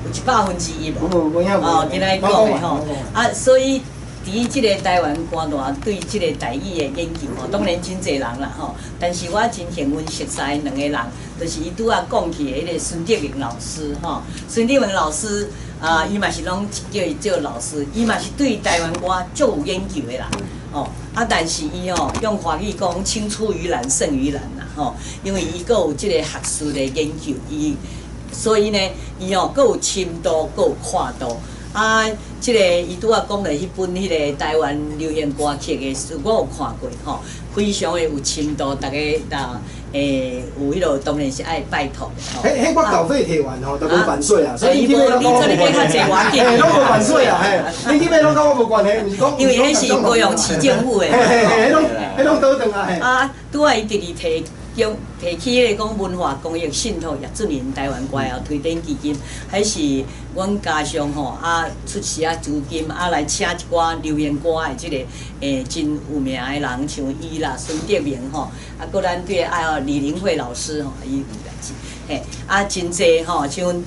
有1/100無？哦，今仔日講的吼，啊，所以佇這个台灣歌壇對這個台語的研究吼，當然真濟人啦吼，但是我真幸運熟似兩個人，就是伊拄仔講起的彼个孫德明老師吼，孫德明老師啊，伊嘛是攏叫伊做老師，伊嘛是對台灣歌足有研究的啦。哦，啊，但是伊吼用華語講，青出於藍勝於藍啦，吼，因為伊閣有這個學術的研究，伊所以呢，伊吼閣有深度，閣有闊度。啊，這个伊拄仔講的彼本彼个台灣流行歌曲的書，我有看過吼，非常的有深度，逐家若有彼落當然是愛拜託的吼。彼我稿費提完吼，都無版稅啊，所以你去買攏你這裡買較濟我緊。嘿，攏無版稅啊，嘿，你去買攏佮我無關係，毋是講。因為彼是高雄市政府的。嘿嘿嘿，彼攏倒轉啊，嘿。啊，拄仔伊直直提供提起彼個講文化公益信託葉俊麟台灣歌謠推展基金，彼是阮家鄉吼啊出時啊資金啊來請一寡流行歌的這个真有名的人，像伊啦孫德明吼，啊閣咱對啊李玲慧老師吼，伊有代誌，嘿啊真濟吼，像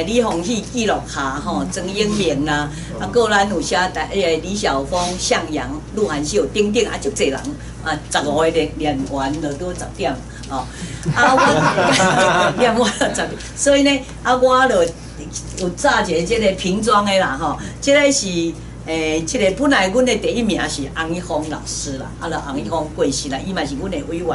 李鴻禧記錄下吼，曾英明啦，啊閣咱有寫台彼个李曉峰、向陽、鹿晗秀等等啊，足濟人啊，15個練練完就拄10點。哦，啊我念我十，所以呢，啊我就有紮一個這個瓶裝的啦吼，這个是這个本來阮的第一名是洪一峰老師啦，啊，就洪一峰過身啦，伊嘛是阮的委員，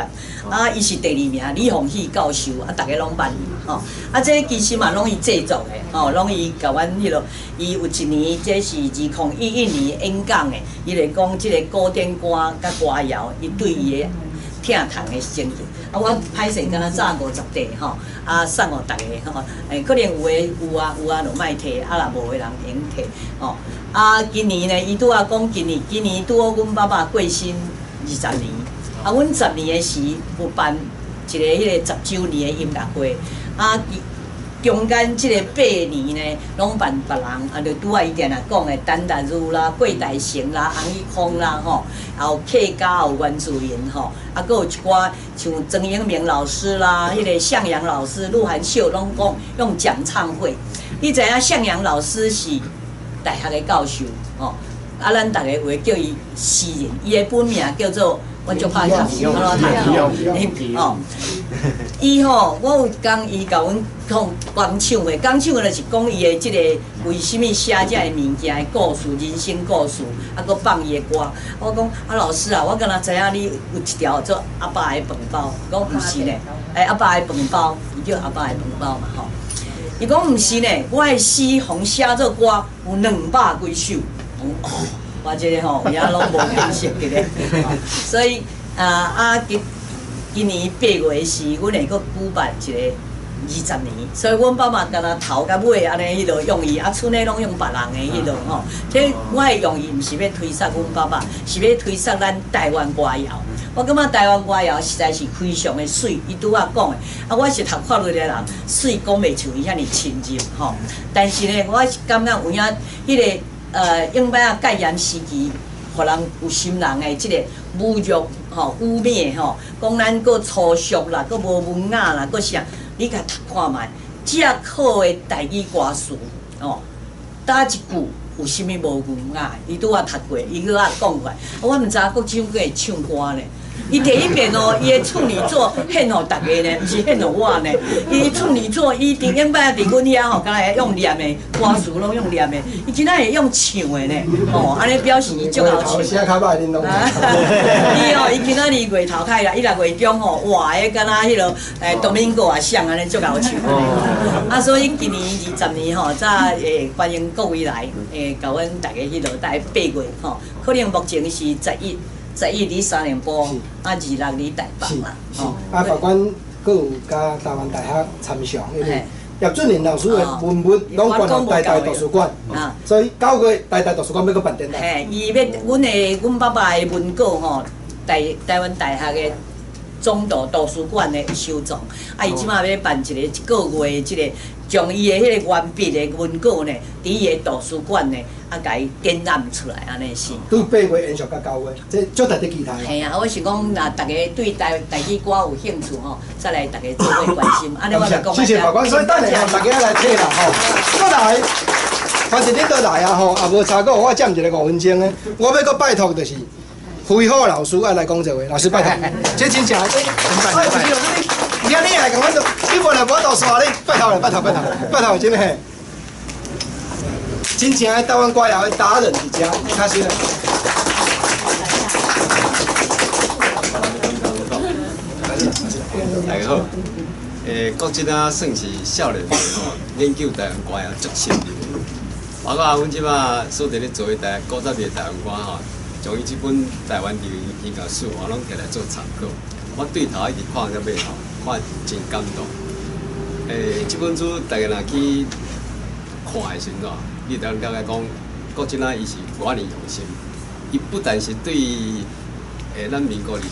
啊，伊是第二名李鴻禧教授，啊，逐家攏捌伊嘛吼，啊，這其實嘛攏伊製作的，吼，攏伊共阮彼落，伊有一年這是2011年演講的，伊就講這个古典歌佮歌謠，伊對伊的疼痛的情形。啊，我歹勢，敢若紮50塊吼，啊送予逐家吼，可能有的有啊有啊，就莫提，啊若無的人會用提吼。啊，今年呢，伊拄仔講今年，今年拄好阮爸爸過身20年，啊，阮10年的時有辦一个彼个10週年的音樂會，啊，中間這个8年呢，攏辦別人，啊，就拄仔伊定定講的陳達如啦、郭大成啦、洪一峰啦，吼，也有客家有原住民吼，啊，閣有一寡像曾英明老師啦、彼个向陽老師、鹿晗秀攏講用講唱會。你知影向陽老師是大學的教授，吼，啊，咱逐家有的叫伊詩人，伊的本名叫做。我足歹讀，按怎讀吼？伊吼，我有講伊共阮講講唱的，講唱的就是講伊的這个為啥物寫這个物件的故事，人生故事，啊，閣放伊的歌。我講啊，老師啊，我敢若知影你有一條做阿爸的飯包，講毋是呢，阿爸的飯包，伊叫阿爸的飯包嘛吼。伊講毋是呢，我的詩予寫做歌有200幾首。哦，我這个吼，有影攏無見識佇咧，所以今年8月時，阮會閣舉辦一個20年，所以阮爸媽敢若頭佮尾按呢彼落用伊，啊，賰的攏用別人的彼落吼。這我的用意毋是欲推捒阮爸爸，是欲推捒咱台灣歌謠。我感覺台灣歌謠實在是非常的媠，伊拄仔講的，啊，我是讀法律的人，媠講袂像伊遐爾深入吼。但是呢，我是感覺有影彼个。永擺仔戒嚴時期，予人有心人的這個侮辱吼、污衊吼，講咱閣粗俗啦，閣無文雅啦，閣啥？你共讀看覓，這好的台語歌詞吼，佗一句有啥物無文雅？伊拄仔讀過，伊閣仔講過，我毋知影國昌閣會唱歌呢。伊第一遍哦，伊的处女作献予大家呢，毋是献予我呢。伊处女作，伊顶顶摆伫阮遐吼，敢若会用念的歌词拢用念的，伊今仔会用唱的呢。哦，按呢表示伊足𠢕唱。写较歹，恁拢。伊哦，伊今仔日月头开啦，伊若月中吼，哇，彼敢若彼落多明戈也像按呢足𠢕唱。啊，所以今年20年吼，才会欢迎各位来，会共阮大家彼落大家8月吼，可能目前是十一。11伫三重埔，啊26伫台北啦。吼，啊，法官阁有佮台湾大学参详，因为叶俊麟老师的文物拢捐予台大图书馆，所以9月台大图书馆欲阁办展览。嘿，伊欲阮的阮爸爸的文稿吼，台湾大学的总图图书馆的收藏，啊，伊这马欲办一个一个月的这个，将伊的彼个原笔的文稿呢，伫伊的图书馆呢，啊，共伊展览出来，按呢是。对8月延续到9月，这足值得期待。嘿啊，我是讲，若大家对台语歌有兴趣吼，再来大家做伙关心。按呢我就讲。谢谢法官，所以等下吼，大家来听啦吼。阁来，反正恁都来啊吼，也无差过我占一个5分钟的，我欲阁拜托就是。辉虎老师爱来讲这话，老师拜托，这真正，哎，你你来共阮做，你无来无法度煞你，拜托了，拜托拜托，拜托，真的嘿，真正的台湾歌谣的达人伫遮，开始了。大家好，国珍啊，算是少年时吼，研究台湾歌谣足深入的，包括阮这马所伫咧做的台古早味台湾歌吼。将伊这本台湾流行音乐史，我拢摕来做参考。我对头一直看到尾吼，看真感动。这本书大家若去看的时阵吼，你就了解讲，国珍啊，伊是偌尔用心。伊不但是对咱民国20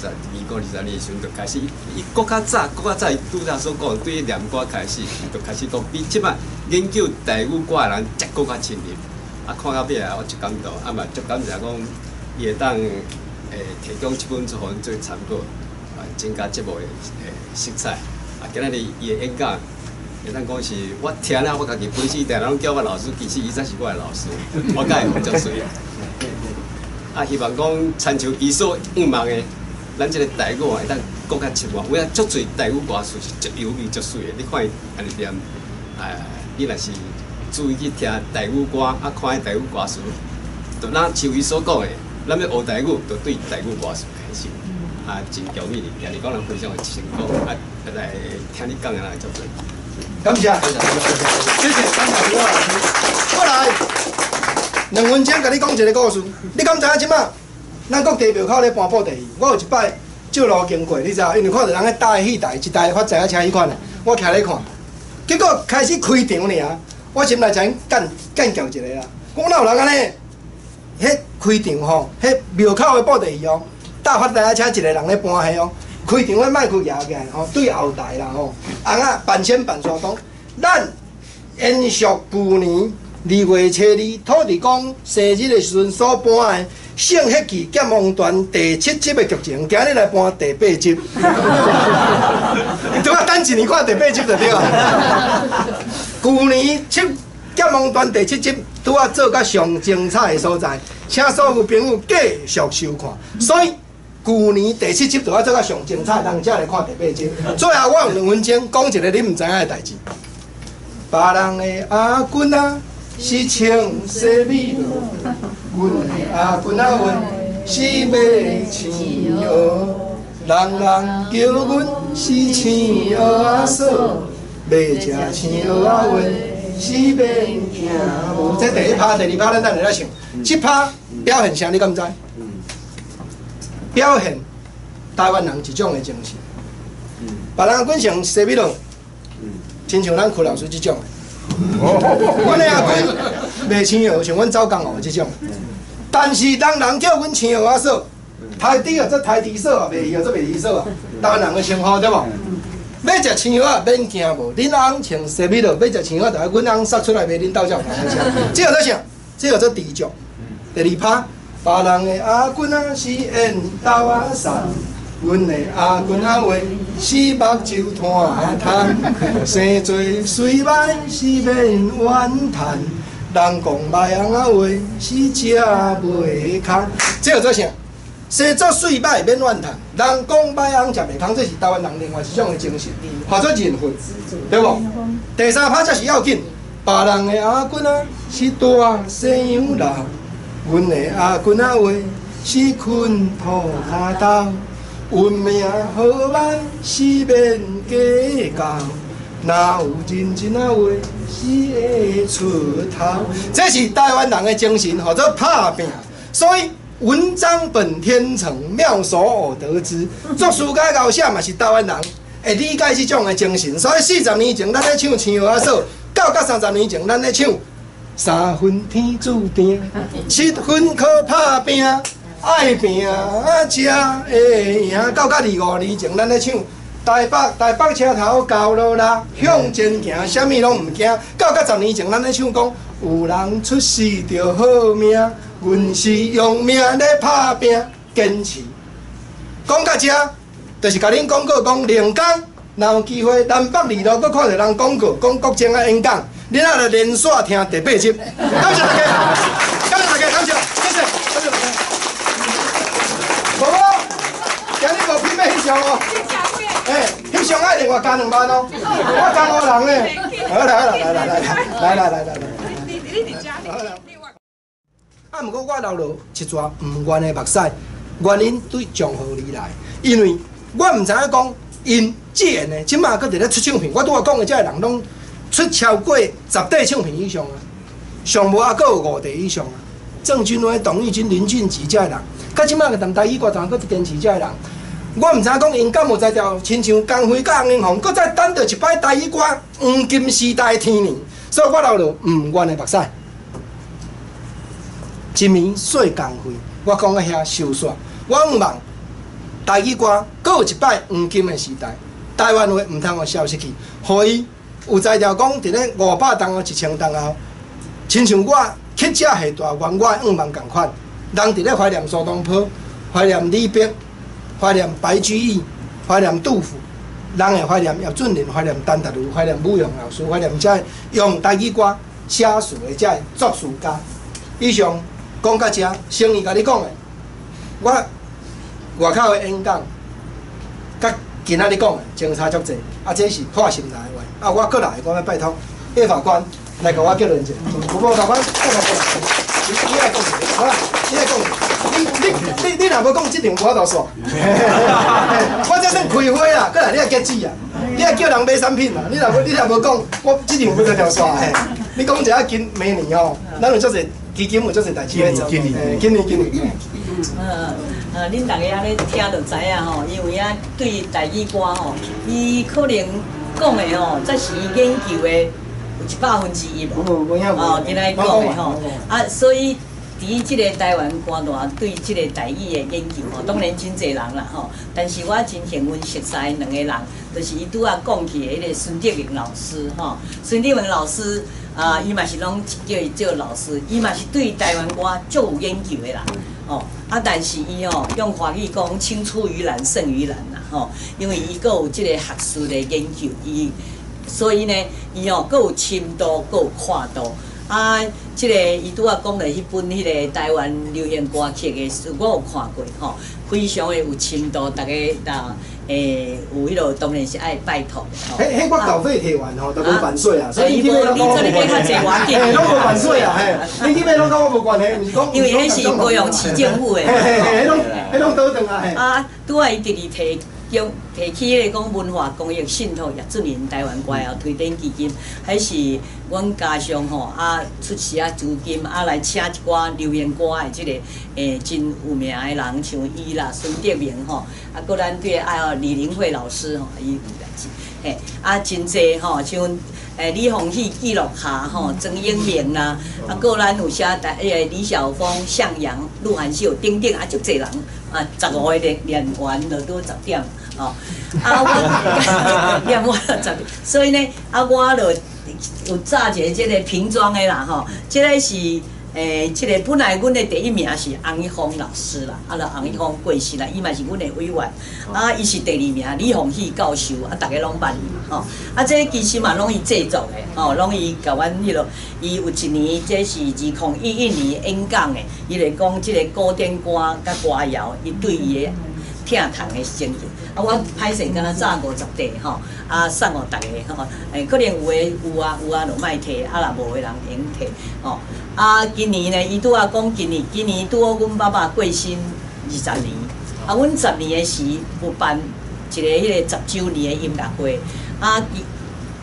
年的时阵就开始，伊阁较早，阁较早，伊拄才所讲，对念歌开始，就开始讲比这摆研究台语歌的人才阁较深入。啊，看到尾啊，我足感动，啊嘛足感谢讲。伊会当提供这本书予阮做参考，啊，增加节目的色彩。啊，今仔日伊的演讲，会当讲是我听了，我家己本身定拢叫我老师，其实伊才是我的老师，我佮伊足媠。啊，希望讲亲像伊所向望的，咱这个台语会当阁较深入。有影足济台语歌词是足优美、足媠的。你看伊按呢念，你若是注意去听台语歌，啊，看彼台语歌词，就若像伊所讲的。咱欲学台语，就对台语歌词开始，啊，真强毅力，今日讲人非常的成功，啊，来听你讲的来足济。感谢，谢谢，感谢刘老师。过来，2分钟共你讲一个故事。你敢知影这马？咱国地庙口咧搬布袋戏，我有一摆借路经过，你知影？因为看著人咧搭的戏台，一台发财车彼款的，我徛咧看。结果开始开场尔，我心内就干干叫一个啦，讲哪有人按呢？彼开场吼，彼庙口的布袋戏哦，搭发台车一个人咧搬戏哦，开场彼麦克举起来吼，对后台啦吼，翁仔扮先扮煞讲，咱延续旧年2月初2土地公生日的时阵所搬的《圣血记剑王传》第七集的剧情，今日来搬第八集。你拄仔等一年看第八集就对啊。旧年七。剑王传第七集拄仔做甲上精彩的所在，请所有朋友继续收看。所以旧年第七集拄仔做甲上精彩，人才来看第八集。最后我用2分钟讲一个你毋知影的代志。别人的阿君仔是穿西米露，阮的阿君仔阮是买青蚵，人人叫阮是青蚵仔嫂，欲食青蚵仔阮是免惊无。这第一趴、第二趴，咱等下来唱。这趴表现啥？你敢知？表现台湾人一种的精神。别人滚成西米露，亲像咱柯老师这种的。阮的阿君袂青蚵，像阮走江湖这种。但是人人叫阮青蚵仔嫂，台猪啊做台猪嫂啊，卖鱼啊做卖鱼嫂啊，台湾人的称呼对无？欲食青蚵仔免惊无，恁翁穿西米露，欲食青蚵仔，就阮翁杀出来卖恁兜才有通食。这叫做啥？这叫做知足。第二趴，别人的阿君仔是缘豆仔送，阮的阿君仔话是目睭摊摊，生做媠歹是免怨叹，人讲歹翁仔话是食袂空。这叫做啥？生做媠歹免怨叹，人講歹翁食袂空，這是台灣人另外一種的精神，號做認份，對無？第三拍才是要緊，別人的阿君仔是大西洋老，阮的阿君仔話是睏塗跤頭，運命好歹是免計較，若有認真仔話是會出頭。這是台灣人的精神，號做拍拚。所以文章本天成，妙手偶得之。作詞家𠢕寫嘛是台灣人會理解這種的精神。所以40年前咱咧唱《青蚵仔嫂》，到甲30年前咱咧唱《三分天注定，七分靠拍拚，愛拚才會贏》。到甲25年前咱咧唱《台北車頭交落啦，向前行，啥物攏毋驚》。到甲10年前咱咧唱講有人出世就好命。阮是用命咧拍拚，堅持。講到這，就是共恁廣告講，龍崗若有機會南北二路閣看著人廣告，講國政仔演講，恁仔來連續聽第八集。感謝大家，感謝大家，感謝，謝謝，感謝大家。無無，今日無品欲翕相哦。欸，翕相愛另外加2萬哦，我江湖人呢。好來來來來來來來來來。你佇遮。啊，毋過我流落一撮毋願的目屎，原因對從何而來？因為我毋知影講，𪜶自然的，這馬閣佇咧出唱片，我拄仔講的這个人攏出超過10塊唱片以上啊，上無猶閣有5塊以上啊。鄭君威、董玉君、林俊傑這个人，佮這馬個談台語歌壇閣堅持這个人，我毋知影講𪜶敢有才調，親像江輝佮洪英鳳，閣再等著一擺台語歌黃金時代的天年，所以我流落毋願的目屎。一暝細工費，我講到遐收煞。我向望台語歌閣有一擺黃金的時代，台灣話毋通予消失去，予伊有才調講佇咧500冬後、1000冬後，親像我乞食下大願，我的願望仝款。人佇咧懷念蘇東坡，懷念李白，懷念白居易，懷念杜甫，人會懷念葉俊麟，懷念陳達如，懷念武勇老師，懷念這用台語歌寫詞的這作詞家。以上。講到這，誠意共你講的，我外口的演講，佮今仔日講的相差足濟，啊，這是破心內的話。啊，我閣來，我欲拜託葉法官來共我結論一下。有無法官？法官，你愛講，好啦，你愛講，你若無講，這場無法度煞。我這算開會啦，閣來你愛結子啊，你愛叫人買產品啦。你若無講，我這場無得條煞。你講一下今明年吼，咱有足濟。基金有足濟代誌欲做，今年今年今年。恁逐家按呢聽就知影吼，因為啊對台語歌吼，伊可能講的吼，才是伊研究的有1/100哦，今仔日講的吼，啊，所以佇這个台灣歌壇對這个台語的研究吼，當然真濟人啦吼，但是我真幸運熟似兩个人，就是伊拄仔講起的彼个孫德明老師吼，孫德明老師。啊，伊嘛是攏叫伊做老師，伊嘛是對台灣歌足有研究的啦，吼啊！但是伊吼用華語講，青出於藍勝於藍啦，吼，因為伊閣有這个學術的研究，伊所以呢，伊吼閣有深度，閣有闊度。啊，這个伊拄仔講的彼本彼个台灣流行歌曲的書，我有看過吼，非常的有深度，逐家若有彼落當然是愛拜託的吼。彼我稿費提完吼，都無版稅啊，所以你去買攏你做哩買較濟我緊。嘿，攏無版稅啊，嘿，你去買攏佮我無關係，毋是講。因為彼是高雄市政府的。嘿嘿嘿，彼攏倒轉啊，嘿。啊，拄仔伊直直提供提起彼个講文化公益信託葉俊麟台灣歌謠推展基金，彼是阮家鄉吼啊出資仔資金啊來請一寡流行歌的這个真有名的人，像伊啦孫德明吼，啊閣咱對啊李玲慧老師吼，伊有來嘿啊真濟吼，像李鴻禧記錄下吼，曾英明啦，啊閣咱有寫台彼个李曉峰、向陽、鹿晗秀等等啊，足濟人啊，15個練員就拄10點。哦，啊我念我十，所以呢，啊我就有紮一個這個瓶裝的啦吼，這個是這個本來阮的第一名是洪一峰老師啦，啊，就洪一峰過身啦，伊嘛是阮的委員，啊，伊是第二名李鴻禧教授，啊，逐家攏捌伊嘛吼，啊，這其實嘛攏伊製作的，吼，攏伊共阮彼落，伊有一年這是2011年演講的，伊就講這個古典歌佮歌謠，伊對伊的。疼痛的情形。啊，我歹势敢若炸50块吼，啊送予逐家吼，可能有的有啊有啊就莫提，啊若无的人会用提吼。啊，今年呢，伊拄仔讲今年，今年拄好阮爸爸过身20年，啊，阮10年的时有办一个彼个10周年的音乐会，啊，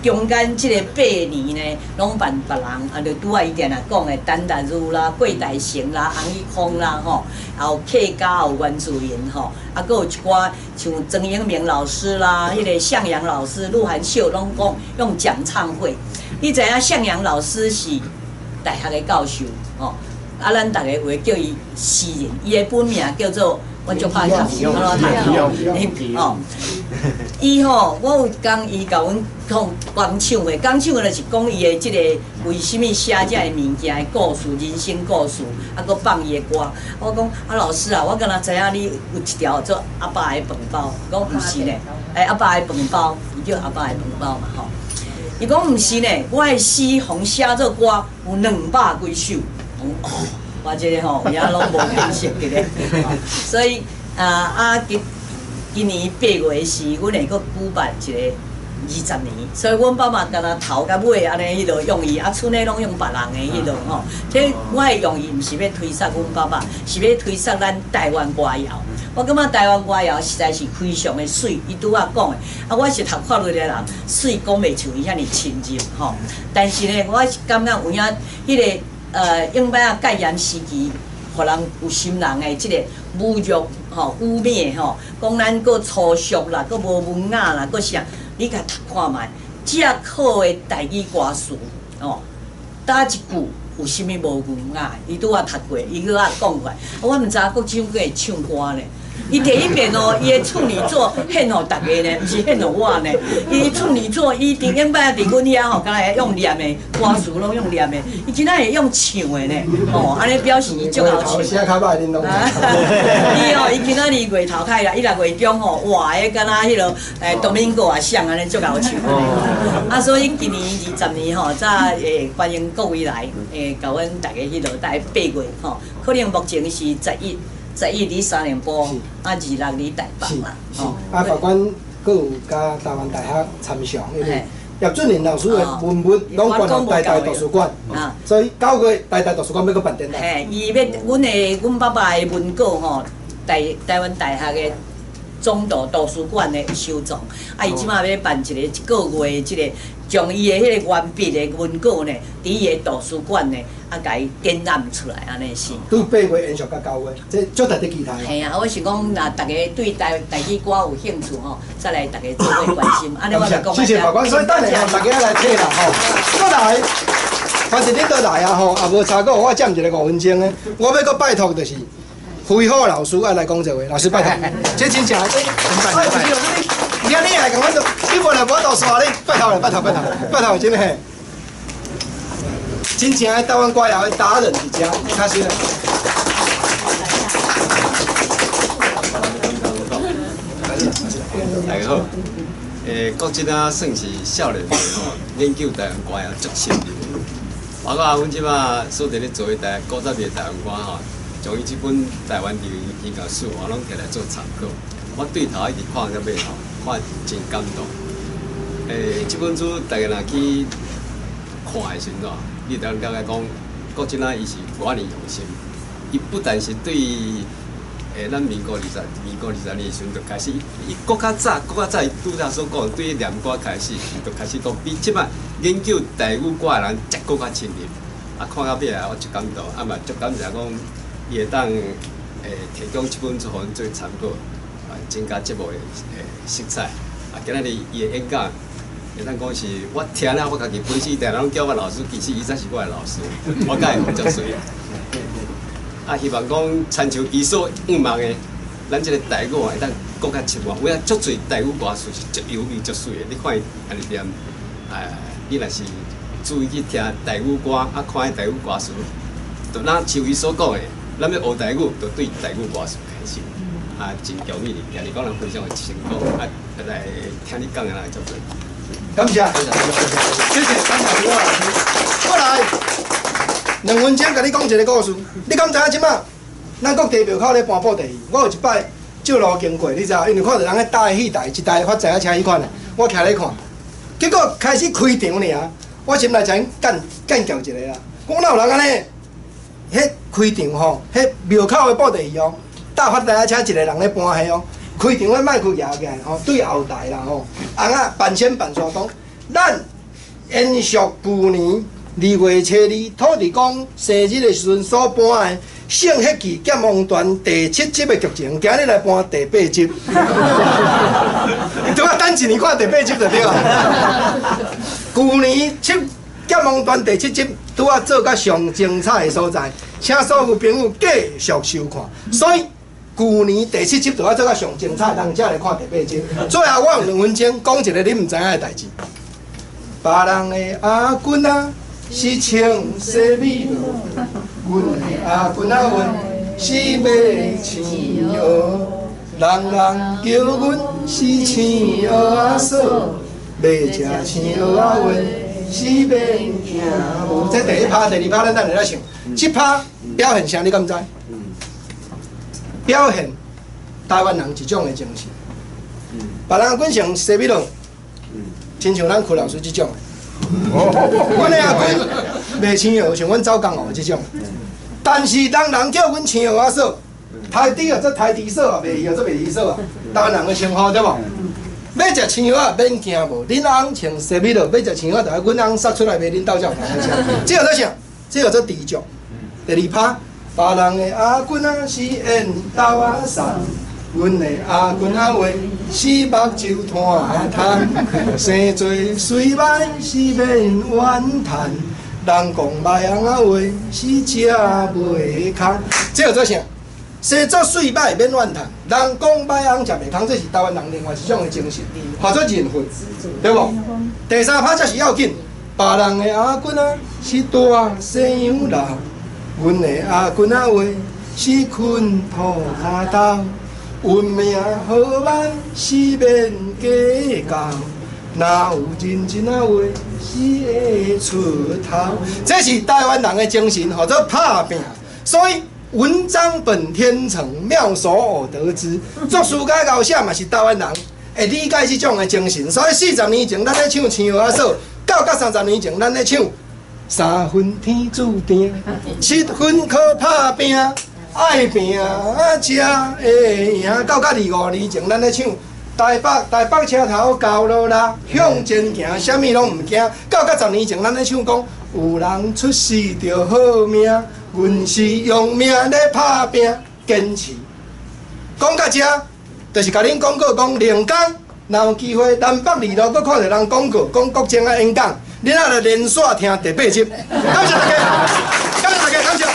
中间这个8年呢，拢办别人，啊，就拄仔伊定定讲的陈达如啦、郭大成啦、洪一峰啦，吼，也有客家，有原住民吼，啊，阁有一寡像曾英明老师啦、彼个向阳老师、鹿晗秀拢讲用讲唱会。你知影向阳老师是大学的教授，吼，啊，咱逐家有的叫伊诗人，伊的本名叫做。我足歹读，安怎读？吼，伊吼，我有讲伊共阮讲讲唱的，讲唱的就是讲伊的这个为啥物写这个物件的故事，人生故事，啊，阁放伊的歌。我讲啊，老师啊，我敢若知影你有一条做阿爸的饭包，讲毋是呢，欸，阿爸的饭包，伊叫阿爸的饭包嘛吼。伊讲毋是呢，我的诗予写做歌有200几首。哦。我这个吼，也拢无见识伫咧，所以啊啊，今今年8月时，阮会阁举办一个20年，所以阮爸爸敢若头佮尾按呢彼落用意，啊，賰的拢用别人的彼落吼。这我的用意毋是欲推捒阮爸爸，是欲推捒咱台湾歌谣。我感觉台湾歌谣实在是非常的媠，伊拄仔讲的，啊，我是读法律的人，媠讲袂像伊遐尔深入吼。但是呢，我是感觉有影彼个。永摆仔戒严时期，予人有心人的这个侮辱吼、污蔑吼，讲咱阁粗俗啦，阁无文雅啦，阁啥？你共读看觅，这好的台语歌词哦，佗一句有啥物无文雅？伊拄仔读过，伊阁仔讲过，我毋知影国章阁会唱歌呢。伊第一遍哦，伊的处女作献予逐家呢，毋是献予我呢。伊处女作，伊顶顶摆伫阮遐吼，敢若会用念的歌词拢用念的，伊今仔会用唱的呢。哦，按呢表示伊足𠢕唱。写较歹，恁拢。伊哦，伊今仔日月头开啦，伊若月中吼，哇，彼敢若彼落多明戈也像按呢足𠢕唱。啊，所以今年20年吼，才会欢迎各位来，会共阮逐家彼落，大概8月吼，可能目前是11。11伫三重埔，啊，26伫台北啦。是，啊，法官阁有佮台湾大学参详，因为叶俊麟老师的文物拢捐予台大图书馆，所以9月台大图书馆欲阁办展览。嘿，伊欲阮的阮爸爸的文稿吼，台湾大学的总图图书馆的收藏，啊，伊这马欲办一个一个月的这个，将伊的彼个原笔的文稿呢，伫伊的图书馆呢。啊，共伊展览出来，按呢是。对8月延续到9月，这足值得期待。嘿啊，我是讲，若逐家对台语歌有兴趣吼，再来逐家做伙关心。按呢我就讲。谢谢法官，所以等下吼，大家来听啦吼。阁来，反正恁都来啊吼，也无超过我占一个5分钟的。我欲阁拜托就是，辉虎老师爱来讲这话，老师拜托。这真正，哎，老师，你你来共阮做，你无来无度煞你，拜托啦，拜托拜托，拜托，真的。真正的台湾歌谣的达人伫遮，开始啦。大家好，国珍啊，算是少年时吼，研究台湾歌谣足深入的。包括阮这马所伫咧做的台古早味的台湾歌吼，将伊这本台湾流行音乐史，我拢摕来做参考。我对头一直看到尾吼，看真感动。这本书大家若去看的时阵，你会当了解讲，国珍啊，伊是偌尔用心。伊不但是对，咱民国20年的时阵就开始，伊阁较早，阁较早，伊拄才所讲，对念歌开始，就开始讲比这摆研究台语歌的人才阁较深入。啊，看到尾啊，我足感动，啊嘛足感谢讲，伊会当提供这本书予阮做参考，啊，增加节目的色彩。啊，今仔日伊的演讲。会当讲是，我听了我家己本身定拢叫我老师，其实伊才是我的老师，我佮伊学足媠。啊，希望讲亲像伊所向望的，咱这个台语会当阁较深入。有影足济台语歌词是足优美、足媠的。你看伊按呢念，你若是注意去听台语歌，啊，看彼台语歌词，就若像伊所讲的，咱欲学台语，就对台语歌词开始。啊，真强魅力，今日讲人非常的成功，啊，来听你讲的来足济。感谢，谢谢，感谢刘老师。过来，2分钟共你讲一个故事。你敢知影这马？咱国地庙口咧搬布袋戏，我有一摆照路經過，你知影？因為看著人咧搭戲台，一台發財車彼款的，我徛咧看。結果開始開場爾，我心內就幹幹叫一個啦。講哪有人按呢？彼開場吼，彼廟口的布袋戲哦，搭發財車一個人咧搬戲哦。開場彼麥克舉起來吼，對後台啦吼，翁仔扮先扮煞講，咱延續舊年2月初2土地公生日的時陣所搬的《聖彼記劍王傳》第七集的劇情，今日來搬第八集。對啊，等一年看第八集就對啊。舊年七劍王傳第七集拄仔做甲上精彩的所在，請所有朋友繼續收看。所以舊年第七集就愛做甲上精彩，人才來看第八集。最後我用2分鐘講一個你毋知影的代誌。別人的阿公仔是穿西米露，阮的阿公仔話是賣青蚵，人人叫阮是青蚵仔嫂，欲食青蚵仔話是免驚無。這第一拍，第二拍，咱等下來唱。這拍表現啥？你敢知？表現台灣人一種的精神。別人滾成西米露，親像咱柯老師這種的。阮的阿公賣青蚵，像阮走江湖這種。但是當人叫阮青蚵仔嫂，台豬啊做台豬嫂啊，賣魚啊做賣魚嫂啊，台灣人的稱呼對無？欲食青蚵仔免驚無，恁翁穿西米露，欲食青蚵仔，就愛阮翁殺出來賣恁兜才有通食。這叫做啥？這叫做知足。第二拍，別人的阿公仔是緣豆仔送，阮的阿公仔話是目睭攤趁，生做媠歹是免怨嘆，人講歹翁仔話是食袂空。這叫做啥？生做媠歹免怨嘆，人講歹翁食袂空，這是台灣人另外一種的精神，號做認份，對無？第三拍才是要緊，別人的阿公仔是大西洋佬，阮的阿公仔話是困塗跤頭，運命好歹是免計較，若有認真仔話是會出頭。這是台灣人的精神，號做拍拚。所以文章本天成，妙手偶得之。作詞佮𠢕寫嘛是台灣人會理解這種的精神。所以40年前咱咧唱青蚵仔嫂，到甲30年前咱咧唱三分天注定，七分靠拍拚，愛拚才會贏。到甲25年前咱咧唱台北台北車頭交落啦，向前行，啥物攏毋驚。到甲10年前咱咧唱講有人出世就好命，阮是用命咧拍拚，堅持。講到這，就是共恁廣告講，龍江若有機會南北二路閣看著人廣告，講國政仔演講，恁仔來連續聽第八集。感謝大家，感謝大家，感謝。